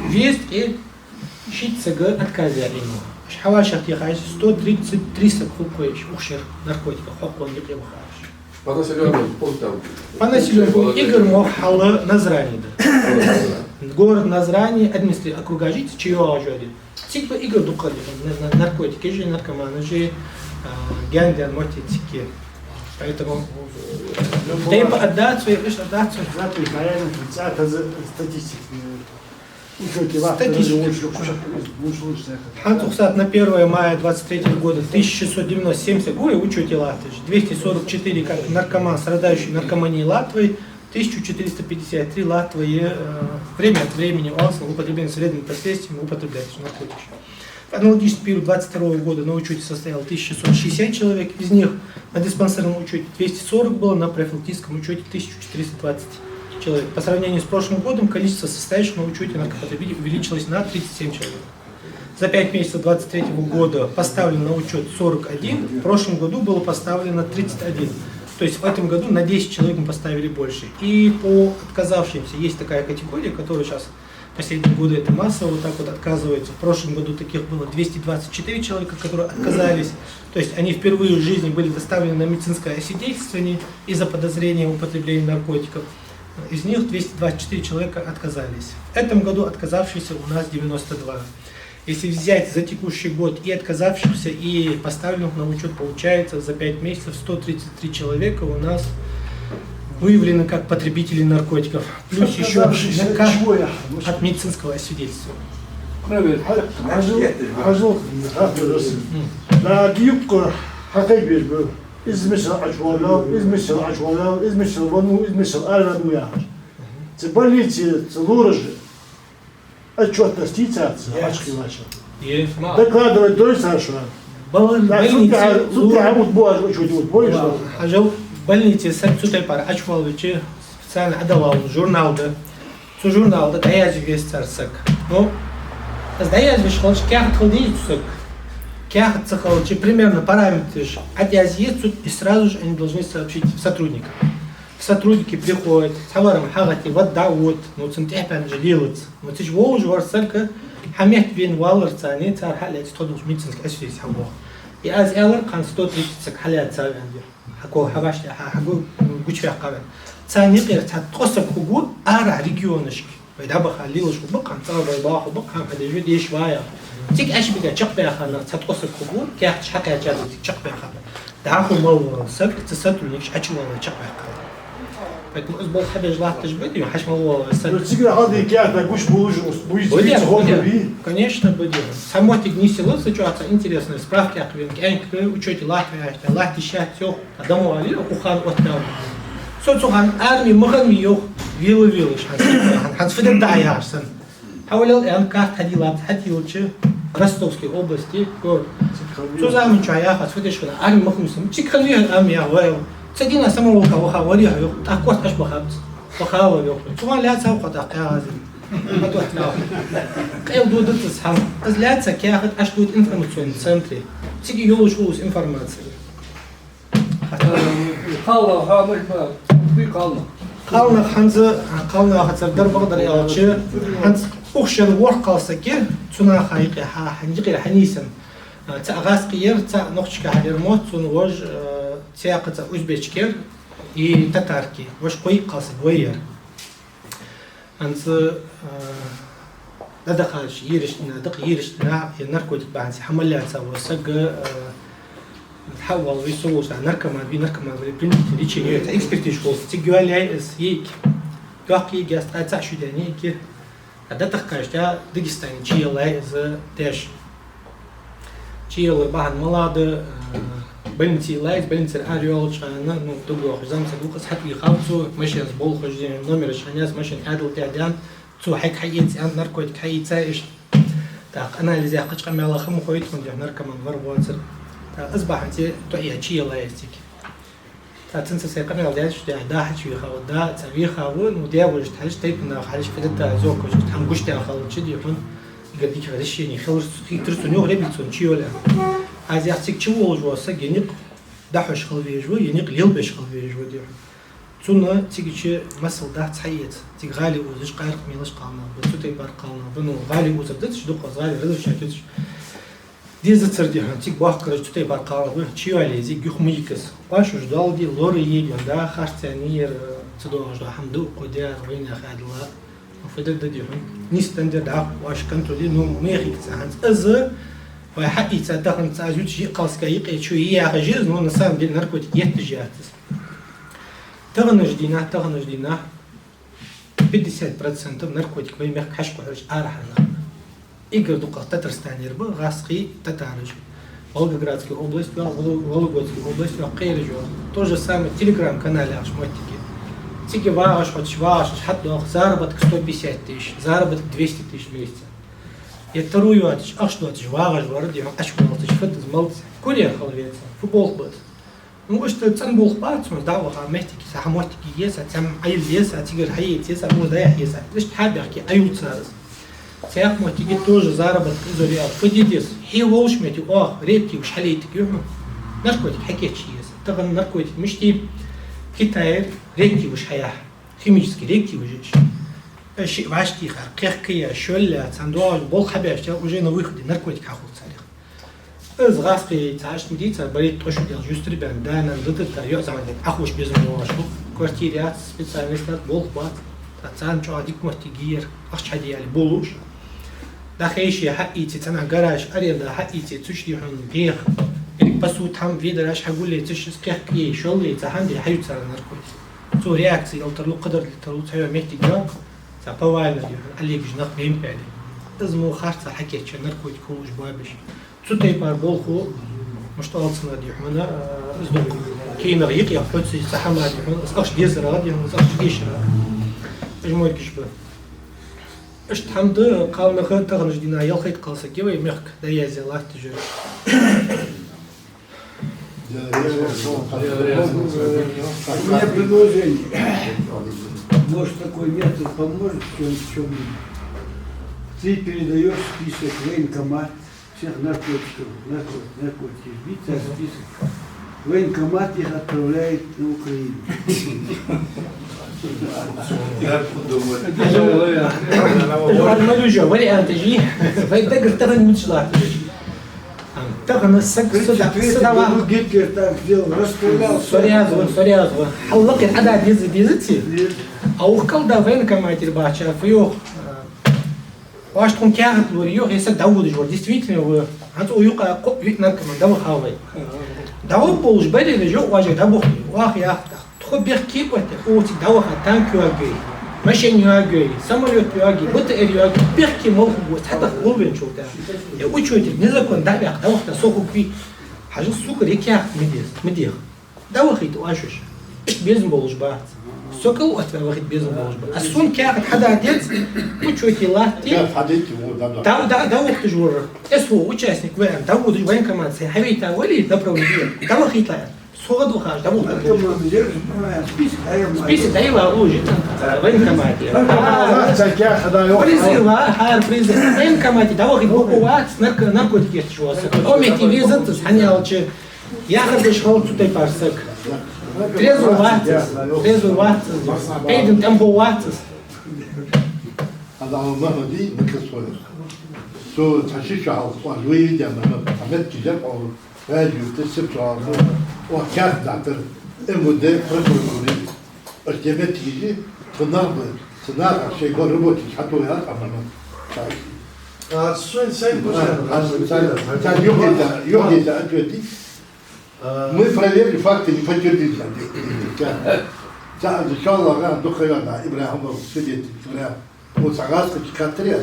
везткъеи шийтта сага отказ даьд. Уж хьавӀашагӀтехача, сто тридцать три саг хул-кх уж укх шера наркотиках хьокхонна юкъе вахараш. По населённым пунктам. По населённым пунктам. Игра мохк хьалха Назрани да. Город Назрани, административный округ Ижевск, чу йоагӀаш йола. Цига ба игра дукха на-, на-, наркотикаш, наркоманаш, а, гаьна даьнна моттиг цига. Поэтому тайпа отдац вай, иштта отдац вай. Запись, наверное, цхьа таза статистика. Учёте латтараш. Статистика. ХӀанз укх сахьате на первое мая двадцать третьего года тысяча шестьсот девяносто семь саг ва учёте латташ, двести сорок четыре как наркоман, страдающий наркоманией латт вай, тысяча четыреста пятьдесят три латт вай, э, время от времени, алча употребление, с вредными последствиями, употребляет наркотики. В аналогичный период двадцать второго года на учёте состояло тысяча шестьсот шестьдесят человек, из них на диспансерном учёте двести сорок было, на профилактическом учёте тысяча четыреста двадцать человек. По сравнению с прошлым годом количество состоящих на учёте наркопотребителей увеличилось на тридцать семь человек. За пять месяцев двадцать третьего года поставлено на учёт сорок один, в прошлом году было поставлено тридцать один. То есть в этом году на десять человек мы поставили больше. И по отказавшимся есть такая категория, которая сейчас последние годы это массово вот так вот отказывается. В прошлом году таких было двести двадцать четыре человека, которые отказались. То есть они впервые в жизни были доставлены на медицинское освидетельствование из-за подозрения в употреблении наркотиков. Из них двести двадцать четыре человека отказались. В этом году отказавшихся у нас девяносто два. Если взять за текущий год и отказавшихся, и поставленных на учёт, получается, за пять месяцев сто тридцать три человека у нас выявлены как потребители наркотиков. Плюс ещё Отказавшихся от чего я? От медицинского освидетельствования. Проверка. Хьажал, хьажал, хьажал. М. Да, дюк, хьакхайбеш ба. Из мисал Ӏочувоалав, из мисал Ӏочувоалав, из мисал веннав, из мисал араваьннав яхаш. Цу больнице, цу лораже отчётность йий цар, Яц. Ӏочукхийттача? Е, ма. Докладывать дой цар шоана? Бал-, Так, больнице сутка, сутка лора- хьаут бу аз учёт, вот, боюсь, Ва, что? Хьажал, больнице саг цу тайпара Ӏочувоалавича, специально Ӏадоаладу журнал да. Цу журнала тӀа дӀаязъю веза цар саг. Ну, из дӀаязвеш хилча, каьхат хила дезий цу сага? Каьхат ца хилча, примерно параметраш Ӏоязъе цу, и сразу же они должны сообщить сотрудникам. Сотрудники приходят, цхьа вар-м хьагӀатте, вад дӀаода, ну, цун тӀехьа пенжа лелац. Ну, цу чу волаш вар саг хьаметта вена валар царна, цар хьалаьца тхо долча медицински освидетельствовать хьавоагӀа. И аз аьлар, кхы сто тридцать саг хьалаьцав аьнна. Хьако хьавӀашта, хьа-, хьагу-, гучаваьккхав аьнна. Царна юкъера цхьа ткъо саг хургва арахьа регионашка. Вай дӀабаха лелаш хургба-кх, цӀагӀа вай баха хургба-кх, хьа-, хьадеш дешаш ва яхаш. Цига Ӏочубига чакхбаьха нах цхьа ткъо саг хургва, каьхаташ хьакхаьчад цига чакхбаьха. ДӀахо мел вола саг цу сотрудникаша Ӏочувоалаваь чакхбаьккхаб. Поэтому из болх хьабеш латташ ба, дий хьона, хьаьша мел вола саг. Ну, цига хьалдий каьхата гуш болаш, буйца, Ба, буйца ба, хӀама ба. Конечно, ба, дий хьона. Цхьа моттиг нийслу, цу чу цхьа интересная справка яьккха вена кӀаьнк учёте латт вай аьнна, латташ яц йоах, а домой вале, укх хана оттаваь. Со цу хана арме ма хиннавий йоах, вела-велаш, хӀанз, хӀанз фу де деза яхаш санна. Хьавалал аьнна, карта хьадийлаб, хьадийлача, Ростовской области, город. Цу заман чу яхац, фу деш хиннад, арме ма хиннавий со. Цига хиннавий хьо арме, яхар, вай. Цу дийнахьа самоволка ваха варий хьо йоах, тӀаккха корта Ӏочубахаб, ваха вар йоах. Цу хана лаьцав хьо тӀаккха кагӀаза. Къел додацар цхьа. Из лаьца каьхат Ӏочудода информационный центре. Цига йолаш хул из информаци. Э, кхалнах хьамаш ба, кхалнах. Кхалнах хӀанз, кхалнахацара дар бакъдар аьлча, хӀанз укх шера ворхӀ кхалсаг я, цу наха юкъе хьа-, хьа-, юкъера хьанийсъенна. Э, цаӀ гӀазкхи яр, цаӀ нохчашка хьалъяр мотт, цун вож, э, цхьаькха цаӀ узбечка яр, и татарка я, вож кхо-йиъ кхалсаг вай яр. ХӀанз, э, дӀадахача ераш дийнахьа, дакъа ераш дийнахьа, е наркотик бахьанца хьа мел лаьца вола саг, э, Хьавоал вай со волча, наркоман вий, наркоман вале принудительное лечение йоацаш, экспертиза хулаш, цига йоалаяьй из, йиӀиг. Йоккха йиӀиг яц, ткъаь цхьа шу даьнна йиӀиг я. А дӀатахкача Дагестане чуйоалаяьй из даьша. Чуйоалаяр бахьан малагӀа да, э, больнице йиллай из, больницера арайоалача хана, ну, дог лохаш зӀамсаг ва-кх из, хьатӀавийхав цо, машенца болхаш, номераш хьаеннай, машен Ӏаьдал тӀа даьнна, цо хьайга хьаэца аьнна, наркотик хьаийцай иштта. ТӀаккха анализ яьккхача къамаьлах ма хой тхона, дий хьона, наркоман вар-воацар. ТӀаккха из бахьанца тоъаяь чуйоалаяьй из цига. ТӀаккха цунца сай къамаьл даьча, дий хьона, да хьачувийхав, да цӀавийхав, ну, даь-вежарий хьалхашка, тайпан нах хьалхашка, фу даьд цо, зоккхача, хӀама гуш даь хилча, дий хьона, эггара дикагӀа решени хилар, хийтар сона, йоах, ребенок сона чуйоалаяь. Аз ях цига чуволаш вола саг е никъ дӀахьош хила везаш ва, е никъ лелабеш хила везаш ва, дий хьона. Цунна цига чу масал дац хьаэца. Цига гӀали озаш, къаьркъа мелаш кхалнах ба, цу тайпара кхалнах ба, ну, гӀали озар дацаш, дукха гӀали разрешать йоацаш. Дезацар, дий хьона, цига бохкараш цу тайпара кхалнах ба, чуйоалае из, юха ма йига из. Оаш уж доал де, лорае, дий хьона, да, харцаьнна яр, ца доагӀаш дола хӀама да укхо даьр, вайнаьха Ӏаьдала. Фу дергда, дий хьона? Нийсденна дар дӀа, оаш контроле, ну, ма яхийта цар хӀанз. Из вай хьаийца тахан цхьа зуч йиъ кхалсага юкъе чу е яхаш я из, но на самом деле наркотик етташ яц из. Таханарча дийнахьа, таханарча дийнахьа пятьдесят процентов наркотик вай мехка хьашт кхухьараш арахьара нах ба. Эггара дукхагӀа Татарстанера ба, гӀазкхий, татараш. Волгоградская область йоагӀа, Воло-, Вологодская область йоагӀа, кхераш йоагӀа. То же самое Telegram-канал яхача моттиге. Цига вагӀаш хьо, вагӀаш хьо, хьатӀадоагӀа заработок сто пятьдесят тысяч, заработок двести тысяч в месяц. Е таро йоацаш, ахча доацаш вагӀаш вар, дий хьона, Ӏочувоалийташ, фу да из, малад из, курьер хила веза, фу болх ба из. Ну, иштта цӀена болх бац хьона, дӀа а ваха, моттиге, цхьа моттиге е, цхьа цхьа Ӏайла е, цхьа цигара хьаэца е, цхьа мух дӀаяхьа е, цхьа. Иштта хьабаьхке Ӏаюлцар из. Цхьаькха моттиге тоже заработок из йола, фу де деза. Хье волча метте оаха репки уж хьалайтаргья хьона. Наркотик хьакийчъе еза. Тахан наркотик мишта я? Китайра репки уж хьаяхь. Химически репки уж я уж. Э, шиъ вӀаштӀехьа, кхехкаяь, шоайла, цхьан доагӀаш болх хьабаьча, уже на выходе наркотик хьахул царех. Из гӀазкхий цхьа иштта ма дий, цар барайтта ткъо шу даьлча, юстара баьнна, да-нана, да-да, йоӀ-зӀамига Ӏохувш безам болаш ба. Квартира яц, специальность яц, болх бац. ТӀаккха царна чӀоагӀа дика моттиг я ер, ахча хьаде аьле болаш. ДӀахайше хьаийце, цӀенагӀа гараж аренда хьаийце, цу чу, дий хьона, беха. Еррига посуда, хӀама, ведараш хьагулъе, цу чу кхехкае, шоайла, цхьа хӀама де, хьаю цар наркотик. Цо реакци яла тарлу, кхыдар дала тарлу, цхьайола моттиг йоагӀа, цхьа повальный, дий хьона, Ӏалегаш нах бе ма баьле. Из мо харцахьа хьакийчъяь, наркотик хулаш боабеш. Цу тайпара болхло, мишта оал цунах, дий хьона, э, из дог кийнагӀа юкъе хьоций цхьа хӀама, дий хьона, из ахча дезарагӀа, дий хьона, из ахча дешарагӀа. Уж моргаш ба. Иштта хӀама да, кхалнах таханарча дийнахьа ялхайтта кхалсаг я вай мехка дӀаязъяь латташ яр. У меня предложение. Может, такой метод поможет в чём-, в чём-нибудь? Ты передаёшь список, военкомат, всех наркотиков, нарко-, наркотики, сбить, так, список. Военкомат их отправляет на Украину. Ма дужа, вариант же. Вай дагар тахан мича латташ. Тахан саг, саг, саг, Гитлер так сделал, расстрелял. Соряз ва, соряз ва. Хьаллакхе Ӏада деза, деза ци? Нет. А укх кӀалда военкоматера бахача, фу йоах, а, оаш тхона каьхат лора, йоах, е саг дӀаводаш вар. Действительно, ва. ХӀанз укх юкъа кхоъ-виъ наркоман дӀавахав вай. ДӀавода болаш бараш, йоах, оаш дӀабахе. Оаха яхар тӀаккха. Тхо бехке а батте, оаха цига дӀаваха танк йоагайой, машен йоагайой, самолёт йоагайой, БТР йоагайой, бехке малхбуц, цхьатаха гулвенначул тӀехьа. Е учётиг незаконно дӀаваьккха, дӀавахийта со хургвий? Хьажал, сука, рекъяхка ма деза, ма деха. ДӀавахийта оаш уж. Иштта безам болаш бац. Со кӀал отта вахийта безам болаш ба. А сона каьхат хьада деза, учёте латте. ДӀа-, дӀа-, дӀавахийташ вар. СВО участник ва аьнна, дӀаводаш военкомат сай хьавайта вале, направление. ДӀавахийта аьнна. Со гӀадвахаш, дӀавахийта. Наркоман, я же понимаю, список, а я... Список дӀайилла, уже там, в военкомате. Наркоман, а, да, каьхат хьада, йоах. Призыва, хӀара призыв. В военкомате дӀавахийта бокъо вац, нарко-, наркотик етташ вола саг. Укх метте везац из, хӀана аьлча, яхар деш хилац цу тайпара саг. Трезвый вац из, трезвый вац из. Пайдана тӀемахо вац из. Хьада Махьмадий Микрофонов. Со цхьа ши шу хьалха оаш вай видео ма, ма, хьаметтигаш яр оаха. Ваьжа юрта сепцо алба, оаха каьхат даттар, МВД, прокуратура. Аш деметти, тхо нах ба, тха наха шоай ба рабочий хьатоха яр, амма. А, сой, сой, а, а, сой, сой, юхьита, юхьита ответить. Мы проверили факты, не подтвердили. Ца, ца, за шалла ган духайна Ибрахим свидетель Ибрахим. Вот согласно катаря,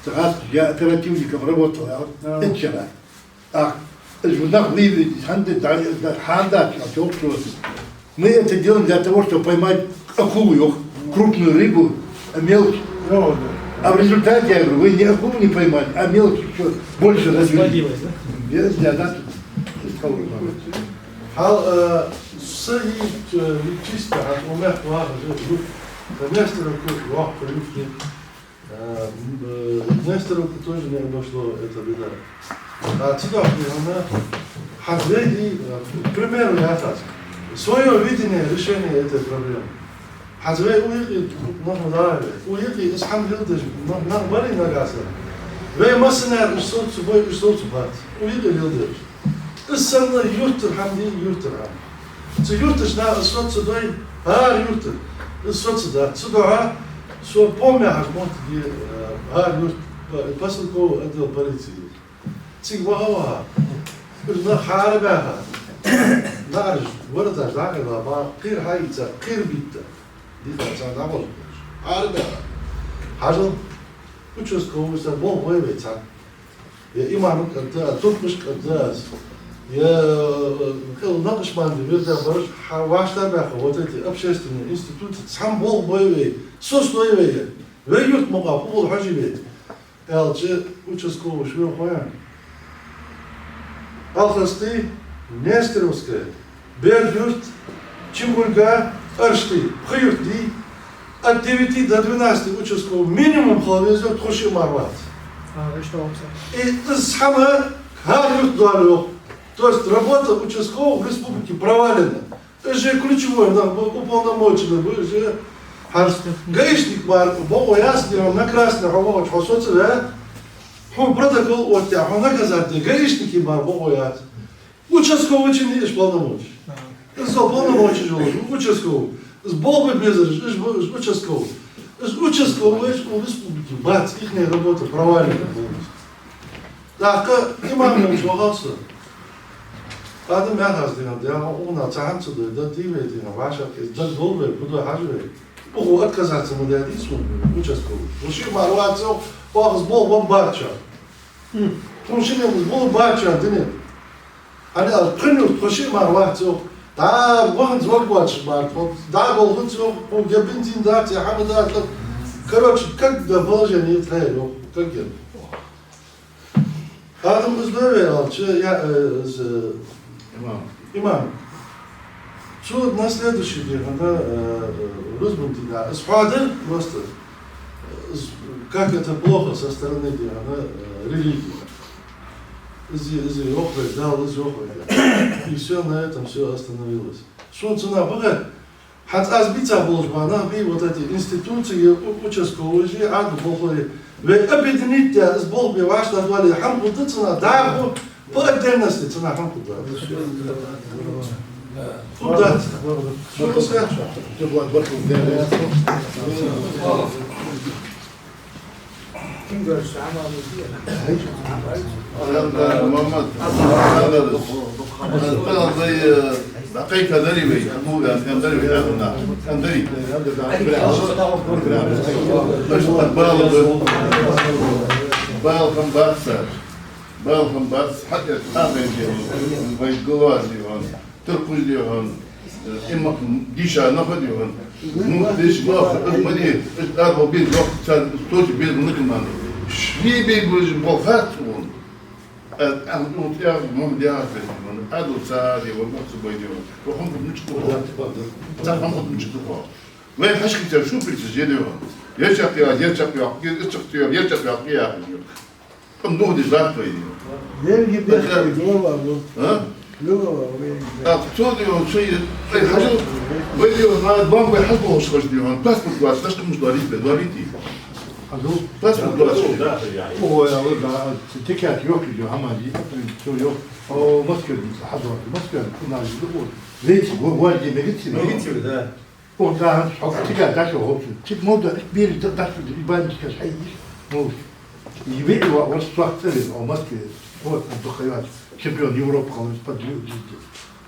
согласно я оперативником работал, я вот вчера. А из вунах вывели, ханды да, да, ханда, а чё, чё? Мы это делаем для того, чтобы поймать акулу, ёх, крупную рыбу, а мелочь. Ну, да. А в результате, я говорю, вы не акулу не поймали, а мелочь ещё больше развели. Расплодилась, да? Я, я, да, тут. Хьал, э, са йиъ, э, чисто хьа тхо мехка ваха, жи, жи. Э, Нестеровка ваха, юхне. Э, м, э, Нестеровка тоже не обошло это беда. А цудухьа хьона хьазведи, э, к примеру, яхац. Своё видение решения этой проблемы. Хьазвей у юкъе нах ма дарра вай. У юкъе из хьа леладеш нах, нах барий нагахьа санна. Вай массане а уж совцабой, уж совцабац. У юкъе леладеш. Из санна юртара хьама дий, юртара хьама. Цу юртарча наха из соцадой, хӀара юртара из соцадац. Цудухьа со помма хьажа мотт де, э, хӀара юрт, э, поселковый отдел полиции. Цига ваха, ваха. Уж нах хьарабаьха. Нах уж вороташ дӀакъайла, ба, кхера хьаийца, кхера битта. Дита царна дӀаболхаш. Хьарабаьха. Хьажал, участковый са болх бой вай царна. Я имама кӀант да аз, турпаш кӀант да аз. Я, э, хила накъшбанди вирда бараш хьа вӀаштӀабаьха, вот эти общественные институты, цхьан болх бой вай, сос лой вай, вай юрт мукъа, хӀугул хьожий вай. Аьлча участковый шоай хой. Алхасти, Нестеровская, Берд-Юрт, Чимбульга, Аршти, пхи юрт дий, от девяти до двенадцати участковых минимум хила веза тхо шиъ мара вац. А, и что вообще? И из хьама хӀара юрт доаллаш. То есть работа участковых в республике провалена. Уж ключевой нах ба, уполномоченный ба, уж хьарс. Гаишник мара бокъо яц, дий хьона, на красный хьо вахача хьо соцаваь, хьона протокол оттаяь, хьо наказать де, гаишники мара бокъо яц. Участковый чу я уж полномочий. Ага. Из со полномочий йолаш, участковый. Из болх бе безараш, уж ба, уж участковый. Из участковый, уж у республики бац, ихняя работа провалена полностью. ТӀаккха имам волча вахав со. Адам яхаш дийна, дела, уна цхьа хӀама ца дой, да дий вай дийна, вӀашагӀкхийтта, даг дол вай, фу дой хьажа вай. Уху отказаться ма даьдий сона, участковый. Вай шиъ мара вац, оаха из болх бан бац шоана. Тхона шиннена из болх бац шоана, дунен. ХӀана аьлча, пхи юрт тхо шиъ мара вац, оаха. ДӀа ваханза ваг воацаш мара тхо, дӀа болханза оаха, хьо я бензин дац, я хӀама дац, короче, как да положение тхоай, оаха, как я. Адам из дой вай аьлча, я, э, из, э, имам. Имам. Цо на следующий день, она, э, э, рузбан дийнахьа. Из хьоадаьр просто, э, из, как это плохо со стороны, дий хьона, э, религии. Из, из йоах вай, Дала из йоах вай. И всё, на этом всё остановилось. Сона цунах бахар, хӀанз аз бийца болаш бола нах бий, вот эти институции, у-, участковые же, Ӏаьдала болхлой, вай объединить даь, из болх бе вӀаштӀехьадоале, хӀама хургда цунах, дӀахо по отдельности цунах хӀама хургдац. Хургдац. Шо хӀама ца хаьттача? Мухьаммад, хӀанз вай, э, дӀакхайкадаьрий вай, хӀама хургдац, хӀама дарий вай, хӀама дарий. Иштта бала ба, бала хӀама бац, бала хӀама бац, хьатӀа хьабенча, вай глава дий хьона. Турпаш дий хьона, э, имам дийша нах дий хьона. Ну, деш нах, э, ма дий, э, арба бин нах, цар сточи бин нах ман. Шли бей божи болхац он. Э, а, ну, я, ну, я, бин, Ӏаьдал цар дий хьона, мохцу бай дий хьона. Ва хӀама ничто. Ца хӀама ничто. Вай хьашкхийта шу прицежи дий хьона. Я чакъ я, я чакъ я, я чакъ я, я чакъ я, я. Там ногде завтра идём. Деньги бегают, глава был. А? Глава, деньги. А кто ты, он что, э, хожу? Вы, э, на банк, вы хожу, хожу, он паспорт у вас, наш кому что, дарите, дарите. Хожу? Паспорт у вас. Да, да, я. Ой, а вы, да, тикет ёх, идём, хамади, всё ёх. О, Москве, хожу, Москве, у нас, вот. Видите, вот, вот, где, видите, видите, да. Укх дагӀан хьо цига дӀачу ховчун. Цига мовда, бераш да дӀачу, и бандиташ хьайиш, мовш. И веӀи ва, вар сох цӀерин, о Москве, спорт, духайвач, чемпион Европы хилар, под лю-, лю-,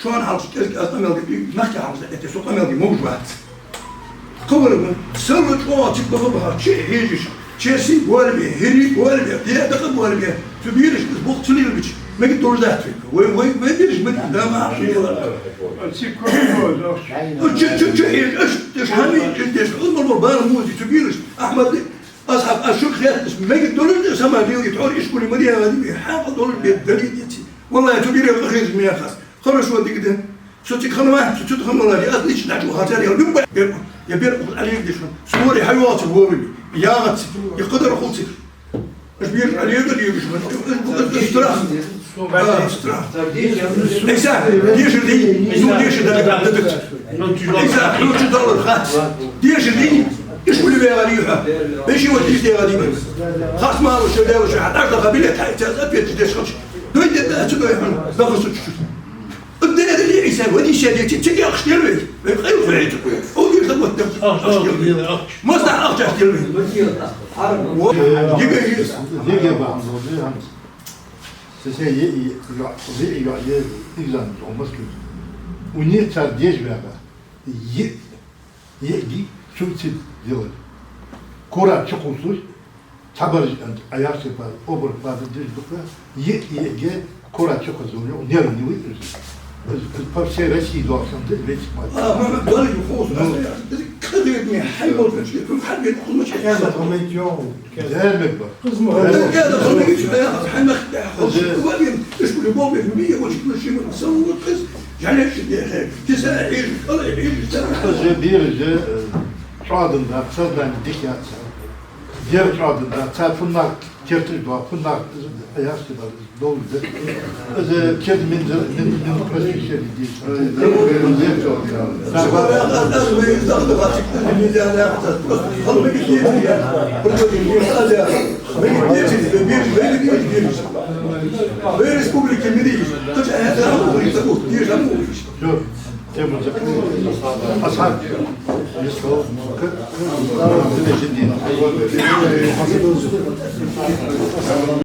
Шоана хьалхашка кӀезига аз къамаьл дергда, нахага хьалхашка дӀаэтте, со къамаьл де могаш вац. Кхы вар ма, сел чӀоагӀа цига баха-баха, чу хьежаш, чу сий болабе, хӀирий болабе, дера дакъа болабе, цу берашка из болх ца лелабича, мегаргдолаш дац вай. Вай, вай, вай бераш ма дий, да ма хьа ший вала. Чу, чу, чу хьежаш, аш деш, хьамий чу деш, Ӏилман бала музи цу бераш, Ахьмад, аз хьа, аз шуга хеташ, мегаргдолаш да сама лелийта, тхьовра ишколе ма дий яхади, хьакъ долаш бе дале деций. Валлахьи, цу берех къахеташ ма яхац. Хорошо, дика да. Со цига хинна вац, со цу тӀа хинна валаре, аз лично дӀачу хьалцар, я любой бер, я бер Ӏалега деш хинна. Со варе хьайоагӀа цига воврами, ягӀа цига, я кхыдар хул цига. Аш бер Ӏалега легаш хинна. Страх. А, страх. Ӏийса, дешар дий, ну, дешар да, да, да. Ӏийса, хьона чу далар хац. Дешар дий, ишколе вегӀар дий хьо. Веший вот диш дегӀар дий. Харц мало шо дела шо, хьа дӀаш даха билет, хьа, цаьрца ответ деш хилча. Дой де да, цу дой хьона, даха со чу-чу. Укх деррига Ӏийса, вадиса деций, цига ахча дел вай. Вай къайлах вай цига. О, вир да вот, ахча дел вай. Масса ахча дел вай. Вот, дига из. Дига ба. Се се е, е, е, е, е, экзамен, о, Москве. У них цар деш вяга. Е, е, ги, суицид делать. Кора чукхуслуш, Цхьабараш, а, яхача пар, образ пар деш дукха, е, е, е, кора чукхоза, у него нервы не выдержит. По всей России должен быть весь мать. А, ма, ма, дали хос, ну, а, кадет мне, хай болт, хай болт, хай болт. Дермек ба. Кызма. Хай болт, хай болт. Уже бир же, э, чӀоагӀа да, сознание дика яц. Дера чӀоагӀа да, цар фуннагӀа керташ дола, фуннагӀа яхаш да, долаш да. Из керташ мин, мин, мин просвещение деш. Всё. Тема закрыта. Асхьаб. Лисхо. К.